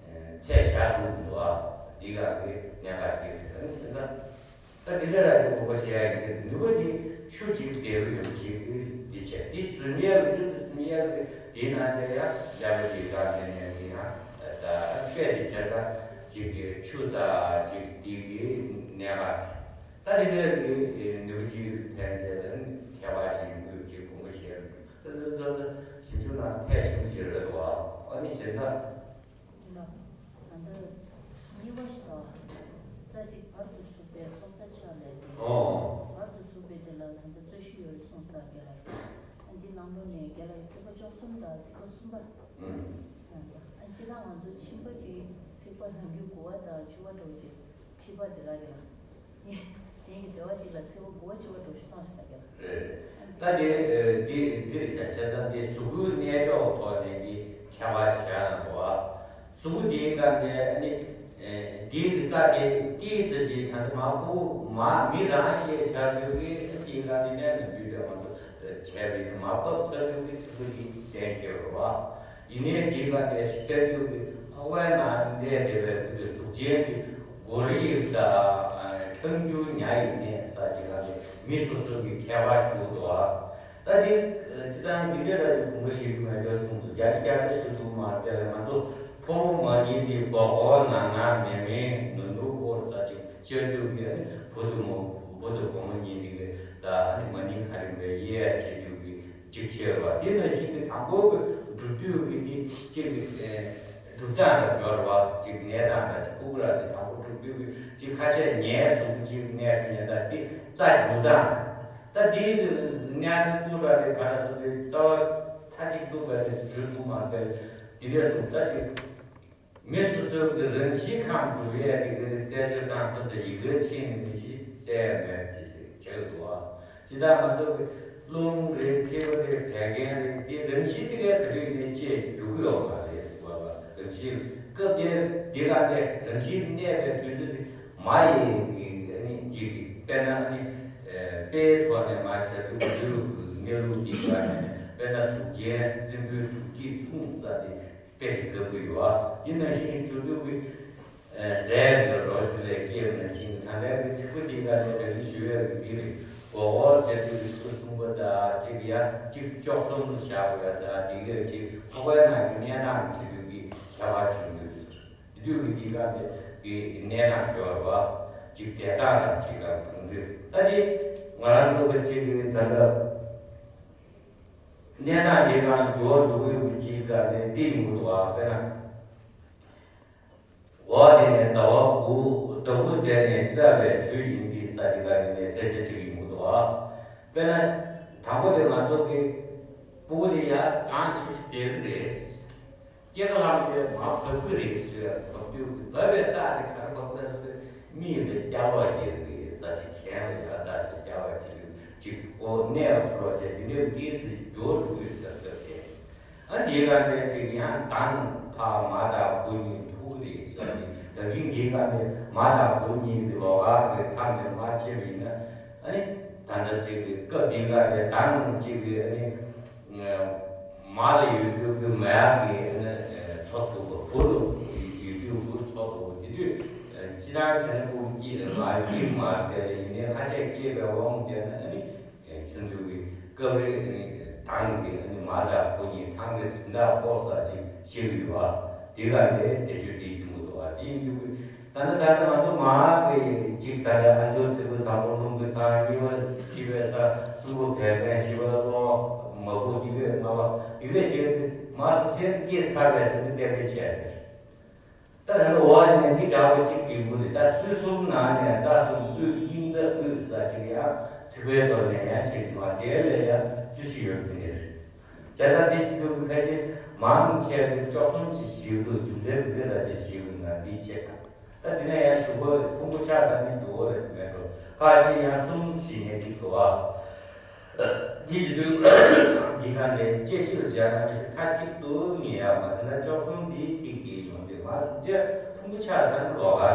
ཚད་བཞག་འདུག་འདུག་བ། འདི་ག་གི་གནད་འགག་ཅིག་རེད། ད་ནི་བྱས་ན། ད་འདི་འདྲ་ར་ཅིག་དགོངས་པ་བཞེས་ཡ་ཡིན་གྱི། ནུས་པ་འདི་ཆུ་གཅིག་བསྡད་ཀྱི་ཡོད་ཅིག་འདི་བྱས། འདི་ཟིན་ཡ་གི་ཆུ་འདི་ཟིན་ཡ་གི་འདིའི་ནང་དེ་ཡ་ཀླད་པ་འདི་ག་འདི་ནས་འདི་ཡང་ད་དཔེ་འདི་བྱས་ད་ཅིག་གི་ཆུ་ད་ཅིག་འདི་གི་གནད་འགག་ཅིག་ད་འདི་འདྲ་གི་ནུས་པ་ཅིག་ཕན་ཆད་ལ་ཁྱད་པར་ཅིག་ཡོད་ཅིག་དགོངས་པ་བཞེས་ཡ་ད་ད་ད་ད་ཞིབ་འཇུག་ནང་ཐད་ཞིབ་ཅིག་རེད་དོ། ཨ་ནི་བྱས་ད། འདི་ལ་ད་ལྟ་གཉིས་པ་ཞིག་དང་། རྩ་གཅིག་བར་དུ་ཟུག་པའི་སྲོག་རྩ་ཆགས་ལས་ཏེ། ཨོ། བར་དུ་ཟུག་པའི་དེ་ལ་ད་ལྟ་རྩོད་གཞི་ཡོད་གསུངས་ས་རྒན་ལགས། འདི་ནང་ལོགས་ནས་རྒན་ལགས་ཚིག་པ་བཅུ་གསུམ་དང་ཚིག་པ་གསུམ་པ། ཨུམ། ཨ་ད་སྤྱིར་བཏང་ང་ཚོ་མཆིན་པ་དེ་ཚིག་པ་ནམ་རྒྱུན་དགུ་པ་དང་བཅུ་པ་འདྲ་བོ་ཅིག་ཁྲི་པ་དེ་ལ་རྒན་ལགས། ཡིན་གྱི་འབྲེལ་བ་གཅིག་ལ་ཚེ་བོ་དགུ་བ་བཅུ་བ་འགྲོ་ཞིག་བཏང་ཞིག་ལ་རྒྱབ། རེད། ད་དེ་འདི་འདིར་བྱ་བྱ་ཙམ་དེ་གཟུགས་པོའི་གནས་མཆོག་ཐོག་ནས་འདི་ཁྱད་པར་བཞག་ན་འགྲོ་བ། གཟུགས་པོ་འདིའི་སྐབས་ནས་ཨ་ནི་འདིའི་རྩ་དེ་ཏིའི་རྩ་ཅིག་ད་ནི་མ་ཕོ་མ་མི་རང་ཞེས་བྱ་དུས་ཀྱི་འདིའི་སྐབས་ནས་གནས་ལ་འདུས་པའི་དབང་དུ་བྱས་པའི་མ་བབས་ཚ་དུས་ཀྱི་ཚིག་པོ་འདི་གཏན་འཁེལ་རོ་བ། ཡིན་ནའི་འདིའི་སྐབས་ནས་ཤི་ཚད་དུས་ཀྱི་ཁོག་པའི་ནང་གནས་བསྡད་པའི་དུས་ཀྱི་གཟུགས་ཅན་གྱི་མགོ་རིལ་དང་ཁྲག་རྒྱུན་ཉ་ཡི་གནས་ས་ཅིག་ལ་ནི་མི་སོ་སོ་གི་ཁྱད་པར་ཞིག་འདུག་ཨ། ད་འདི་སྤྱིར་བཏང་འདི་འདྲ་ར་ཅིག་དགོངས་པ་བཞེས་རྒྱུ་མེད་འགྲོ་གསུངས་འདུག་རྒྱ་ཆེ་རྒྱ་ཆེ་ཞིག་འདུག་མ་རེད་དེ་ལ་ང་ཚོ་ཕོ་མོ་མ་ཡིན་ཏེ་སྒོར་སྒོར་ནང་ནང་མེ་མེ་ནུ་ནུ་སྐོར་ས་ཅིག་བཅར་དུས་ཀྱི་བུ་དང་མོ་བུ་དང་བུ་མོ་གཉིས་འདི་གི་ད་ཨ་ནི་མ་ནིང་ཁ་རིང་བའི་གཡས་བྱེད་དུས་ཀྱི་གཅིག་བྱས་པ། དེ་ནང་བཞིན་གྱི་དང་པོ་གི་གྲུབ་དུས་ཀྱི་དེ་གཅིག་གི་སྒྲུབ་སྟངས་ལ་སྦྱོར་བ་གཅིག་གནས་སྟངས་ལ་གཅིག་ཀུ་ཀུ་ར་དེ་དང་པོ་གྲུབ་དུས་ཀྱི་གཅིག་ཁ་ཤས་ཉལ་གསུམ་གཅིག་གནས་དུས་ཉལ་སྟངས་དེ་རྩ་རྒྱུག་སྟངས། ད་དེའི་གནས་ཀུ་ཀུ་ར་དེ་ག་རེ་ཟེར་དུས་རྩ་བ་མཐའ་གཅིག་ཏུ་བས་དེ་གྲུབ་ཐུབ་མ་དེ་དེ་འདྲས་སོང་ད་ཅིག་མི་སོ་སོའི་གི་རང་བཞིན་ཁམས་སྒྲུབ་ཡས་ཀྱི་གི་རྩད་གཅོད་བཏང་ས་དེ་ཡི་གེར་ཕྱིན་ནས་མི་ཤེས་རྩད་མེད་ཅེས་ཟེར་བྱེད་འདུག་ཨ། ཇི་ལྟར་ང་ཚོ་གི་རླུང་རེད་མཁྲིས་པ་རེད་བད་ཀན་རེད་དེ་རང་བཞིན་དེ་གའི་ག་དུས་ནས་སྐྱེ་རྒྱུ་གི་ཡོད་མ་རེད་ཟེར་བ་ལ་རང་བཞིན་སྐབས་དེར་དེ་ག་ནས་རང་བཞིན་གནས་པའི་དུས་ཚོད་དེ་མ་ཡིན་གི་ཨ་ནི་འཇིག་གི་དཔེར་ན་ཨ་ནི་དཔེའི་ཐོག་ནས་མ་བཤད་དུས་ལུས་ཀྱི་གནས་ལུགས་འདི་ག་ནས་དཔེར་ན་དུག་ཅན་སྲིན་པོའི་དུག་གིས་མཚུངས་ས་དེ། དཔེ་དེ་དགའ་པོ་ཡོད། དེ་ནང་བཞིན་བཅུ་དྲུག་གི་ཟས་ཀྱི་རོ་བཅུད་ལས་སྐྱེས་པ་ནང་བཞིན་གྱི་ད་ལྟའི་གི་ཚིག་པ་འདི་ག་ནས་དེ་ཚོ་ཞུ་བའི་གི་འདི་རེད། མགོ་སྐོར་བྱེད་དུས་ཀྱི་ཚིག་པ་གསུམ་པ་དང་གཅིག་ཡ་གཅིག་བཅུ་གསུམ་ལ་བཞག་པ་ཡ་ད་འདི་གའི་གཅིག་ཁོག་པའི་ནང་གི་གནས་སྟངས་བྱེད་དུས་ཀྱི་ཁྱད་པར་བྱུང་ཡོད་ཟེར། དེ་དུས་ཀྱི་འདི་ག་ནས་གི་གནས་སྟངས་སྦྱོར་བ་གཅིག་བདེ་ཐང་དང་གཅིག་ག་གང་འདྲ་ད་འདི་ང་རང་ཚོ་གི་གཅིག་གི་ད་ལྟ། གནས་སྟངས་དེ་གང་མགྱོགས་འགྲོ་གི་ཡོད་ཀྱི་ཅིག་ཟེར་ནས་བལྟས་ཡོང་གི་འདུག་བ། དཔེར་ན། འོ་དེ་ནས་ཟླ་བ་དགུ་ཟླ་དགུ་ཚེས་ནས་རྩ་བའི་དུས་ཡིན་འདི་ས་དེ་ག་དེ་ནས་གསལ་བཤད་བྱེད་ཀྱི་ཡོང་གི་འདུག་བ། དཔེར་ན། དང་པོ་དེ་ང་ཚོ་གི་སྤུ་གུ་དེ་ཡར་གང་ཆེ་ཞིག་བསྡད་ཀྱི་རེད། སྐྱེ་རྒ་ལངས་དེ་མར་བབས་ཀྱི་རེད་ཟེར་བ་བབས་དུས་ཀྱི་བབས་པའི་རྟགས་དེ་ག་རེ་བབས་ན་ཟེར་དུས་མིག་ལ་སྐྱ་བ་རྒྱག་གི་ས་ཅིག་གྱེན་ལ་ཡར་ལྟ་དེ་སྐྱ་བ་རྒྱག་གི་ཅིག་ཀོ་གནས་ལ་ཚུར་བ་བྱས་དེ་འདྲའི་སྐད་ཚིག་མགྱོགས་འགྲོ་གི་ཟེར་ཟེར་ཏེ། ཨ་འདིའི་རང་དེ་ཅིག་ཡང་དང་ཕ་མ་དང་བུ་གཉིས་ཐུག་གི་རེད་ཟེར་ཏེ་ད་གིན་འདིའི་རང་དེ་མ་དང་བུ་གཉིས་ཀྱི་ལོགས་ཀ་གི་མཚམས་དེ་མར་ཕྱེ་བ་ཡིན་ན་ཨ་ནི་ད་ལྟ་ཅིག་གི་སྐབས་འདིའི་རང་དེ་དང་ཅིག་གི་ཨ་ནི། མ་ལ་ཡོད་དུས་ཀྱི་མ་ཡག་གི་ཚོགས་ཐུབ་པ་བུ་ལ་ཡོད་དུས་བུ་ཚོགས་ཐུབ་པ་དེ་དུས་སྤྱི་བཏང་བྱས་ན་ཕྲུ་གུ་སྐྱེས་མ་སྐྱེས་མ་དེ་ལ་ཡིན་ནའི་ཁ་ཆད་སྐྱེས་པའི་དབང་དེ་ན་ཨ་ནི་ཆུང་དུས་ཀྱི་སྐབས་རེ་ཨ་ནི་དང་གི་ཨ་ནི་མ་དང་བུ་གཉིས་ཐང་གི་ཟིན་བྲིས་ཕོག་ས་ཅིག་བྱེད་ཀྱི་ཡོད་པ། འདི་ག་ནས་དེ་ཆོས་འདི་ཡིན་གྱི་འདུག་བ། དེ་ཡིན་དུས་ད་ནི་ད་ལྟ་ང་ཚོ་མ་གི་གཅིག་ད་ལྟ་ཨ་མདོ་ཚེ་བོ་དང་པོ་ལུང་གི་ཐང་གཉིས་པ་སྤྱི་བའི་ས་གསུམ་པོ་བལ་པའི་བཞི་པ་ལོ་མ་བུ་འདི་གས་ལྔ་པ་འདི་གས་བྱས་ཏེ་མ་སུ་བྱས་ཏེ་སྐྱེས་ཚར་བའི་ཚེ་བོ་བསྟན་པའི་ཆེད་དེ། ད་ལྟ་འོག་ནས་འདི་འདྲ་བོ་གཅིག་གི་མུ་རེད། ད་སུད་གསུམ་ནང་ནས་རྩ་གསུམ་དབུས་དབྱིངས་རྩ་དབུས་ས་གཅིག་ཡང་ཚིག་པའི་ཐོག་ནས་ཡང་བྱེད་ཀྱི་མ་དེ་ལས་ཡང་རྩོད་གཞི་ཡོད་ཀྱི་རེད། བྱས་ཙང་འདི་ཞིག་ཏུ་ཕལ་ཆེར་མང་ཆེ་བའི་བཅུ་གསུམ་གྱི་ཞིག་ཏུ་རྒྱུ་མཚན་རིག་པའི་ལ་ཆེ་ཞིག་ཡོད་ན་འདི་བྱེད་དང་། ད་འདི་ནས་ཡང་ཞུ་བ་ཕུང་པོ་ཆགས་ས་ནི་འགྱུར་བ་རེད་མེད་འགྲོ། ཁ་ཅིག་ཡང་གསུམ་ཞིག་ནས་གཅིག་ཏུ་བ། འདི་ཞིག་ཏུ་འདི་ག་ནས་དཔྱད་ཞིབ་བྱས་ན་མི་ཤེས། མཐའ་གཅིག་ཏུ་ངེས་ཡག་མ་དེ་ན་བཅུ་གསུམ་འདི་ཐིག་གི་ཡོང་དེ་མ་སུ་ཅེ་ཕུང་པོ་ཆགས་ས་ནི་ལོག་ག།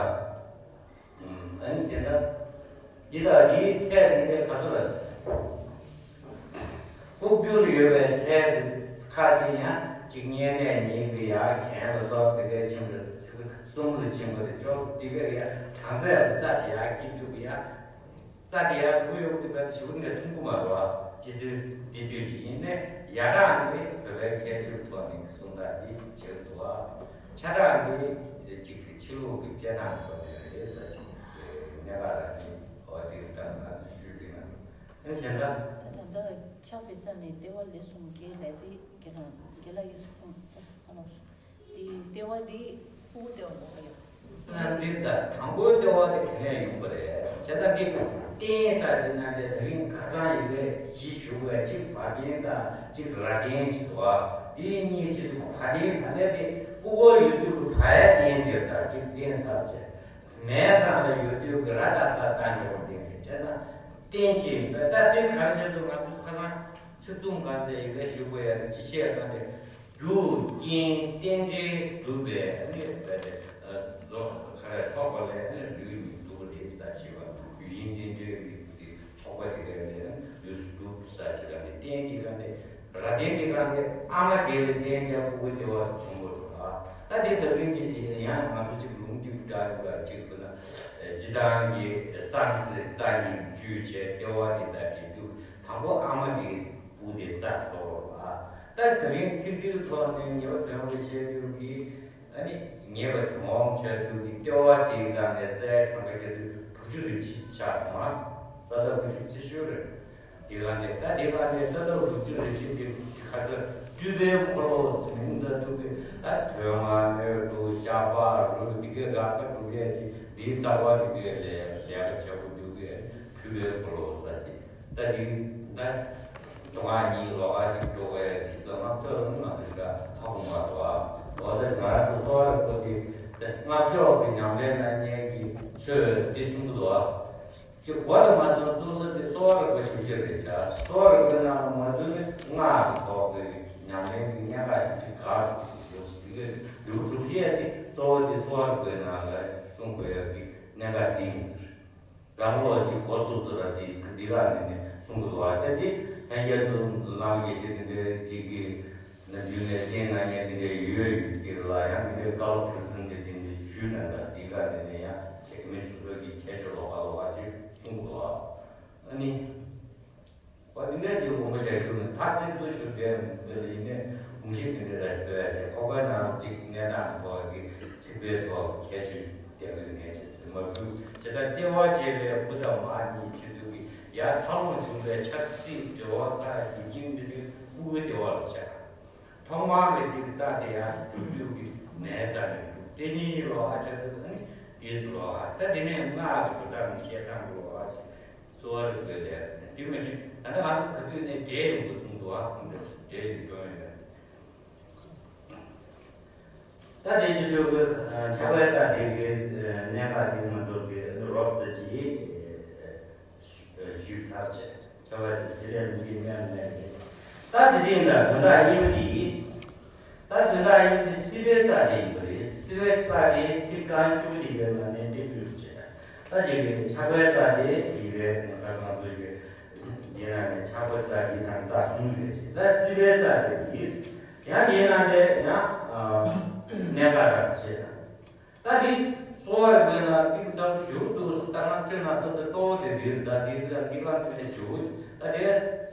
ཨ་ནི་བྱས་ན། འདི་དག་འདིའི་ཚད་འདི་ལས་ག་ཚོད་ལ། ལྐོག་གྱུར་ཡོད་པའི་ཚད་འདི་ཁ་ཅིག་ཡང་གཅིག་བསྙེན་གནས་ཉིད་ཀྱི་ཡང་གྱེན་ལ་སོགས་དེ་གའི་ཕྱིན་པ་གསུམ་ལ་ཕྱིན་པ་དེ་ཅོག་འདི་གའི་ཡང་གྲངས་ཚད་ལ་རྩ་དེ་ཡང་སྐྱིད་སྡུག་གི་ཡང་རྩ་དེ་ཡང་དགུ་ཡོད་དེ་བས་ཞི་བ་འདྲ་ཐུང་གུ་མ་རོ་ཨ་ཅི་ཚོད་འདི་དུས་ཀྱི་ཡིན་ནས་ཡ་གྲངས་ནི་བོད་པའི་ཁྱད་ཆོས་ཐོག་ནས་གསུང་སྟངས་འདི་ཕྱིར་དུ་ཨ། ཆ་གྲངས་འདི་གཅིག་གི་ཕྱི་ལོགས་ཀྱི་དཔྱད་སྟངས་ཐོག་ནས་རེད་ཟེར་ཅིང་གནད་འགག་རང་ནི་འོ་དེ་ལྟར་ང་ཚོ་ཞུས་པའི་ནང་ཨེ་གཞན་དག་ད་ད་ལྟ་ཆགས་པའི་རྩ་ནས་ལྟེ་བ་ལས་གསུམ་གྱི་ལས་དེ་དགེ་ལ་དགེ་ལ་ཡི་གསུམ་ཨ་ལོ་དེ་ལྟེ་བ་དེ་དབུ་ལྟེ་བ་འདུག་ག་ཡ། ན་འདི་ད་དང་པོའི་ལྟེ་བ་དེ་ག་ནས་ཡོང་གི་རེད་བྱས་ཙང་འདི་རྟེན་ས་དེ་ན་དེ་ད་རིང་ཁ་སང་ཡི་གེ་བཞི་ཞུ་བའི་གཅིག་བ་དན་དང་གཅིག་ར་དན་ཞིག་འདུག་བ། དེ་གཉིས་ཆེད་དུ་བ་དན་ད་ལྟ་དེ་ཕྲུ་གུ་ཡོད་དུས་ཀྱི་བ་ཡ་དན་དེ་དང་གཅིག་བརྟེན་ཚར་བྱས། མའི་སྒང་ལ་ཡོད་དུས་ཀྱི་ར་ད་ད་ད་འགྲོ་བ་དན་དེ་བྱས་ཙང་བརྟེན་ཞེས་ཡིན་པས། ད་དེ་ག་རེ་བྱས་འདུག་ང་ཚོ་ཁ་སང་ཚིག་ཐུང་སྒང་དེ་ཡི་གེ་ཞུ་དགོས་ཡ་གི་ཅི་བཤད་སྒང་དེ། རྒྱུ་རྐྱེན་རྟེན་འབྲེལ་གྲུབ་པའི་ཨ་ནི་བས་ཏེ་རྫོགས་ཁ་རས་ཚོགས་པ་ལས་ཨ་ནི་ལུས་ཉིད་སྟོབས་ལྡན་ས་བྱེད་པ་ཡུལ་ཡིན་རྟེན་འབྲེལ་གྱི་ཚོགས་པ་དེ་ག་ལས་ལུས་སུ་གྲུབ་ས་དེ་ག་ནས་རྟེན་དེ་ག་ནས་ར་རྟེན་དེ་ག་ནས་ཨ་མ་དེ་ལས་རྟེན་བྱས་ཕྲུ་གུ་དེ་བ་བྱུང་དགོས་འགྲོ་ཨ། ད་དེ་ད་གིན་ཅིག་ཡང་ང་ཚོ་ཅིག་ལུང་ཅིག་འདྲ་ཡོད་ལ་ཅིག་དཔེར་ན་སྤྱི་བཏང་གི་བསམ་སྲིད་རྩ་གཉིས་བཅུས་བྱས་ལྟེ་བ་དེ་ལྟར་བྲིས་དུས་དང་པོ་ཨ་མ་དེ་བུ་དེ་རྩ་བཟོ་བ་ཨ། ད་དེ་རིང་ཚིག་འདིའི་ཐོག་ནས་ཉེ་བར་དོན་དུ་བཤད་རྒྱུ་གི་ཨ་ནི་ཉེ་བར་དོན་བྱ་རྒྱུ་གི་ལྟེ་བ་དེའི་སྒང་ནས་རྩའི་གྲངས་ཀ་བརྒྱད་དུ་དྲུག་ཅུ་རེ་གཅིག་ཆགས་སོང་ཨ། རྩ་བདག་དགུ་བཅུ་གཅིག་ཤོས་རེད། དེ་སྒང་ནས་ད་དེ་སྒང་ནས་རྩ་བདག་དགུ་བཅུ་རེ་གཅིག་གི་ཁ་ཚ་སྤྲུལ་པའི་འཁོར་ལོ་ཟེར་མིང་ད་ཐུག་གི་ད་དོན་ལྔ་སྣོད་དྲུག་ཤ་པ་རུ་དེ་གའི་སྒང་ཀ་གྲུབ་ཡས་ཀྱི་དེའི་རྩ་བ་དེ་གའི་ལས་ལས་ཀ་བྱ་བོ་དེ་གའི་སྤྲུལ་པའི་འཁོར་ལོ་ཟེར་གྱི། ད་དེ་ད་དོན་ལྔ་གཉིས་ལོགས་ཀ་གཅིག་འགྲོ་བའི་གཞི་རྩ་ལྔ་བཅུ་ལ་ནི་ང་ཚོས་ད་ཧ་གོ་མ་ཐུབ་པ། འོ་ད་ང་ཚོ་གསོ་བ་རིག་པ་དེ་ད་ལྔ་བཅུ་གི་ཉམས་ལེན་གནང་མཁན་གྱི་ཚོས་འདི་གསུང་གི་འདུག་ཨ། ཅིག་གོ་ལ་མ་སོང་གཙོ་ས་དེ་གསོ་བ་རིག་པ་ཞིབ་ཆ་རེད་ཤག་གསོ་བ་རིག་པའི་ནང་ལ་ང་ཚོའི་སྔགས་ཀྱི་ཐོག་གི་ཉམས་ལེན་གྱི་གནད་འགག་ཞིབ་ཆ་ག་རེ་ཞིག་ཡོད་ཟེར་དུས་ལེའུ་དྲུག་བཅུ་ཡས་དེ་གཙོ་བོ་དེ་གསོ་བ་རིག་པའི་ནང་ལ་གསུང་དགོས་ཡག་གི་གནད་འགག་འདི་ཡིན་ཟེར། རང་ལོག་ཅིག་འགོ་བཙུགས་ཚུལ་ལ་དེ་འདི་ག་ནས་ནས་གསུང་གི་འདུག་བ། ད་དེ་ལྷན་རྒྱས་ཚོ་བླ་མ་དགེ་བཤེས་དེ་འདྲའི་ཅིག་གིས་ན་རྒྱུན་ནས་བསྟེན་གནང་མཁན་དེ་འདྲའི་ཡོད་ཡོད་ཀྱི་ལ་ཡང་དེ་འདྲའི་བཀའ་སློབ་ཞུ་མཁན་དེ་དེ་འདྲའི་ཞུས་ན་འདྲ། དེ་ག་ནས་ནས་ཡང་ཁྱེད་མི་སོ་སོ་གི་ཁྱད་ཆོས་ལོགས་ཀ་ལོགས་ཀ་ཅིག་གསུང་གི་འདུག་བ། ཨ་ནི། ཨོ་དེ་འདྲ་ཅིག་དགོངས་པ་བཞག་རྒྱུ་ནི་མཐའ་གཅིག་ཏུ་ཞུ་བསྡད་འདི་ལ་ཡིན་ནའི་དགོངས་གཞི་དེ་འདྲ་ར་ཞིག་འདོད་ཡ་ཅིག་ཁོག་པའི་ནང་གཅིག་གནས་སྟངས་ཐོག་གི་ཚིག་པའི་ཐོག་ཁྱད་ཆོས་བསྟན་པའི་ངེས་ཅན་དེ་མ་བུ་ཇི་ལྟར་ལྟེ་བ་བཅས་པའི་ཕུ་དང་མ་གཉིས་ཆེད་དུ་གི་ཡ་ཚ་ལོང་བྱུང་བའི་ཆབ་སྲིད་འབྲེལ་བ་རྩ་ཡི་རྒྱུན་འདི་ནི་དབུ་གི་ལྟེ་བ་ལ་བཞག་ཐོག་མར་གྱི་གཅིག་རྩ་དེ་ཡང་སྤྲུལ་སྤྲུལ་གྱི་མའི་རྩ་ནས་སྤྲུལ་དེ་གཉིས་ལོགས་ཀ་ཆ་དུ་ནི་དེ་ཚོ་ལོགས་ཀ་ད་དེ་ནས་སྔགས་ཀྱི་འགྲོ་སྟངས་བཤད་སྟངས་ཀྱི་ལོགས་ཀ་གསོ་བ་རིག་པའི་ལས་ཀ་དེ་མ་གཞི་ད་ལྟ་ང་ཚོ་ག་དུས་ནས་འབྲས་ཡོང་དགོས་གསུངས་འདུག་ཨ། འབྲས་ཡོང་སྐྱོན་ཡོད་ད་དེ་ཆུ་ཚོད་ཀྱི་ཆགས་པའི་རྩ་དེ་གའི་གནད་འགག་དེ་ང་ཚོ་གི་རོབ་ཏུ་ཅིག་ཞུས་ཚར་བྱས། བྱ་བ་དེ་དེ་ལས་མི་འདི་མེད་མེད་རེད། ད་དེ་རིང་ལ་དོན་དག་གཉིས་པ་དེ། ད་དོན་དག་གཉིས་པ་དེ་སྲིད་པའི་རྩ་དེ་ཡིན་པ་རེད། སྲིད་པའི་རྩ་དེ་ཚིག་རྐང་བཅུ་པོ་དེ་ཡོད་ན་ནས་དེ་སྤྲོད་བྱས། ད་ཅིག་གི་ཆགས་པའི་རྩ་དེ་ཡིན་པས་ང་ད་གང་ཚོ་ཡོད། དེ་ན་ནས་ཆགས་པའི་རྩ་དེ་དང་རྩ་གསུམ་རེད་ཅེས། ད་སྲིད་པའི་རྩ་དེ་ཡིན། ཡང་དེ་ན་ནས་ཡང་གནད་འགག་རག་བྱས། ད་འདི་གསོ་བ་རིག་པའི་ནང་གཏིང་ཟབ་ཞུ་འདུག་ད་ང་བཅོས་ན་ས་ད་གཙོ་བོ་དེ་འདིར་ད་འདི་ལ་འདི་ག་ཚོད་ནས་ཞུ། ད་དེ་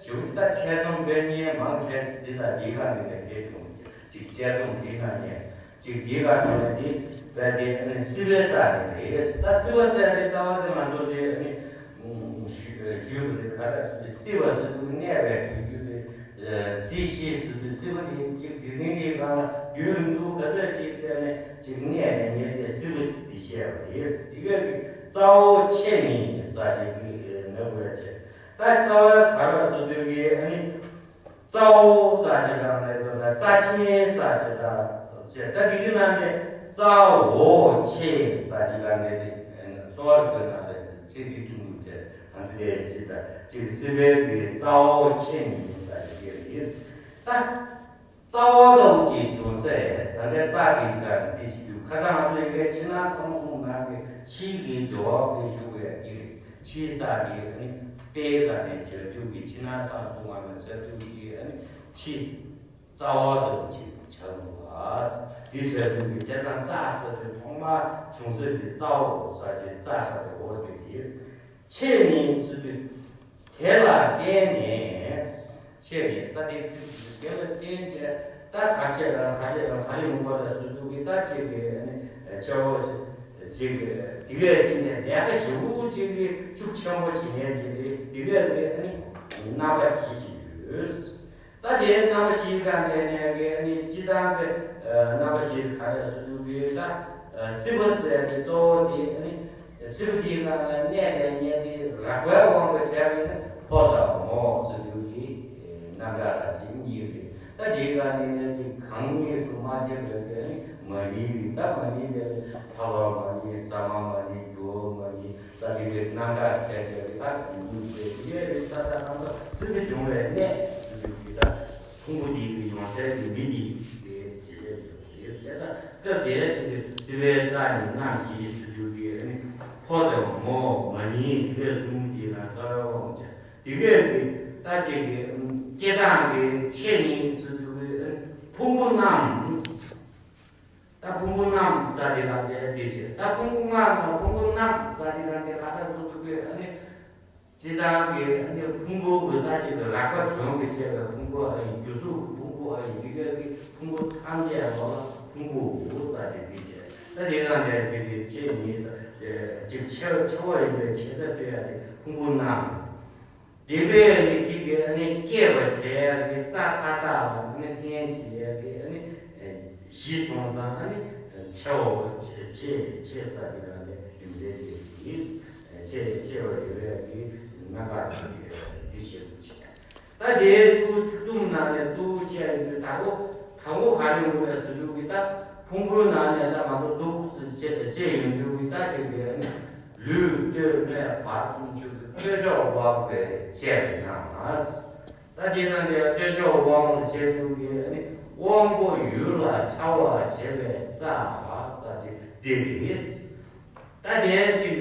ཞུ་ད་ཆེད་རྩོམ་སྤེལ་མཁན་མང་ཆེ་ཟིན་ད་འདི་ག་འདི་ནས་དེ་བྱུང་ཅིག་ཆེད་རྩོམ་འདི་ན་ནས་ ཅིག་འདི་ག་དེ་ནས་འདི་བས་དེ་ཨ་ནི་སྲིད་པའི་རྩ་དེ་རེད། ད་སྲིད་པ་ཟེར་ཡ་དེ་རྩ་བ་དེ་ང་ཚོ་དེ་ཨ་ནི་ཞུ་ཞུས་པ་རེད། ག་རེ་ཟེར་སྲིད་པ་ཟེར་དུས་གནས་པའི་དུས་རྒྱུན་དེ་སྲིད་ཞི་ཟེར་དུས་སྲིད་པ་དེ་ཅིག་དེ་རིང་དེ་གང་ལ་རྒྱུན་རིང་དུ་ག་ཚོད་ཅིག་བསྡད་ནས་ཅིག་གནས་ནས་ཉེར་དེ་སྲིད་པ་ཟེར་དེ་བཤད་པ་རེད། དེ་ག་གི་རྩ་བ་ཆེ་ནི་ས་ཅིག་གི་མེད་དགོས་ཡ་ཆེ། ད་རྩ་བ་ག་རེ་ཟེར་དུས་གི་ཨ་ནི། རྩ་བོ་ས་ཅིག་རང་རེད་འདུག་ད་རྩ་ཆེན་ས་ཅིག་རང་ཅེས། ད་འདི་གི་ནང་ནས་རྩ་བོ་ཆེ་ས་ཅིག་རང་རེད་དེ། གསོ་བ་རིག་པའི་ནང་ལ་ཚིག་འདི་ཐུང་ཐུང་བྱས་ད་འདི་ལས་ཞིག་ད་ཅིག་སྲིད་པའི་གི་རྩ་བོ་ཆེ་ནི་ས་ཅིག་རེད། ད་རྩ་བ་ལྟ་བུ་ཅིག་བྱུང་ཚེ་ད་ལྟའི་རྩ་གི་འགའ་འདི་བྱེད་དུས་ཁ་སང་ང་ཚོའི་གི་ཕྱི་ནང་གསང་གསུམ་ནང་གི་ཕྱིའི་གི་འགྲོ་བ་གི་ཞུ་བའི་གི་རེད། ཕྱིའི་རྩ་གི་ཨ་ནི་དཔེའི་སྒང་ནས་བྱ་དུས་ཀྱི་ཕྱི་ནང་གསང་གསུམ་ངམ་བྱ་དུས་ཀྱི་ཨ་ནི་ཕྱི་རྩ་བ་ལྟ་བུ་ཅིག་བྱ་དགོས་པ། འདི་བྱ་དུས་ཀྱི་བྱས་ཙང་རྩ་ཟེར་དུས་ཐོག་མར་བྱུང་ས་དེ་རྩ་བོ་ས་ཅིག་རྩ་ཆགས་པའི་འོག་དེ་དེ་ཆེ་ནི་ཟེར་དུས་དེ་ལ་བརྟེན་ནས། ཆེ་ནི་ས་དེ་ཚིག་དེ་ལ་བརྟེན་བྱས་ད་ག་ཆེ་རང་ག་ཆེ་རང་ག་ཡོང་གོ་ལ་ཟེར་དུས་ཀྱི་ད་ཅིག་གི་ཨ་ནི་ཆེ་བོ་ཅིག་གི་དེ་གའི་ཅིག་ནས་ལས་ཀ་ཞེ་པོ་ཅིག་གི་ཤུགས་ཆེན་པོ་བྱེད་མཁན་དེ་དེ་གའི་ཨ་ནི་རྣམ་པ་བཞི་ཅིག་ཡོད། ད་དེའི་རྣམ་པ་བཞིའི་སྒང་ནས་ནས་ཀྱི་ཨ་ནི་སྤྱི་བཏང་གི་རྣམ་པ་བཞི་ག་རེ་ཟེར་དུས་ཀྱི་ད་སྲིད་པ་ཟེར་ཡ་དེ་གཙོ་བོ་དེ་ཨ་ནི་སྲིད་པ་དེའི་སྒང་ལ་གནས་ནས་ཉལ་ཏེ་རགས་པའི་དབང་དུ་བྱས་པའི་ཕོ་དང་མོ་ཟེར་དུས་ཀྱི་རྣམ་གྲངས་ལ་ཅིག་གཉིས་རེད། ད་དེའི་སྒང་ནས་ནས་ཅིག་གང་གཉིས་སུ་མ་ཐེབས་པའི་ཨ་ནི་མ་ནིང་རེད། ད་མ་ནིང་དེ་ལ་ཐར་པ་མ་ནིང་ཟ་མ་མ་ནིང་འགྱུར་བ་མ་ནིང་། ས་དེ་གའི་རྣམ་གྲངས་བྱས་བྱས་ཀྱི་ད་དུང་དུ་བྱས་ཏེ་ཡོད་རེད། ད་ད་ཐམས་ཅད་སྲིད་པ་བྱུང་བའི་གནས་སྲིད་པའི་ད་ཕུང་པོ་འདི་གི་ཡོང་སའི་གི་མི་འདི་གི་བྱེད་ལས་ཡོད་ཟེར། ད་སྐབས་དེ་དེ་གའི་སྲིད་པའི་རྩ་ནི་རྣམ་བཞི་ཟེར་དུས་ཀྱི་ཨ་ནི་ཕོ་དང་མོ་མ་ནིང་དེ་གའི་གསུམ་གྱི་ནང་རྩ་བའི་དབང་བྱས་དེ་གའི་གི་ད་ཅིག་གི་སྐྱེ་སྟངས་ཀྱི་ཆེ་ནི་ཟེར་དུས་ཀྱི་ཨ་ནི་ཕུང་པོ་རྣམས། ད་ཕུང་པོ་རྣམས་ས་དེ་ལ་དེ་དེ་བྱེད། ད་ཕུང་པོ་ལྔ་དང་ཕུང་པོ་རྣམས་ས་དེ་ལ་དེ་ག་ད་སོ་ཐུག་པའི་ཨ་ནི་སྤྱི་བཏང་གི་ཨ་ནི་ཕུང་པོ་འོད་ལྟ་ཅིག་ཏུ་རགས་པ་དོན་གྱི་བཤད་པའི་ཕུང་པོ་ཨ་ཡིན། རྒྱུ་གཟུགས་ཀྱི་ཕུང་པོ་ཨ་ཡིན། འདི་གའི་གི་ཕུང་པོ་ཐམས་ཅད་ལ་ཕུང་པོ་འོད་ས་དེ་དེ་བྱེད། ད་དེ་ག་ནས་དེ་དེ་ཆེ་ཉིད་ས་དེ་ཅིག་ཆེ་ཆེ་བ་ཡིན་པའི་ཆེ་ད་ལྟོས་ཡ་དེ་ཕུང་པོ་རྣམས། དེ་བས་ཀྱི་གཅིག་གིས་ཨ་ནི་སྐྱེད་པ་བྱས་ཡ་གི་རྩ་མཐའ་དག་ལ་ཨ་ནི་རྟེན་བྱེད་ཡ་གི་ཨ་ནི་གཞི་སོང་ཙང་ཨ་ནི་ཆེ་བ་ཆེ་ཆེ་ཆེ་ས་དེ་ག་ནས་རིམ་གྲས་དེ་ཡིན། ཆེ་ཆེ་བ་ཡོད་ཡ་གི་རྣམ་པ་དེ་འདི་ཤེས་དགོས་བྱས། ད་དེའི་གཙོ་བོ་ཚིག་དུམ་ནང་ནས་གཙོ་བོ་བཤད་ཡོད་དུས་དང་པོ་དང་པོ་ག་རེ་ཡོང་བའི་ཟེར་དུས་ཀྱི་ད་ཕུང་པོའི་ནང་ནས་ད་ང་ཚོ་འདུག་སེ་བྱས་བྱས་ཡོང་དུས་ཀྱི་ད་ཅིག་གི་ཨ་ནི། ལུས་སྟོད་སྨད་བར་གསུམ་ཆོས་ཀྱི་སྟོད་ཕྱོགས་དབང་པོས་བཅད་པས་ན། ད་དེ་ན་དེ་སྟོད་ཕྱོགས་དབང་པོ་བཅད་དུས་ཀྱི་ཨ་ནི་དབང་པོ་ཡུལ་ལ་འཆར་བར་བྱེད་པའི་རྩ་བ་ས་ཅིག་དེ་རེད། ད་དེ་ཅིག་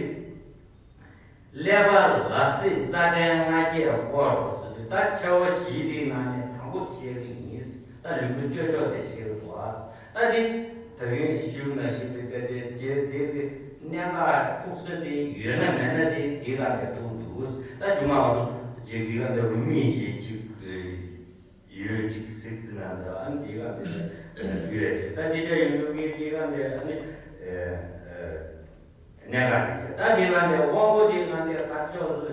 ཀླད་པ་ལ་སྲིད་རྩ་ཕྲན་ལྔ་བརྒྱས་བསྐོར་ཟེར་དུས་ད་འཆར་བ་བཞི་དེའི་ནང་ནས་དང་པོ་བཤད་ཀྱི་ཡིན། ད་ལུས་པོའི་སྟོད་ཕྱོགས་དེ་བཤད་ཀྱི་འདུག་ད་དེ་ད་གིན་ཞུས་ནང་བཞིན་དུ་དཔེ་དེ་རྗེས་དེ་གི་གནད་འགག་ཐུག་ས་དེ་ཡོད་ན་མེད་ན་དེ་འདི་ག་ནས་ཐུག་འདུག་ད་རྗེས་མ་ང་ཚོ་རྗེས་འདི་ག་ནས་རུ་མིང་ཞིག་ཅིག་ཡོད་ཅིག་གཟིགས་ཟིན་ན་འདི་ཨ་ནི་འདི་ག་ནས་ཡོད་ཅིག་ད་འདི་འདྲ་ཡོད་འདུག་གི་འདི་ག་ནས་ཨ་ནི་གནད་འགག་དེ་ཟེར། ད་འདི་ག་ནས་དབང་པོ་འདི་ག་ནས་ཁ་ཕྱོགས་སུ་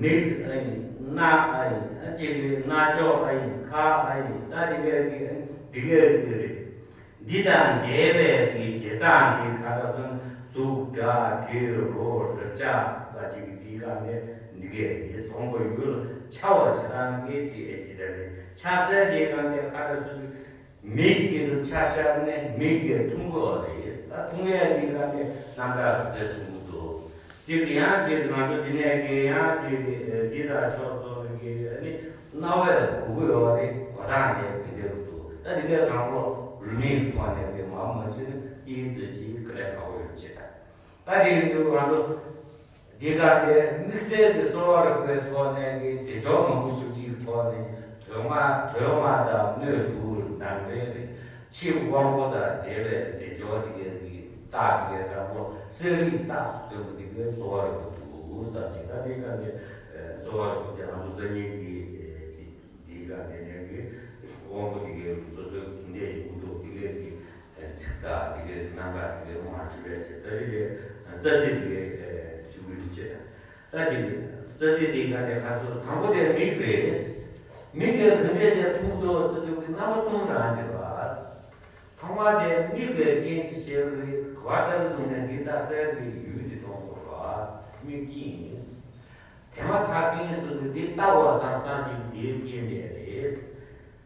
མིག་ཨ་ཡིན། རྣ་ཨ་ཡིན། ཨ་ཅེ་གི་རྣ་ཅོག་ཨ་ཡིན། ཁ་ཨ་ཡིན། ད་འདི་ག་གི་ཨ་ནི་འདི་ག་གི་རེད། འདི་དང་འབྲེལ་བའི་གི་འབྲེལ་སྟངས་འདི་ག་རེ་ཟེར་ན་གཟུགས་སྒྲ་དྲི་རོ་རེག་བྱ་ས་ཅིག་འདི་ག་ནས་འདི་ག་གི་དབང་པོ་ཡུལ་འཆར་བ་བྱེད་སྟངས་ཀྱི་འདི་ཨེ་ཅི་རེད། འཆར་སའི་འདི་ག་ནས་ག་རེ་ཟེར་ན། མིག་གི་ཆ་ཤས་ནི་མིག་གིས་མཐོང་གི་ཡོད་རེད། ད་མཐོང་ཡས་འདི་ག་ནས་རྣམ་གྲངས་རེ་མཐོང་གི་འདུག་གཅིག་ཡང་གཅིག་ང་ཚོ་འདི་ནས་གི་ཡང་གཅིག་གི་འདི་དང་ཕྱོགས་གཙོ་བོ་གི་ནི་རྣ་བས་གོ་གི་ཡོད་རེད། གོ་སྟངས་ནས་དེ་འདྲ་འདུག་ད་འདི་གའི་དང་པོ་རུ་མིང་ཐོག་ནས་གི་མ་མ་ཟིན་ན་ཡིན་ཚོད་ཀྱིས་ག་ལས་ཧ་གོ་ཡོད་ཅེས་དང་། ད་དེ་ཡིན་དུས་ང་ཚོ་འདི་ག་དེ་དམིགས་བསལ་གྱི་གསོ་བ་རིག་པའི་ཐོག་ནས་ཀྱི་དེ་ཕྱོགས་མང་པོ་ཞིག་ཅིག་ཐོག་ནས་དོན་ལྔ་དོན་ལྔ་དང་སྣོད་དྲུག་ནང་པའི་ཕྱི་དབང་པོ་དང་འབྲེལ་བའི་དེ་ཕྱོགས་དེ་གའི་ཀྱི་རྟགས་དེ་གའི་དང་པོ་གསལ་རིག་རྟགས་སུ་སྟོན་པ་དེ་གའི་གསོ་བ་རིག་པ་འདུག་བསམ་ཅིག་ད་དེ་ག་དེ་གསོ་བ་རིག་པ་ཅན་ང་ཚོ་སང་ཉིན་གྱི་འདི་ག་དེ་ནས་ཀྱི་དབང་པོ་དེ་གའི་སོ་སོའི་དེ་འདྲ་ཡིན་འདུག་དེ་གའི་ཀྱི། རྩ་ཚིག་དེ་ཞུ་གི་ཡོད་ཅེས། ད་ཅིག་རྩ་ཚིག་དེའི་ཁ་ནས་ཁ་སོ་དང་པོ་དེ་མིག་རེད། མིག་གིས་གང་འདྲ་ཅིག་མཐོང་འདུག་ཟེར་དུས་ཀྱི་རྣམ་པ་གསུམ་རང་རེད་པ། ཐོག་མ་དེ་མིག་གི་རྐྱེན་གྱིས་ཤེས་པའི་ག་བ་ལྟར་འདུག་ནས་འདི་ལྟ་སའི་ཡུལ་དེ་མཐོང་དགོས་པ། མིག་རྐྱེན། དེ་མ་ཐག་རྐྱེན་ཟེར་དུས་འདི་ལྟ་བ་བསམ་བསམ་གྱིས་འདིའི་རྐྱེན་དེ་རེད།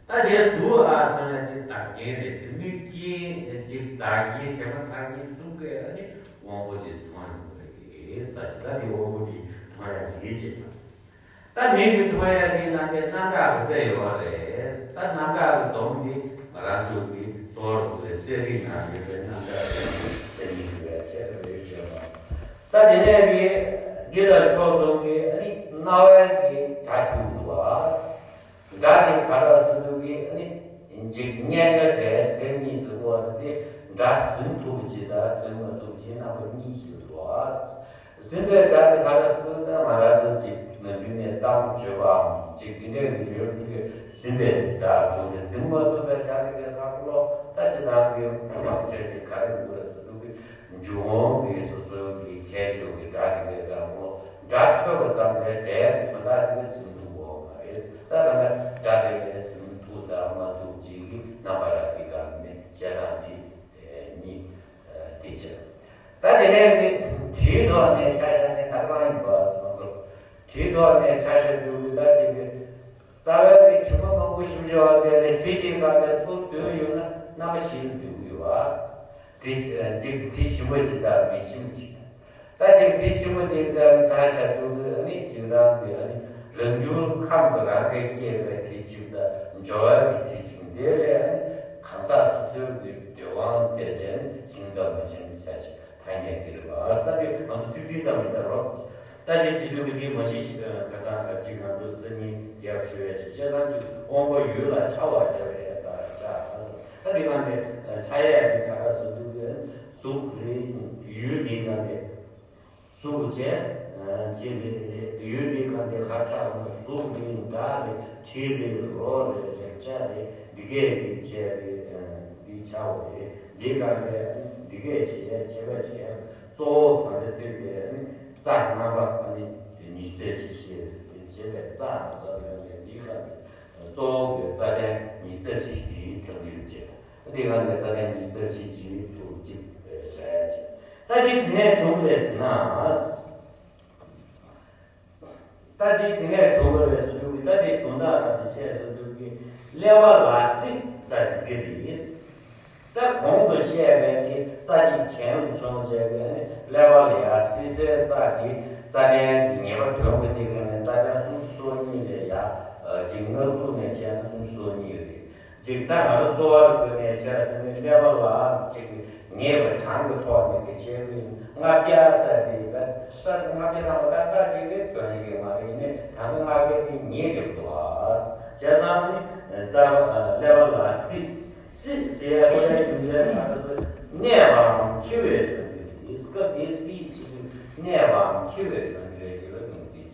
ད་དེར་འདུག་ཨ་བསམ་ན་དེ་བདག་རྐྱེན་རེད་དེ། མིག་རྐྱེན་ཅིག་བདག་རྐྱེན་དེ་མ་ཐག་རྐྱེན་གསུམ་ཀའི་ཨ་ནི་དབང་པོ་དེ་མཐོང་ཡོང་གི་རེད་ཟེར་གྱི། ད་དེ་དབང་པོ་དེ་མཐོང་ཡ་དེ་བྱེད་པ། ད་མིག་གིས་མཐོང་ཡ་དེའི་ནང་དེ་རྣམ་དག་གི་རྩལ་ཡོད་རེད། ད་རྣམ་དག་གི་སྡོམ་དེ་ང་རང་ཚོ་གི་གཙོ་བོར་གསལ་རིག་ནང་ཡོད་པའི་རྣམ་དག་གི་སེམས་ཉིད་ཀྱི་བྱེད་པ་རེད་བྱེད་པ། ད་དེ་ནས་གི་འདི་ལ་ཕྱོགས་གསུམ་གྱི་ཨ་ནི་རྣ་བའི་གི་སྒྲ་ཐོས་འདུག་བ། སྒྲ་དེ་ག་རེ་ཟེར་དུས་ཀྱི་ཨ་ནི་འཇིག་སྙན་ཆ་སྒྲའི་ཚན་གཉིས་སུ་བགོ་བ་དེ། སྒྲ་ཟིན་ཐུབ་པ་ཅིག་དང་ཟིན་མ་ཐུབ་པ་ཅིག་རྣམ་པ་གཉིས་ཤིག་འདུག་བ། ཟིན་པའི་སྒྲ་དེ་ག་རེ་ཟེར་དུས་ད་ང་རང་ཚོ་ཅིག་ནམ་རྒྱུན་ནས་གཏམ་བརྗོད་པའམ་ཅིག་དེ་འདྲའི་ཡོད་དུས་ཟིན་པའི་སྒྲ་འདུག་སྟེ། ཟིན་མ་ཐུབ་པའི་སྒྲ་དེ་གའི་ལྷག་ལོ་ད་ཅི་ལྟར་གྱི་ཐུབ་པ་ཆེ་ཅིག་ག་རེ་འདུག་ཟེར་དུས་ཀྱི་འཇུག་ངོགས་ཀྱི་སོ་སོའི་གི་ཁྱད་ཆོས་ཀྱི་སྒྲ་དེ་གའི་ལྷག་ལོ། སྒྲ་ཐོས་པ་ཙམ་ལས་སྒྲའི་དོན་དག་དེ་གའི་ཟིན་ཐུབ་འོང་བ་རེད། ད་ལྟ་སྒྲ་དེ་གའི་ཟིན་ཐུབ་དང་མ་ཐུབ་ཅིག་གི་རྣམ་པར་དེ་ག་ནས་བཤད་སྟངས་དེ་གཉིས། དེ་བྱས། ད་དེ་ནས་དེ་དྲིའི་ཐོག་ནས་ཆ་བཞག་ནས་ད་གང་ཡིན་པ་ཚང་དུ། དྲིའི་ཐོག་ནས་ཆ་བཞག་རྒྱུ་གི་ད་ཅིག་གི་རྩ་བའི་གི་དྲི་མ་མང་པོ་ཞིག་བཞག་པ་དེ་ལས་དྲི་དེ་ག་ནས་ཚུར་བཏོན་ཡོང་ན་རྣམ་པ་བཞིར་འདུས་ཀྱི་ཡོད་པ། དྲི་ཞིམ་པ་ཅིག་དང་མི་ཞིམ་པ་ཅིག་ད་ཅིག་དྲི་ཞིམ་པོ་དེ་ག་ཆ་བཞག་རྒྱུ་གི་ཨ་ནི་དྲི་རང་གི་ཨ་ནི་རང་བྱུང་ཁམས་ཀྱི་རང་གིས་སྐྱེས་པའི་དྲི་ཞིམ་དང་སྦྱོར་བ་གི་དྲི་ཞིམ་དེ་ལས་ཨ་ནི་གང་ཟག་སོ་སོའི་གི་འདོད་དབང་དེ་ཅན་ཞིམ་དང་མི་ཞིམ་ཆ་ཅིག་ཐ་སྙད་འདི་རེད་པ། ས་དེ་ང་ཚོ་ཚིག་འདི་ལྟ་མི་ལྟ་རོགས། ད་དེ་བྱེད་དུས་ཀྱི་འདི་མ་གཞི་ཞིག་ཁ་སང་ཅིག་ང་ཚོ་སེམས་ཉིད་རྒྱབ་ཞུ་བའི་ཅིག་བཤད་སྟངས་ཅིག་དབང་པོ་ཡུལ་ལ་འཆར་བར་བྱ་བའི་ད་ཆ། ད་དེ་གང་དེ་འཆར་ཡས་ཀྱི་ཁ་ཁ་བཟོ་དུས་ཀྱི་གཟུགས་རེད། ཡུལ་འདི་གང་དེ་གཟུགས་བྱས། ཅེས་ལས་ཡུལ་འདི་གང་དེ་ཁ་ཆག་ན་གཟུགས་རེད། སྒྲ་རེད། དྲི་རེད། རོ་རེད། རེག་བྱ་རེད། འདི་གས་འདི་བྱས་རེད། འདི་ཆགས་པ་རེད། འདི་གང་དེ་འདི་གས་བྱས་བྱས་པ་བྱས། གཙོ་བོ་གང་དེ་ཚོས་དེ་རྩ་རྣམ་པ་ཨ་ནི་ཉི་ཤུ་རྩ་གཅིག་བྱས་རེད། བྱས་པའི་རྩ་རྣམ་པ་ལ་འདི་གང་དེ་གཙོ་བོ་གི་རྩ་ལྡན་ཉི་ཤུ་རྩ་གཅིག་དེའི་གྲངས་ཡོད་བྱས། འདི་གང་དེ་རྩ་ལྡན་ཉི་ཤུ་རྩ་གཅིག་ཅིག་ཐུག་ཅིག་བྱ་ཡ་བྱས། ད་འདི་དེ་ནས་བྱུང་བ་རེད་ཟེར་ན། ད་འདི་དེ་ནས་བྱུང་བ་རེད་ཟེར་དུས་ཀྱི་ད་དེ་བྱུང་སྟངས་རང་དེ་བཤད་ཟེར་དུས་ཀྱི་ཀླད་པ་ལ་ཚིག་ས་ཅིག་འདི་རེད། ད་གོང་དུ་བཤད་པའི་གི་རྩ་གཅིག་གྱེན་དུ་སོང་བྱས་པའི་ཀླད་པ་ལ་ཡ་སྲིད་སའི་རྩ་གི་རྩ་ལྡན་གྱི་ངེས་པ་དོན་གྱི་གཅིག་གི་ནས་རྩ་ལྡན་སུམ་ཅུ་སོ་གཉིས་ལས་ཡ་གཅིག་སྔགས་ཚུགས་ནས་བཤད་ན་སུམ་ཅུ་སོ་གཉིས་རེད། ཅིག་ད་ང་རང་གསོ་བ་རིག་པའི་ནས་བྱས་ཟིན་ནས་ཀླད་པ་ལ་ཅིག་ངེས་པའི་གྲངས་ཀྱི་ཐོག་ནས་ཀྱི་བཤད་ཀྱི་ལྔ་བརྒྱ་ས་དེ་ད་ས་ལྔ་བརྒྱ་ཐམ་པ་ཏག་ཏག་ཅིག་གི་དོན་ཞིག་གི་མ་རེད། ཡིན་ནའི་ད་ནི་ལྔ་བརྒྱ་དེ་ཉེ་དེ་འདུག་ཨ། བྱས་ཙང་ནི་རྩ་བ་ཀླད་པ་ལ་སྲིད། སྲིད་ཟེར་ཡ་ཀླད་ཡུམ་ལས་ད་ལྟ་ཚོ་གནས་པའམ་འཁྱིལ་བའི་དོན་དུ་རེད། སྐབས་དེའི་སྲིད་ཟེར་དུས་གནས་པའམ་འཁྱིལ་བའི་དོན་དུ་རེད་ཅེས་པའི་དོན་ཚིག་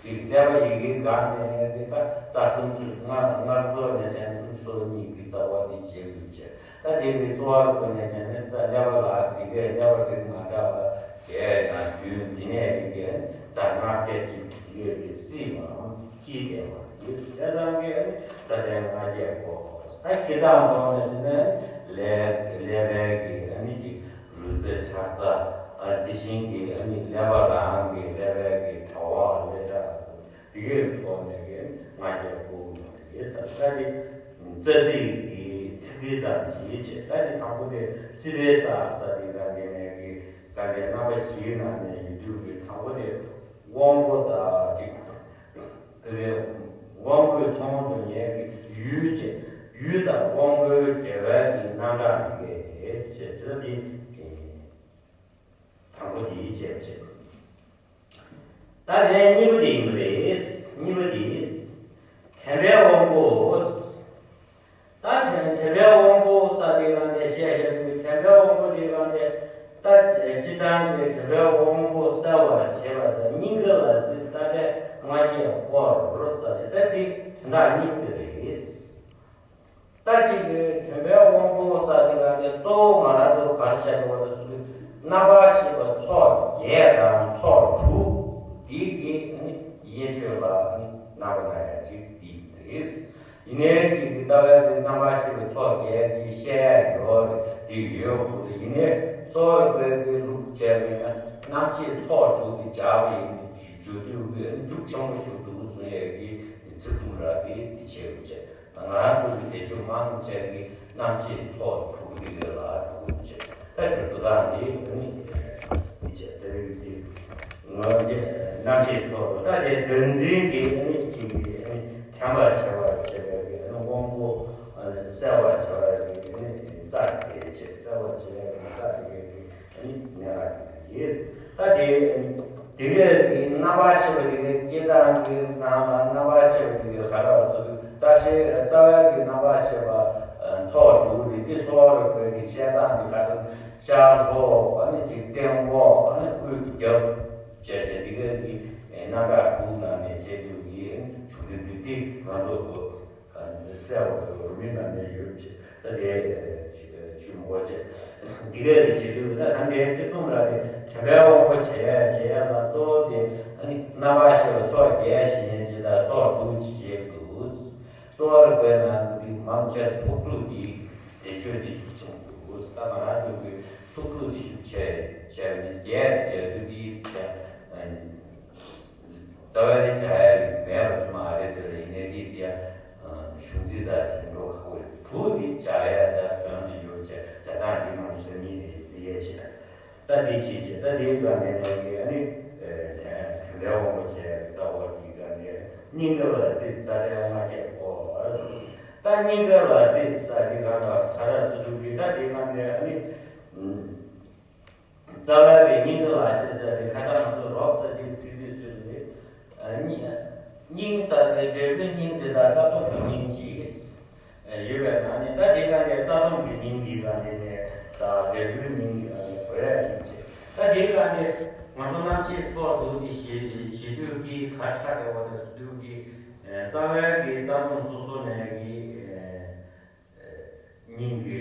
ཅིག་དེ་ཀླད་པ་ཡི་གེ་གང་ནས་ནས་དེ་ལྟར་རྩ་སུམ་ཅུ་ལྔ་ལྔ་བཅུ་ནས་བྱས་སུམ་ཅུ་སོ་གཉིས་ཀྱི་རྩ་བ་དེ་བྱེད་དགོས་བྱས། ད་དེ་གའི་གཙོ་བོ་ཀུན་ནས་བྱས་ནས་རྩ་ཀླད་པ་ལ་དེ་གའི་ཀླད་པ་རིགས་མ་འདྲ་བ་དེ་ཡང་རྒྱུན་དེ་ནས་དེ་གའི་རྩ་ལྔ་བརྒྱ་ཅིག་ཡོད་པའི་སྲིད་པའམ་འཁྱིལ་བསྡད་པ་ཡིན། བྱས་ཙང་གི་རྩ་ལྡན་ལྔ་བརྒྱ་གོ། ད་འཁྱིལ་སྟངས་ཐོག་ནས་བྱས་ནས་ཀླད་ཀླད་པའི་གི་ཨ་ནི་ཅིག་རུས་ཚོད་ཁྲག་རྩ། ཨ་དེ་བཞིན་གྱི་ཨ་ནི་ཀླད་པ་རང་གི་ཀླད་པའི་གི་དྲ་བ་ཀླད་ཁྲག་དེ་གའི་ཐོག་ནས་ཀྱི་ལྔ་བརྒྱ་གོ་དགོས་པ་རེད་ཟེར། ད་དེ་རྩ་ཚིག་གི་ཚིག་འགྲེལ་ཙམ་ཞིག་བྱས། ད་དེ་དང་པོ་དེ་སྲིད་པའི་རྩ་ས་དེ་ག་དེ་ནས་ཀྱི་ག་དེ་རྣམ་པ་བཞིའི་ནང་ནས་ཡོད་དུས་ཀྱི་དང་པོ་དེ་དབང་པོ་དང་གཅིག་དབང་པོས་མཐོང་དུ་ངེས་ཀྱི་ཡུལ་ཅན། ཡུལ་དང་དབང་པོའི་འབྲེལ་བའི་གི་རྣམ་གྲངས་འདི་གས་ཞེས་བྱ་སྟེ། དང་པོ་འདིའི་བྱས་བྱས། ད་དེ་ནས་གཉིས་པ་འདི་ཡིན་པ་རེད། གཉིས་པ་འདི། དྲན་པའི་དབང་པོ། ད་དྲན་དྲན་པའི་དབང་པོ་ས་དེ་གང་དེ་བཤད་བཤད་དུས་དྲན་པའི་དབང་པོ་དེ་གང་དེ་ད་སྤྱི་བཏང་གི་དྲན་པའི་དབང་པོ་གསལ་བར་བྱེད་པ་དང་སྙིང་ག་ལ་སྲིད་རྩ་ལྡན་ལྔ་བརྒྱས་བསྐོར་ཟེར་བྱས། ད་འདི་དོན་དག་གཉིས་པོ་དེ་རེད། ད་ཅིག་གི་དྲན་པའི་དབང་པོ་ས་དེ་གང་དེ་གཙོ་བོ་ང་རང་ཚོ་ག་རེ་བཤད་དགོས་པ་དེ་སུ་དུས་ རྣམ་པར་ཤེས་པ་ཚོགས་བརྒྱད་དང་ཚོགས་དྲུག་འདི་གི་ཨ་ནི་དབྱེ་ཆོས་ལ་ཨ་ནི་རྣམ་པ་སྣ་ཡ་གཅིག་འདི་རེད། ཡིན་ནའི་གཅིག་གི་རྩ་བའི་རྣམ་པར་ཤེས་པའི་ཚོགས་བརྒྱད་ཅེས་བཤད་ཡ་ཡོད་རེད། འདི་ཡོད་དགོས་རེད། ཡིན་ནའི་གསོ་བའི་དཔེ་དེ་ལུགས་བྱས་པ་ཡིན་ན་རྣམ་ཤེས་ཚོགས་དྲུག་གི་སྦྱར་བ་ཡིན་ཏེ་བརྗོད་དུས་ཀྱི་མཇུག་ཆེན་པོ་ཞིག་འདུག་གསུང་ཡས་ཀྱི་ཚིག་དུམ་ར་དེ་འདི་བྱེད་དགོས་བྱས། ང་རང་ཚོ་གི་བསྡད་རྒྱུ་མང་ཆེ་གི་རྣམ་ཤེས་ཚོགས་དྲུག་འདི་ལ་འགྲོ་དགོས་བྱས། ད་འགྲོ་དུས་ད་འདི་ནི་འདི་བྱས་ད་རིགས་འདི་ང་རྣམ་ཤེས་ཚོགས་དྲུག་ད་དེ་བདག་འཛིན་གྱི་ཨ་ནི་གཅིག་གི་ཨ་ནི་ཐེམ་པ་ཆེ་བ་བྱེད་པའི་གི་ཨ་ནི་དབང་པོ་ཨ་ནི་གསལ་བ་བྱེད་པའི་གི་ཨ་ནི་རྩ་དེ་བྱས། གསལ་བ་བྱེད་པའི་གི་རྩ་དེ་གི་ཨ་ནི་གནས་ལ་ཡིན། ད་དེ་དེ་གའི་རྣམ་པར་ཤེས་པ་དེ་གའི་སྐྱེ་སྟངས་ཀྱི་ནང་ལ་རྣམ་པར་ཤེས་པ་དེ་གའི་ག་ར་སོ་རྩ་ཤེས་རྩ་བའི་གི་རྣམ་པར་ཤེས་པ་ཚོགས་དྲུག་རེད། དེ་གསོ་བ་རིག་པའི་གི་བཤད་སྟངས་དེ་ག་ར་ཤར་ཕྱོགས་ཨ་ནི་ཅིག་སྟེང་འོག་ཨ་ནི་དབུས་ཀྱི་རྒྱབ་བྱས་བྱས་དེ་གའི་གི་རྣམ་གྲངས་དྲུག་ནང་ནས་བྱས་དུས་ཀྱི་བྱུང་དུས་དུས་དེ་ང་ཚོ་གི་གསལ་བ་རུ་མི་རྣམས་ནས་ཡོད་ཅེས་ད་དེ་ཆུ་མོ་ཅེས། འདི་གའི་རིགས་བྱེད་དུས་ད་ནམ་ལྡན་ཚིག་ཐུང་ར་དེ་དྲན་པའི་དབང་པོ་བྱེད་ཡ་བྱེད་ཡ་ལ་གཙོ་བོ་དེ་ཨ་ནི་རྣམ་པར་ཤེས་པ་ཚོགས་བརྒྱད་ཞེས་ཉན་ཅེས་དང་ཚོགས་དྲུག་ཅེས་བྱེད་དུ། གསོ་བ་རིག་པའི་ནང་དུ་དེ་མང་ཆེ་ཚོགས་དྲུག་གི་བདེ་སྤྱོད་དེ་ཞུགས་ཆེན་དུ། ད་ང་རང་ཚོ་གི་ཚོགས་དྲུག་དེ་ཞུགས་བྱས་བྱས་ནས་བརྒྱད་བྱས་དུས་དེའི་ཚེ། རྩ་བའི་བྱ་ཡ་མེད་པ་དེ་མ་རེད། དེ་ལ་ཡིན་ནའི་དེ་དེ་ཡང་གཞུང་ཚིག་དང་བྱེད་འགྲོ་ཁག་པོ་རེད། དྲུག་དེ་བྱ་ཡ་དང་དོན་ནི་ཡོད་བྱས་བྱ་སྟངས་འདི་མང་ཆེ་གཉིས་ནས་བརྩི་ཡས་བྱས། ད་འདི་བྱེད་བྱེད་ད་འདི་ཙམ་ནས་ནས་ཀྱི་ཨ་ནི་དྲན་པའི་དབང་པོ་བྱས་རྩ་བ་འདི་ཙམ་ནས་སྙིང་ག་ལ་ཚིག་རྩ་ལས་ལྔ་བརྒྱ་གོ། ད་སྙིང་ག་ལ་ཚིག་རྩ་འདི་ག་ལ་ཁ་ར་སུ་དུ་གི་ད་འདི་ཙམ་ནས་ཨ་ནི། རྩ་བའི་གི་སྙིང་ག་ལ་ཞེས་ཟེར་ཏེ་ཁ་ཏ་ང་ཚོ་རོབ་ཙམ་ཅིག་ཚིག་འདི་ཚུལ་ཏེ། སྙིང་སྙིང་ཟེར་ཏེ་འབྲས་བུའི་སྙིང་ཟེར་དང་རྩ་ལྟུང་གི་སྙིང་གཅིག་ཡོད་པའི་ནང་ནས་ད་དེ་ག་ནས་རྩ་ལྟུང་གི་སྙིང་འདི་ག་ནས་ནས་ད་འབྲས་བུའི་སྙིང་འདི་ག་ནས་གོ་ཡ་ཅིག་བྱེད། ད་དེ་ག་ནས་ང་ཚོ་རྣམ་ཤེས་ཚོགས་དྲུག་འདི་ཞེས་ཞེས་དུས་ཀྱི་ག་ཆ་རེ་བ་དང་སུ་དུས་ཀྱི་རྩ་བའི་གི་རྩ་ལྟུང་སོ་སོ་ནས་གི་སྙིང་གི་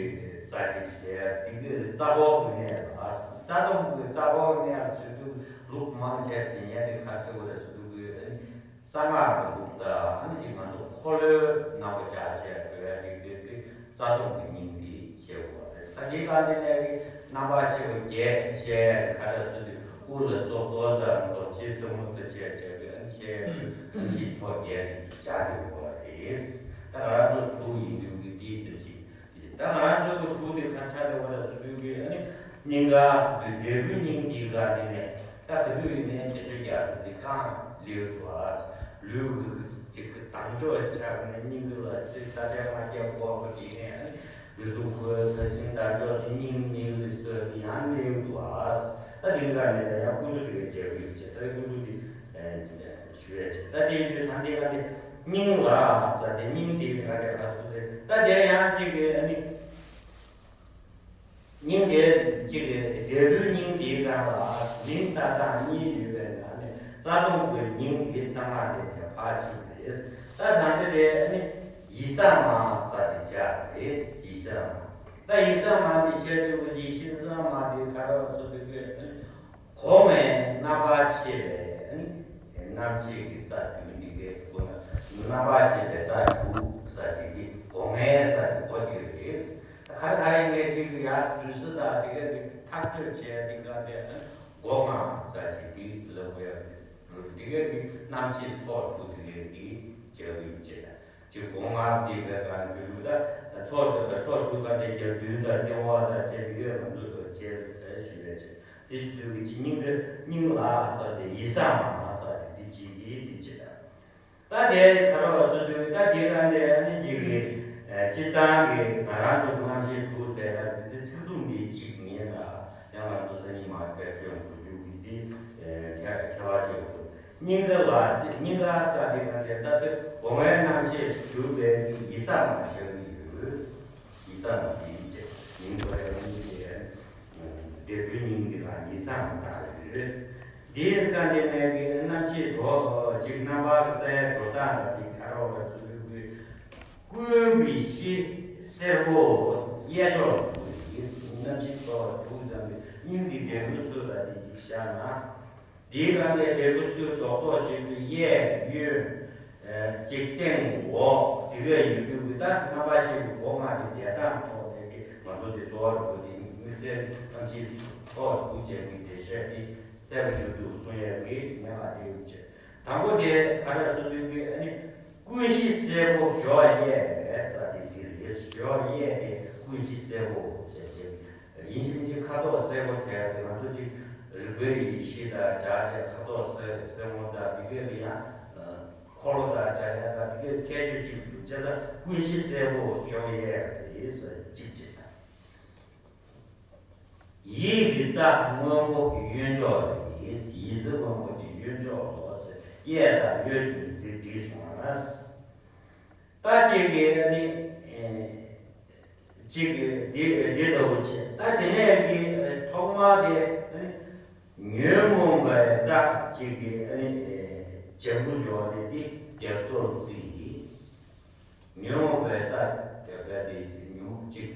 རྩ་གཅིག་བྱས། དེ་གི་རྩ་འཁོར་གྱི་གནས་ལ། རྩ་ལྟུང་གི་རྩ་འཁོར་གནས་ལ་ཟེར་དུས་ལུགས་མང་ཆེ་ཞིག་ཡན་དེ་ཁ་ཚོད་རེ་ཟེར་དུས་གི་གསང་སྔགས་ཀྱི་ལུགས་དང་ཨ་ནི་ཅིག་ང་ཚོ་འཁོར་ལོའི་ནང་པ་ཅག་བྱས་དགོས་ཡ་དེ་གི་གི་རྩ་ལྟུང་གི་སྙིང་འདི་བཤད་དགོས་པ་རེད། ད་འདི་ག་འདི་ནས་གི་རྣམ་པར་ཤེས་པ་བརྒྱད་བཤད་ཡ་དེ་ཁ་ཚོད་ཟེར་དུས་དབུ་ལ་གཙུག་ཏོར་དང་རྡོ་རྗེ་རྩེ་མོ་དང་བཅས་བྱས་གི་ཨ་ནི་བཤད་ཡ་དེ་ཨ་ནི་ཅིག་ཚོགས་བརྒྱད་དེ་བྱ་དགོས་པ་རེད། ད་ང་རང་ཚོ་དྲུག་ཡིན་དུས་ཀྱི་དེའི་དོན་ཅིག་ད་ང་རང་ཚོ་གི་དྲུག་དེ་ཁ་ཆ་དེ་བ་ལ་སུ་དུས་ཀྱི་ཨ་ནི་སྙིང་ག་སུ་དུས་འབྲས་བུའི་སྙིང་འདི་ག་དེ་ནས་ད་ག་དུས་ཡིན་ནའི་དེ་ཚོ་རྒྱ་སུ་དེ་གང་ལེའུ་དུ་ཨ་ལུས་ཀྱི་ཅིག་གི་དང་ཅོག་ཆགས་ནས་སྙིང་གི་ལ་ཅིག་ད་དེ་ང་རྒྱབ་གོག་གི་དེ་ནས་ཨ་ནི་ལུས་སུ་གོས་ད་ཅིང་དང་ཅོག་དེ་སྙིང་སྙིང་ལུས་སུ་དེ་ཡང་ལེའུ་དུ་ཨ་ད་དེ་ག་ནས་ད་ཡང་ཀུན་ཏུ་དེ་ག་རྒྱལ་བུ་ཡོད་ཅེ་ད་ཀུན་ཏུ་དེ། ཞུ་ཡས་ཆེ། ད་དེ་ཡིན་དུས་ད་འདི་ག་དེ་སྙིང་ལ་ཟེར་ཏེ་སྙིང་དེ་ག་དེ་ག་སུ་རེད། ད་དེ་ཡང་གཅིག་གི་ཨ་ནི་སྙིང་དེ་གཅིག་གི་འབྲས་བུའི་སྙིང་དེའི་སྒང་ལ་མིང་བཏགས་སྟངས་གཉིས་ཡོད་པའི་ནང་ནས་རྩ་ལྟུང་གི་སྙིང་དེ་ཚང་མ་དེ་ནས་ཕར་ཕྱིན་པ་རེད། ད་ད་འདི་དེ་ཨ་ནི་ཡི་ས་མ་ཟེར་ཏེ་བྱ་རེད། ཡི་ས་མ། ད་ཡི་ས་མ་འདི་བྱས་དུས་ཀྱི་ཡི་ཤེས་ས་མ་དེ་ག་རེ་བ་སུ་དེ་དགོས་ཨ་ནི། གོང་མའི་རྣམ་པར་ཤེས་པའི་རྣམ་ཤེས་ཀྱི་རྩ་བདུན་འདི་གའི་སྒོ་ནས་རྣམ་པར་ཤེས་པའི་རྩ་དྲུག་ཟེར་དེ་གི་གོང་མའི་ས་དེ་གོ་དེ་རེད། ག་རེ་ག་རེ་ངས་ཅིག་གི་ཡར་འཛུལ་ས་དང་དེ་ག་གི་ཐག་གཅོད་བྱས་དེ་ག་དེ་སྒོ་ང་ཟེར་ཅིག་དེ་ལབ་དགོས་ཡ་རེད། དེ་ག་གི་རྣམ་ཤེས་ཚོགས་དྲུག་དེ་ག་གི་བྱ་བའི་བྱེད། ཅིག་སྒོ་ང་དེ་ག་ག་འགྲོ་ཡུལ་ད་ཚོགས་ཚོགས་དྲུག་ག་དེ་རྒྱབ་མདུན་དང་སྟེང་འོག་དང་བཅས་དེ་ག་ང་ཚོ་དང་བཅས་ཞུ་བའི་བྱེད། དེ་ཞུ་དུས་ཀྱི་སྙིང་གི་སྙིང་ལ་ཟེར་ཏེ་ཡི་ས་མ་ཟེར་ཏེ་འདི་གཅིག་གིས་འདི་བྱེད། ད་དེ་ཁ་རོག་སུ་དུས་ད་དེ་ག་འདི་ཨ་ནི་གཅིག་གི་སྤྱིར་བཏང་གི་ང་རང་ཚོ་གི་རྣམ་ཤེས་དྲུག་ཟེར་ཡ་འདི་ཚིག་དུམ་འདི་གཅིག་ཉན་ལ་ཡང་ང་ཚོ་སང་ཉིན་མ་དཔེ་སྤྱོད་འགྲོ་རྒྱུ་གི་འདི་ཁྱད་ཁྱད་པར་ཆེ་བོ། སྙིང་ག་ལ་ཚིག་སྙིང་ག་ཟེར་ཏེ་ག་འདི་ད་དེ་སྒོ་ངའི་རྣམ་ཤེས་གྱུར་པའི་ཡི་ས་མ་ཞེས་ཀྱི་ཡོད། ཡི་ས་མ་དེ་ཡིན་ཅེས་མིང་དུ་ཡང་མིང་དེ། འབྲས་བུའི་སྙིང་འདི་ལ་ཡི་ས་མ་བཏགས་ཡོད། འདིའི་སྐབས་འདི་ནས་ཀྱི་རྣམ་ཤེས་གྲོགས་ཅིག་རྣམ་པར་རྩ་ཡ་འགྲོ་སྟངས་ལ་དེ་ཁ་རོག་ལ་ཚུལ་ཀུན་གྱི་གཤིས་སེར་པོ་གཡས་ཕྱོགས་སུ་ཡི་རྣམ་ཤེས་ཚོགས་དྲུག་ཙམ་པའི་ སྙིང་གི་འབྲས་བུ་ཚུལ་ལ་དེ་གཅིག་བཞག་ན། དེའི་སྒང་ལ་འབྲས་བུ་ཚུལ་རྡོག་རྡོག་བྱེད་དུས་གཡས་གཡོན། ཨ་གཅིག་སྟེང་འོག་དེ་ག་ཡོད་དུས་ཀྱི་ད་རྣམ་པ་ཤེས་པའི་སྒོ་ལྔ་དེ་བདེན་གཏན་གྱི་ཐོག་ནས་ཀྱི་ང་ཚོ་དེ་གསོལ་བ་རིན་པོ་ཆེ་དམིགས་བསལ་ཐམས་ཅད་ཐོག་ཏུ་བྱས་པའི་འགྲེལ་བཤད་དེ་གསལ་པོ་ཞིག་ཏུ་གསུང་ཡས་ཀྱི་ཉེ་བ་དེ་ཡོད་ཅེས། དང་པོ་དེ་ག་རེ་གསུང་དུས་ཀྱི་ཨ་ནི། ཀུན་གཞི་སེར་པོ་འཇོག་གཡས་པས་ས་དེ་འདི་རེད། འཇོག་གཡས་དེ་ཀུན་གཞི་སེར་པོ་ཞེས་བྱས། ཡིན་གཅིག་མིན་གཅིག་ཁ་དོག་སེར་པོ་བྲལ་ཏེ་ང་ཚོ་གཅིག་རིག་པའི་ཡེ་ཤེས་དང་སྦྱར་བྱས་ཁ་དོག་སེར་སེར་མོ་དང་འདི་གའི་ཡང་འཁོར་ལོ་དང་སྦྱར་ཡ་དང་འདི་གའི་ཁྱད་ཆོས་གཅིག་ཏུ་བྱས་ལ་ཀུན་གཞི་སེར་པོ་འཇོག་གཡས་པས་ས་གཅིག་བྱས། ཡིད་ཀྱི་རྩ་སྔོན་པོ་གཡོན་ཕྱོགས་རེད། ཡིད་རྩ་སྔོན་པོ་དེ་གཡོན་ཕྱོགས་ལོ་ཟེར་གཡས་དང་གཡོན་དུ་འཛིན་བྲིས་སོང་ལ། ད་ཅིག་གི་ཨ་ནི་ཅིག་གི་འདི་འདི་ལྟ་བུ་བྱས། ད་དེ་ནས་ཀྱི་ཐོག་མ་དེ་ཉོན་མོངས་པའི་རྩ་ཅིག་གི་ཨ་ནི་ལྗང་གུ་འཇོག་དེ་དེ་རྒྱབ་ཏུ་བརྩིས་ཡིན། ཉོན་མོངས་པའི་རྩ་རྒྱབ་པ་དེ་ཉོན་མོངས་གཅིག་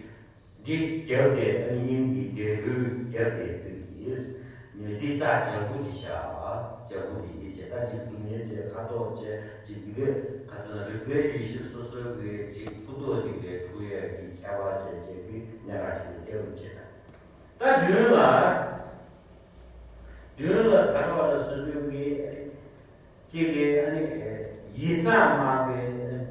འདི་རྒྱབ་དེ་ཨ་ནི་སྙིང་གི་འབྲས་བུའི་རྒྱབ་དེ་བརྩིས་ཡིན། ཉོན་འདི་རྩ་ལྗང་གུ་དེ་བཞག་ལྗང་གུ་དེ་ཡིན་བྱས་ད་ཅིག་གཟུགས་བརྙན་བྱས་ཁ་དོག་བྱས་ཅིག་འདི་གས་ཁ་ཚོན་རིག་པའི་རིགས་ཤིག་སོ་སོའི་གི་ཅིག་ཕུ་ཏོག་འདི་གས་འཁྲུ་ཡས་ཀྱི་ཁྱད་པར་བྱས་བྱས་ཀྱི་གནས་ཁ་ཅིག་ལ་སྐྱེ་བ་བྱས། ད་མདུན་ལ་མདུན་ལ་ད་ག་བ་ལ་སོ་སོའི་གི་གཅིག་གི་ཨ་ནི་ཡིད་བཟང་མ་གི་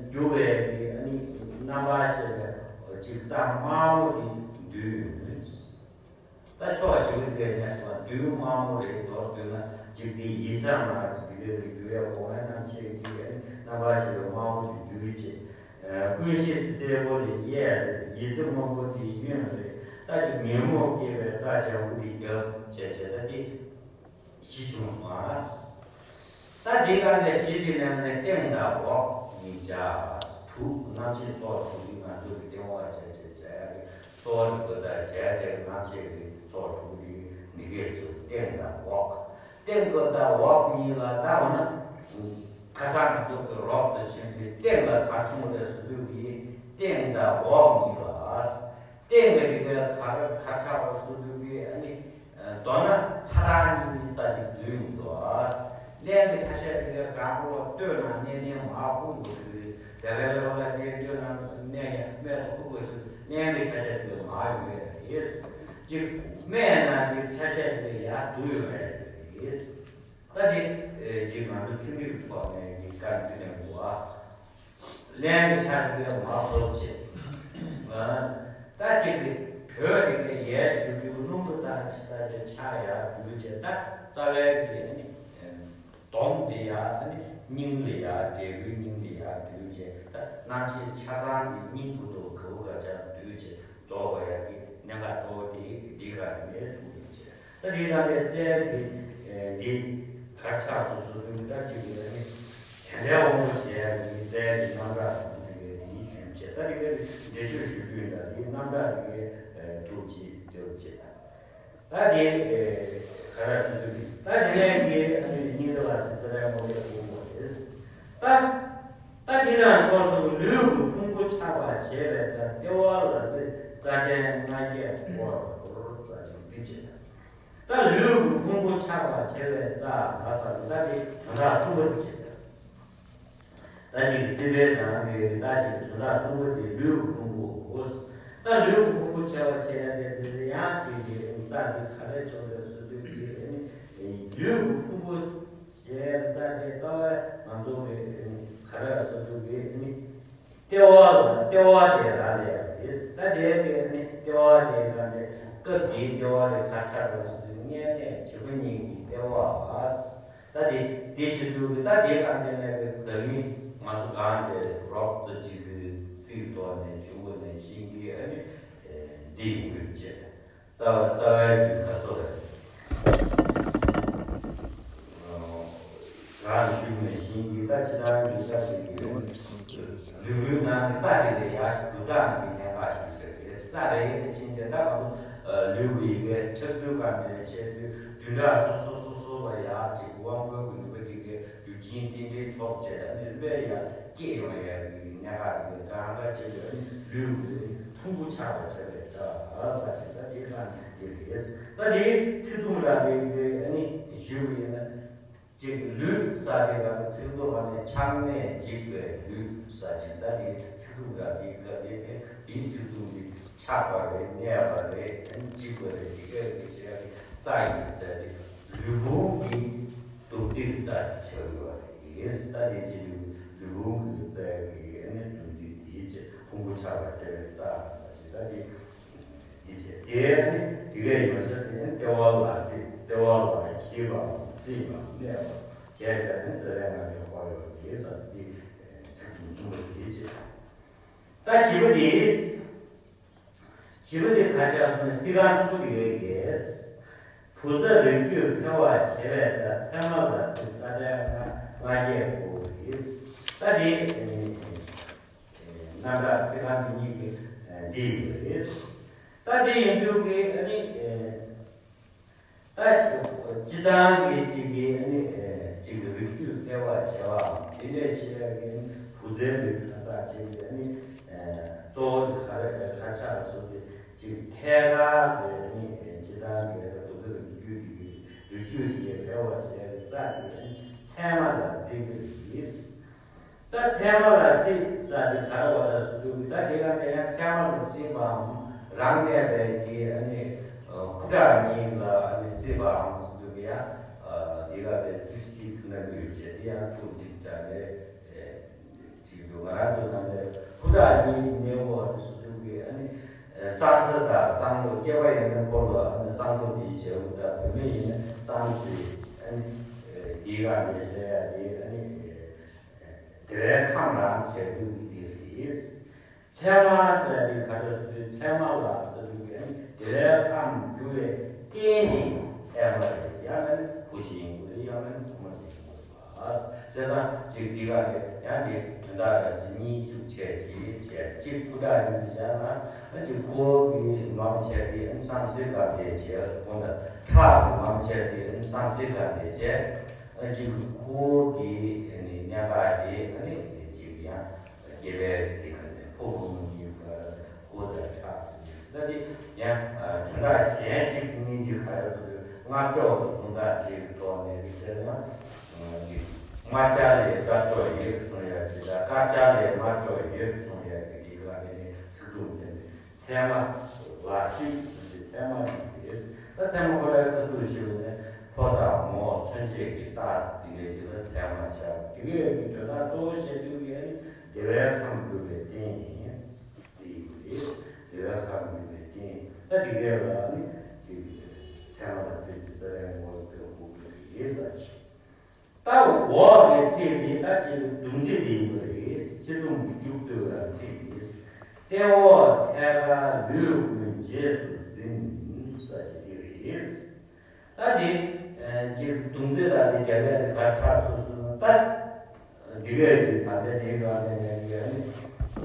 རྒྱུ་བའི་གི་ཨ་ནི་རྣམ་པར་ཤེས་པའི་གཅིག་རྩ་དམར་པོ་དེ་འདུས་ཡོད། ད་ཕྱོགས་བཞི་པོ་དེ་ནས་སོང་བ་འདུས་དམར་པོ་རེད། མདོར་བསྡུས་ན་གཅིག་དེ་ཡིད་བཟང་མ་གི་གི་རྒྱུ་བའི་སྒོ་ལྔའི་རྣམ་ཤེས་ཀྱི་ཨ་ནི་རྣམ་པར་ཤེས་པའི་དམར་པོ་དེ་འདུས་བྱས། ཀུན་གཞི་སེར་པོ་དེ་གཡས་རེད། ཡིད་རྩ་སྔོན་པོ་དེ་གཡོན་རེད། ད་ཅིག་ཉོན་མོངས་སྐྱེས་པའི་རྩ་ལྗང་གུ་དེ་རྒྱབ་བྱས་བྱས་ད་དེ། བཞི་བྱུང་སོང་ཨ། ད་འདི་ག་ནས་བཞི་འདི་ནས་ནས་སྟེང་དང་འོག་གཉིས་བྱ། དྲུག་རྣམ་ཤེས་ཚོགས་དྲུག་གི་ང་ཚོ་གི་སྟེང་འོག་བྱས་བྱས་བྱས་ཡ་གི་གཙོ་བོ་ནི་བུ་དང་བྱས་བྱས་རྣམ་ཤེས་ཀྱི་ཚོགས་དྲུག་གི་འདི་གས་ཚུལ་སྟེང་དང་འོག་སྟེང་དགུ་དང་འོག་གཉིས་ལ་ད་འོ་ན་ཁ་སང་ང་ཚོ་གི་རོབ་ཏུ་ཕྱིན་པའི་སྟེང་ལ་ག་བྱུང་རེད་ཟེར་དུས་ཀྱི་སྟེང་དང་འོག་གཉིས་ལ། སྟེང་གི་རིགས་པའི་གར་གར་ཆགས་པ་སོ་སོ་གི་ཨ་ནི་མདོར་ན་ཆ་ཚང་གཉིས་ནི་ས་ཅིག་འདུས་ཡོང་དོ། གླན་གྱི་ཆ་ཤས་དེ་གའི་གང་པོ་ལ་ལྟོས་ན་གནས་གནས་མ་ཁུངས་དུ་འདུས། དེ་གའི་ལོ་ལ་གནས་ལྟོས་ན་གནས་ཡང་སྨད་དུ་ཁུག་པ་ཚུལ་གླན་གྱི་ཆ་ཤས་དེ་མ་ཡོང་བས་རེད། གཅིག་སྨད་ན་དེ་ཆ་ཤས་དེ་ཡང་འདུས་ཡོང་བས་རེད། ད་དེ་གཅིག་ང་ཚོ་ཐིམ་རིག་ཐོག་ནས་ཀྱི་བཀའ་འདི་ལེན་དགོས་ཨ། ལན་ཆགས་ཏེ་མ་ཐོབ་ཅེས། ད་ཅིག་གི་དྲོད་དེ་གའི་ཡལ་འགྱུར་རྒྱུ་རླུང་བུ་དང་ཕྱི་ལྟར་དེ་ཆགས་ཡར་འགྱུར་བྱས་ད་རྩ་བའི་གི་ཨ་ནི་སྡོམ་དེ་ཡར་ཨ་ནི་སྙིང་ལ་ཡར་འབྲས་བུའི་སྙིང་ལ་ཡར་འགྱུར་བྱས་ད་རྣམ་ཤེས་ཆ་ཚང་གི་སྙིང་ཁུ་ཏོ་ག་བུ་ག་ཆགས་འགྱུར་བྱས་རྫོགས་པ་ཡར་གི་གནད་འགག་གཙོ་བོ་དེ་འདི་ག་ནས་གསུངས་ཡོད་ཅེས། ད་དེ་ལ་ནས་རྩལ་གྱི་འདི་གར་ཆགས་སུ་སུ་དུ་ལྟར་གྱི་ལས་ནི་དེ་འདྲའི་དབང་པོ་བྱས་ཡང་ནི་རྩལ་གྱི་རྣམ་གྲངས་དང་དེ་གའི་དེའི་ཞུན་བྱེད་ད་དེ་གའི་འདྲེ་ཆོས་ཞུ་རྒྱུ་ཡིན་ད་དེའི་རྣམ་གྲངས་དེ་གའི་ཐུགས་ཀྱི་ལྟེ་བ་བྱེད་ད་དེ་ག་ར་སུ་དུ་ད་དེ་ནས་ཀྱི་སྙིང་རེ་བ་ཚེ་ཚེ་རའི་ངོ་བོའི་དབང་པོ་རེད། ད་ད་དེ་ནང་ཕྱོགས་སུ་ལུས་ཀྱི་ཕུང་པོ་ཆགས་པ་བྱས་པའི་རྩ་ལྟེ་བ་ལ་ཚེ་རྩ་ལྡན་ལྔ་བརྒྱས་བསྐོར་ཟེར་ཅིག་འདི་བྱེད། ད་ལུས་ཀྱི་ཕུང་པོ་ཆགས་པ་བྱས་པའི་རྩ་ལ་ས་ཅིག་ད་དེ་དོན་དག་གསུམ་པ་འདི་བྱེད། ད་ཅིག་སྲིད་པའི་ནང་གི་ད་ཅིག་དོན་དག་གསུམ་པ་འདི་ལུས་ཀྱི་ཕུང་པོའོ། ད་ལུས་ཀྱི་ཕུང་པོ་ཆགས་པ་བྱས་ཡ་དེ་དེ་ཡང་ཅིག་གི་རྩ་འདི་ག་རེ་བྱུང་རེད་ཟེར་དུས་ཀྱི་ལུས་ཀྱི་ཕུང་པོ་བྱས་རྩ་དེ་རྩ་བའི་ང་ཚོ་གི་ག་རེ་ཟེར་དུས་ཀྱི་ལྟེ་བ་ལ་ལྟེ་བ་དེ་རང་ལས་རེད། ད་དེ་དེ་ནི་ལྟེ་བ་དེ་རང་དེ་སྐབས་འདིའི་ལྟེ་བ་དེ་གར་ཆགས་པ་ཟེར་དུས་མངལ་གནས་བྱེད་པོ་གཉིས་ཀྱི་ལྟེ་བ། ད་དེ་དེ་བྱེད་དུས་ཀྱི་ད་དེ་གང་དེ་ནས་ཀྱི་བདག་ཉིད་ང་ཚོ་གང་དེ་རོབ་ཙམ་ཅིག་གི་ཚིག་ཐོག་ནས་བྱུང་བ་ནས་ཤིང་གི་ཨ་ནི་འདི་ཡོང་གི་བྱེད། རྩ་བ་རྩ་བའི་རྒྱུད་ཁ་སོ་རེད། རང་ཞུགས་ནས་ཤིང་གི་ད་ཅི་ལྟར་འདུས་ས་ཞིག་ཡོད། ལུས་པོའི་ནང་གི་རྩ་དེ་ལས་ཡར་རྒྱུ་དག་གི་གནད་འགག་ཞིག་ཆགས་ཡོད། རྩ་རེ་རེ་ཕྱིན་ཆད་ད་ང་ཚོ་ལུས་ཀྱི་ཡི་གེ་ཆགས་ཚུལ་གང་དེ་ཆེད་དུ་བདུན་ཕྲག་སོ་སོ་སོ་སོ་ལ་ཡར་ཅིག་དབང་པོའི་གི་ནུས་པ་དེ་གའི་རྒྱུ་རྐྱེན་རྟེན་འབྲེལ་ཚོགས་བྱས་ཨ་ནི་བློས་ཡར་སྐྱེས་ཡོང་ཡ་གི་གནད་འགག་དེ་གའི་གང་འདྲ་བྱེད་དུས་ཨ་ནི་ལུས་ཀྱི་ཕུང་པོ་ཆགས་པ་བྱས་པའི་རྩ་ས་ཅིག་ད་དེ་གང་དེ། རེད། ད་དེའི་ཚིག་དུམ་ར་དེ་དེ་ཨ་ནི་ཞུས་པ་ཡིན་ན། གཅིག་ལུས་ཟེར་དེ་ལ་ཚིག་དུམ་ར་ནས་ཆགས་གནས་འཇིག་པའི་ལུས་ཟེར་ཅིག་ད་དེའི་ཚིག་དུམ་ར་དེའི་སྐབས་དེ་དེ་དེའི་ཚིག་དུམ་དེ་ཆགས་པ་རེད། གནས་པ་རེད། ཨ་ནི་འཇིག་པ་རེད། དེ་གས་དེ་བྱས་ཏེ་རྩ་ཡིན་ཟེར་ཏེ་ལུས་ཕུང་གི་སྡུག་བསྔལ་ལྟར་ཆགས་ཡོད་རེད། ད་དེ་ཅི་ལུས་ལུས་ཕུང་གི་རྩ་ཡི་ཨ་ནི་སྡུག་བསྔལ་དེའི་ཕྱིར་ཕུང་པོ་ཆགས་པ་བྱས་པའི་རྩ་ཟེར་ཅིག་ད་དེ། དེ་བྱས་དེ་ནི་དེ་གའི་ཡོད་ས་དེ་ནི་ལྟེ་བ་ལ་སྲིད། ལྟེ་བ་ལ་སྐྱེས་པའམ་སྲིད་པའམ་གནས་པ་བྱས་བྱས་ནི་རྩ་ལས་ང་གི་ཧོ་ཡོད་དེ་ས་དེ་ཚིག་དུམ་གསུམ་པོ་དེ་བྱས། ད་བཞི་པ་དེ། བཞི་པ་དེ་ག་ཆགས་སོང་ན་ཚིག་རྐང་གསུམ་པོ་དེ་གའི་གས། བུ་ཚ་རིགས་རྒྱུད་འཕེལ་བར་བྱེད་པའི་ཚེ་ཚད་མ་ལ་སྲིད་རྩ་ལས་ང་ལྔ་བརྒྱད་དགུ་རེད། ད་དེ། རྣམ་གྲངས་ཚིག་རྐང་འདི་གཉིས་ཀྱི་འདི་ཡིན་པ་རེད། ད་འདི་ཡིན་དུས་ཀྱི་ཨ་ནི་ད་སྤྱི་བཏང་གི་གཅིག་གི་ཨ་ནི་གཅིག་གི་རིགས་རྒྱུད་འཕེལ་བར་བྱ་བའམ་དེ་ནས་ཆེ་བའི་གི་བུ་ཚའི་རིགས་ད་ལྟ་གཅིག་གི་ཨ་ནི་གཙོ་བོ་ག་རེ་ག་ཆགས་སོང་སྟེ་གཅིག་ཐད་ཀར་གི་ཨ་ནི་སྤྱི་བཏང་གི་བུ་ཚའི་རིགས་རྒྱུད་ཀྱི་རིགས་རྒྱུད་ཀྱི་འཕེལ་བར་བྱ་བའི་རྩ་གི་ཨ་ནི་ཚད་མ་ལ་ཟེར་གི་རེད། ད་ཚད་མ་ལ་སྲིད་ས་དེ་ག་རེ་བ་ལ་སུ་འདུག་ད་དེ་ལ་དེ་ཡང་ཚད་མ་ལ་སྲིད་པའམ་རང་གནས་པའི་གི་ཨ་ནི་ཁུ་ཁྲག་གཉིས་ལ་ཨ་ནི་སྲིད་པའམ་སུ་འདུག་ཡང་དེ་ལ་དེ་ཚིག་གཅིག་ན་དགོས་བྱས་དེ་ཡང་ཐུག་ཅིག་བྱ་ནས་ཅིག་འདུག་ང་རང་ཚོ་ནང་ནས་ཁུ་ཁྲག་གཉིས་གནས་པོ་ཨ་ནི་སུ་འདུག་གི་ཨ་ནི་བསམ་ས་དང་བསམ་བློ་སྐྱེས་པ་ཡིན་ན་ཕོ་ལ་ཨ་ནི་བསམ་བློ་དེ་བྱེད་འུ་ད་བུད་མེད་ཡིན་ན་བསམ་ཚུལ་ཨ་ནི་དེ་ག་ནས་བྱེད་ཡ་དེ་ཨ་ནི། བདེ་བའི་ཁམས་རང་བྱས་དུས་ཀྱི་དེ་རེད། ཚད་མ་ཟེར་ཡ་དེ་ག་རེ་ཟེར་དུས་ཚད་མ་ལ་ཟེར་དུས་ཀྱི་བདེ་བའི་ཁམས་འགྱུར་བའི་རྟེན་དེ་ཚད་མ་རེད། ཡང་ན་བུ་གཅིག་ཡིན་དགོས་རེད། ཡང་ན་བུ་མོ་གཅིག་ཡིན་དགོས་རེད་པ། བྱས་ཙང་གཅིག་འདི་ག་རེད། ཡང་དེ་དོན་དག་རེད། གཅིག་གཉིས་བཅུ་བྱས་གཅིག་བྱས་གཅིག་ཁུ་ཁྲག་ཡིན་དུས་བྱས་ན་གཅིག་ཁུ་བོ་གི་མང་ཆེ་དེ་བསམ་སེམས་ག་དེ་བྱས། ཁོང་ད་ཁྲག་གི་མང་ཆེ་དེ་བསམ་སེམས་ག་དེ་བྱས། གཅིག་ཁུ་བོ་གི་གནས་སྟངས་དེ་གཅིག་ཡང་སྐྱེས་པའི་དེ་ག་ནས་ཕོ་བུ་མོ་གཉིས་ཀ་ཁུ་བོ་དང་ཁྲག་ཟེར་ན་དེ་ཡང་དོན་དག་གཞན་གཅིག་གཉིས་ཀྱི་ཁ་ཡ་ཚོ་དེ་སྔགས་ཕྱོགས་ཀྱི་གསུང་སྟངས་གཅིག་གི་ཐོག་ནས་དེ་བྱས་ན་ཅིག་སྨྲ་བྱ་ལས་བཀའ་ཕྱོགས་ཡོད་གསུང་ཡ་ཅིག་དང་བཀའ་བྱ་ལས་སྨྲ་ཕྱོགས་ཡོད་གསུང་ཡ་གི་དེ་ག་ནས་ཚིག་དུམ་དེ་ནས། ཚད་མ་ལ་སྲིད་ཟེར་ཏེ་ཚད་མ་ཡིན་ཏེ། ད་ཚད་མ་ཁོ་རའི་ཁ་ཐུག་ཞུས་པ་ནི་ཕོ་དང་མོ་མཚོན་བྱེད་ཀྱི་རྟགས་དེ་གའི་ཅིག་ལ་ཚད་མ་བྱ། དེ་གའི་ཀྱི་དོན་དག་གཙོ་བོ་བཤད་དུས་ཀྱི་ནི་བདེ་བའི་ཁམས་འགྱུར་བའི་རྟེན་ཡིན། དེ་ཡིན་ཏེ། བདེ་བའི་ཁམས་འགྱུར་བའི་རྟེན། ད་དེ་གའི་ལ་ནི་ཅིག་ཚད་མ་ལ་སྲིད་ཅེས་རྩ་བའི་ངོ་བོ་དེ་འགོག་གི་རེད་ཟེར་ཅིག་ད་འོག་གི་ཚིག་དེ་ད་ཅིག་དུམ་ཚིག་དེ་ཡིན་པ་རེད། ཚིག་དུམ་གྱི་མཇུག་བསྡུ་བའི་ཚིག་དེ། ལྟེ་འོག་ཐད་ཀར་ལུས་ཀུན་རྗེས་སུ་འཛིན་ཟེར་གྱི་དེ་རེད། ད་དེ་ཅིག་དུམ་ཚིག་ལ་དེ་རྒྱབ་ཡ་དེ་ག་ཆགས་སོང་ཟེར་ན། ད་འདི་གས་དེ་ད་ལྟ་དེའི་སྒང་ནས་ནས་ཀྱི་ཨ་ནི་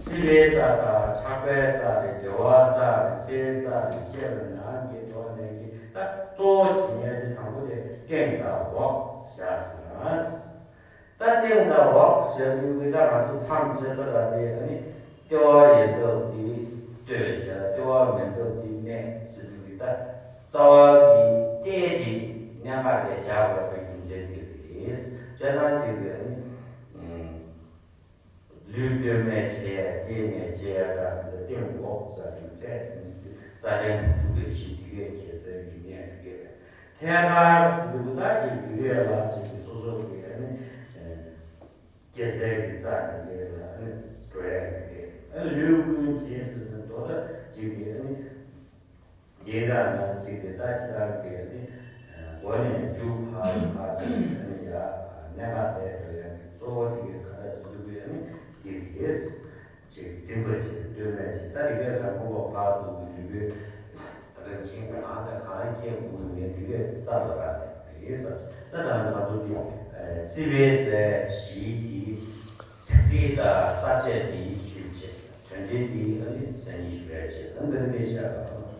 སྲིད་པའི་རྩ་དང་ཆགས་པའི་རྩ་རེད། སྦྱོར་བ་རྩ་རེད། ཚེའི་རྩ་རེད། ཤེས་པ་ནང་གི་ཐོག་ནས་ཀྱི་ད་གཙོ་བོ་བྱེད་མཁན་དེ་དང་པོ་དེ་སྟེང་དང་འོག་བཞག་སོང་ན། ད་སྟེང་དང་འོག་ཞེས་པའི་ད་ང་ཚོ་མཚམས་བཅད་ས་ལ་དེ་ཨ་ནི་ལྟེ་བ་ཡོད་སྟབས་དེ་ལྟོས་བྱ། ལྟེ་བ་མེད་སྟབས་དེ་གནས་ཟེར་དུས་ཀྱི་ད་རྩ་བ་གི་ལྟེ་དེ་གནད་འགག་དེ་བཞག་དགོས་པའི་རྒྱུ་མཚན་དེ་རེད། བྱས་ཙང་ཅིག་གི་ཨ་ནི་ལུས་ལྟོས་མེད་བྱས་ལྟེ་མེད་བྱས་ད་ཟེར་ཏེ་སྟེང་འོག་ཟེར་དུས་ཚད་ཟིན་ཟིན་ཏེ་རྩ་ལྡན་དུ་གྲུབ་པའི་གཞི་དེ་གའི་ཁྱད་གསལ་གྱི་གནས་དེ་གའི་ཐད་ཀར་ཟེར་དུས་ད་ཅིག་དེ་གའི་ལ་ཅིག་གི་སོ་སོ་གི་ཨ་ནི། སྐྱེ་སའི་གི་རྩ་ནས་དེ་ལ་ཨ་ནི་འགྲོ་ཡ་གི་རེད། ཨ་ནི་ལུས་ཀུན་རྗེས་སུ་འཛིན་མདོ་ད་ཅིག་གི་ཨ་ནི་དེའི་རང་ན་ཅིག་གི་ད་ཅི་ལྟར་གི་ཨ་ནི་མགོ་ནས་མཇུག་བར་བར་ཅིག་ཨ་ནི་ཡ་གནད་འགག་ལས་འགྲོ་ཡ་གི་གཙོ་བོ་དེ་གི་ག་རེ་ཟེར་དུས་ཨ་ནི་དེ་རེད། ཅིག་འཛིན་པ་ཅིག་ལྟོས་མེད་ཅིག་ད་རིག་པའི་རང་ངོ་བ་ཕར་ཚུར་གྱི་རིག་པའི་རང་བཞིན་གང་དང་གང་སྐྱེ་དགོས་མེད་དེ་གའི་རྩ་ལ་རག་ནས་རེད་ཟེར། ད་ད་ང་ཚོ་འདི་སྲིད་པའི་རྩ་བཞི་གི་ཚིག་དེ་དང་ས་བཅད་དེའི་ཞིབ་བྱེད་དོན་འབྲེལ་དེའི་ཨ་ནི་ས་ཉིད་ཞིབ་རེ་བྱེད་ད་འདིར་འདི་བཤད་པ་དང་།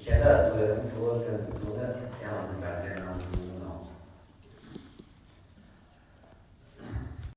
གཞན་དག་ཏུ་ཨ་ནི་གཙོ་བོ་དོན་དུ་འདུག་ན་ཡང་ཨ་ནི་གྲངས་ཅན་ནང་དུ།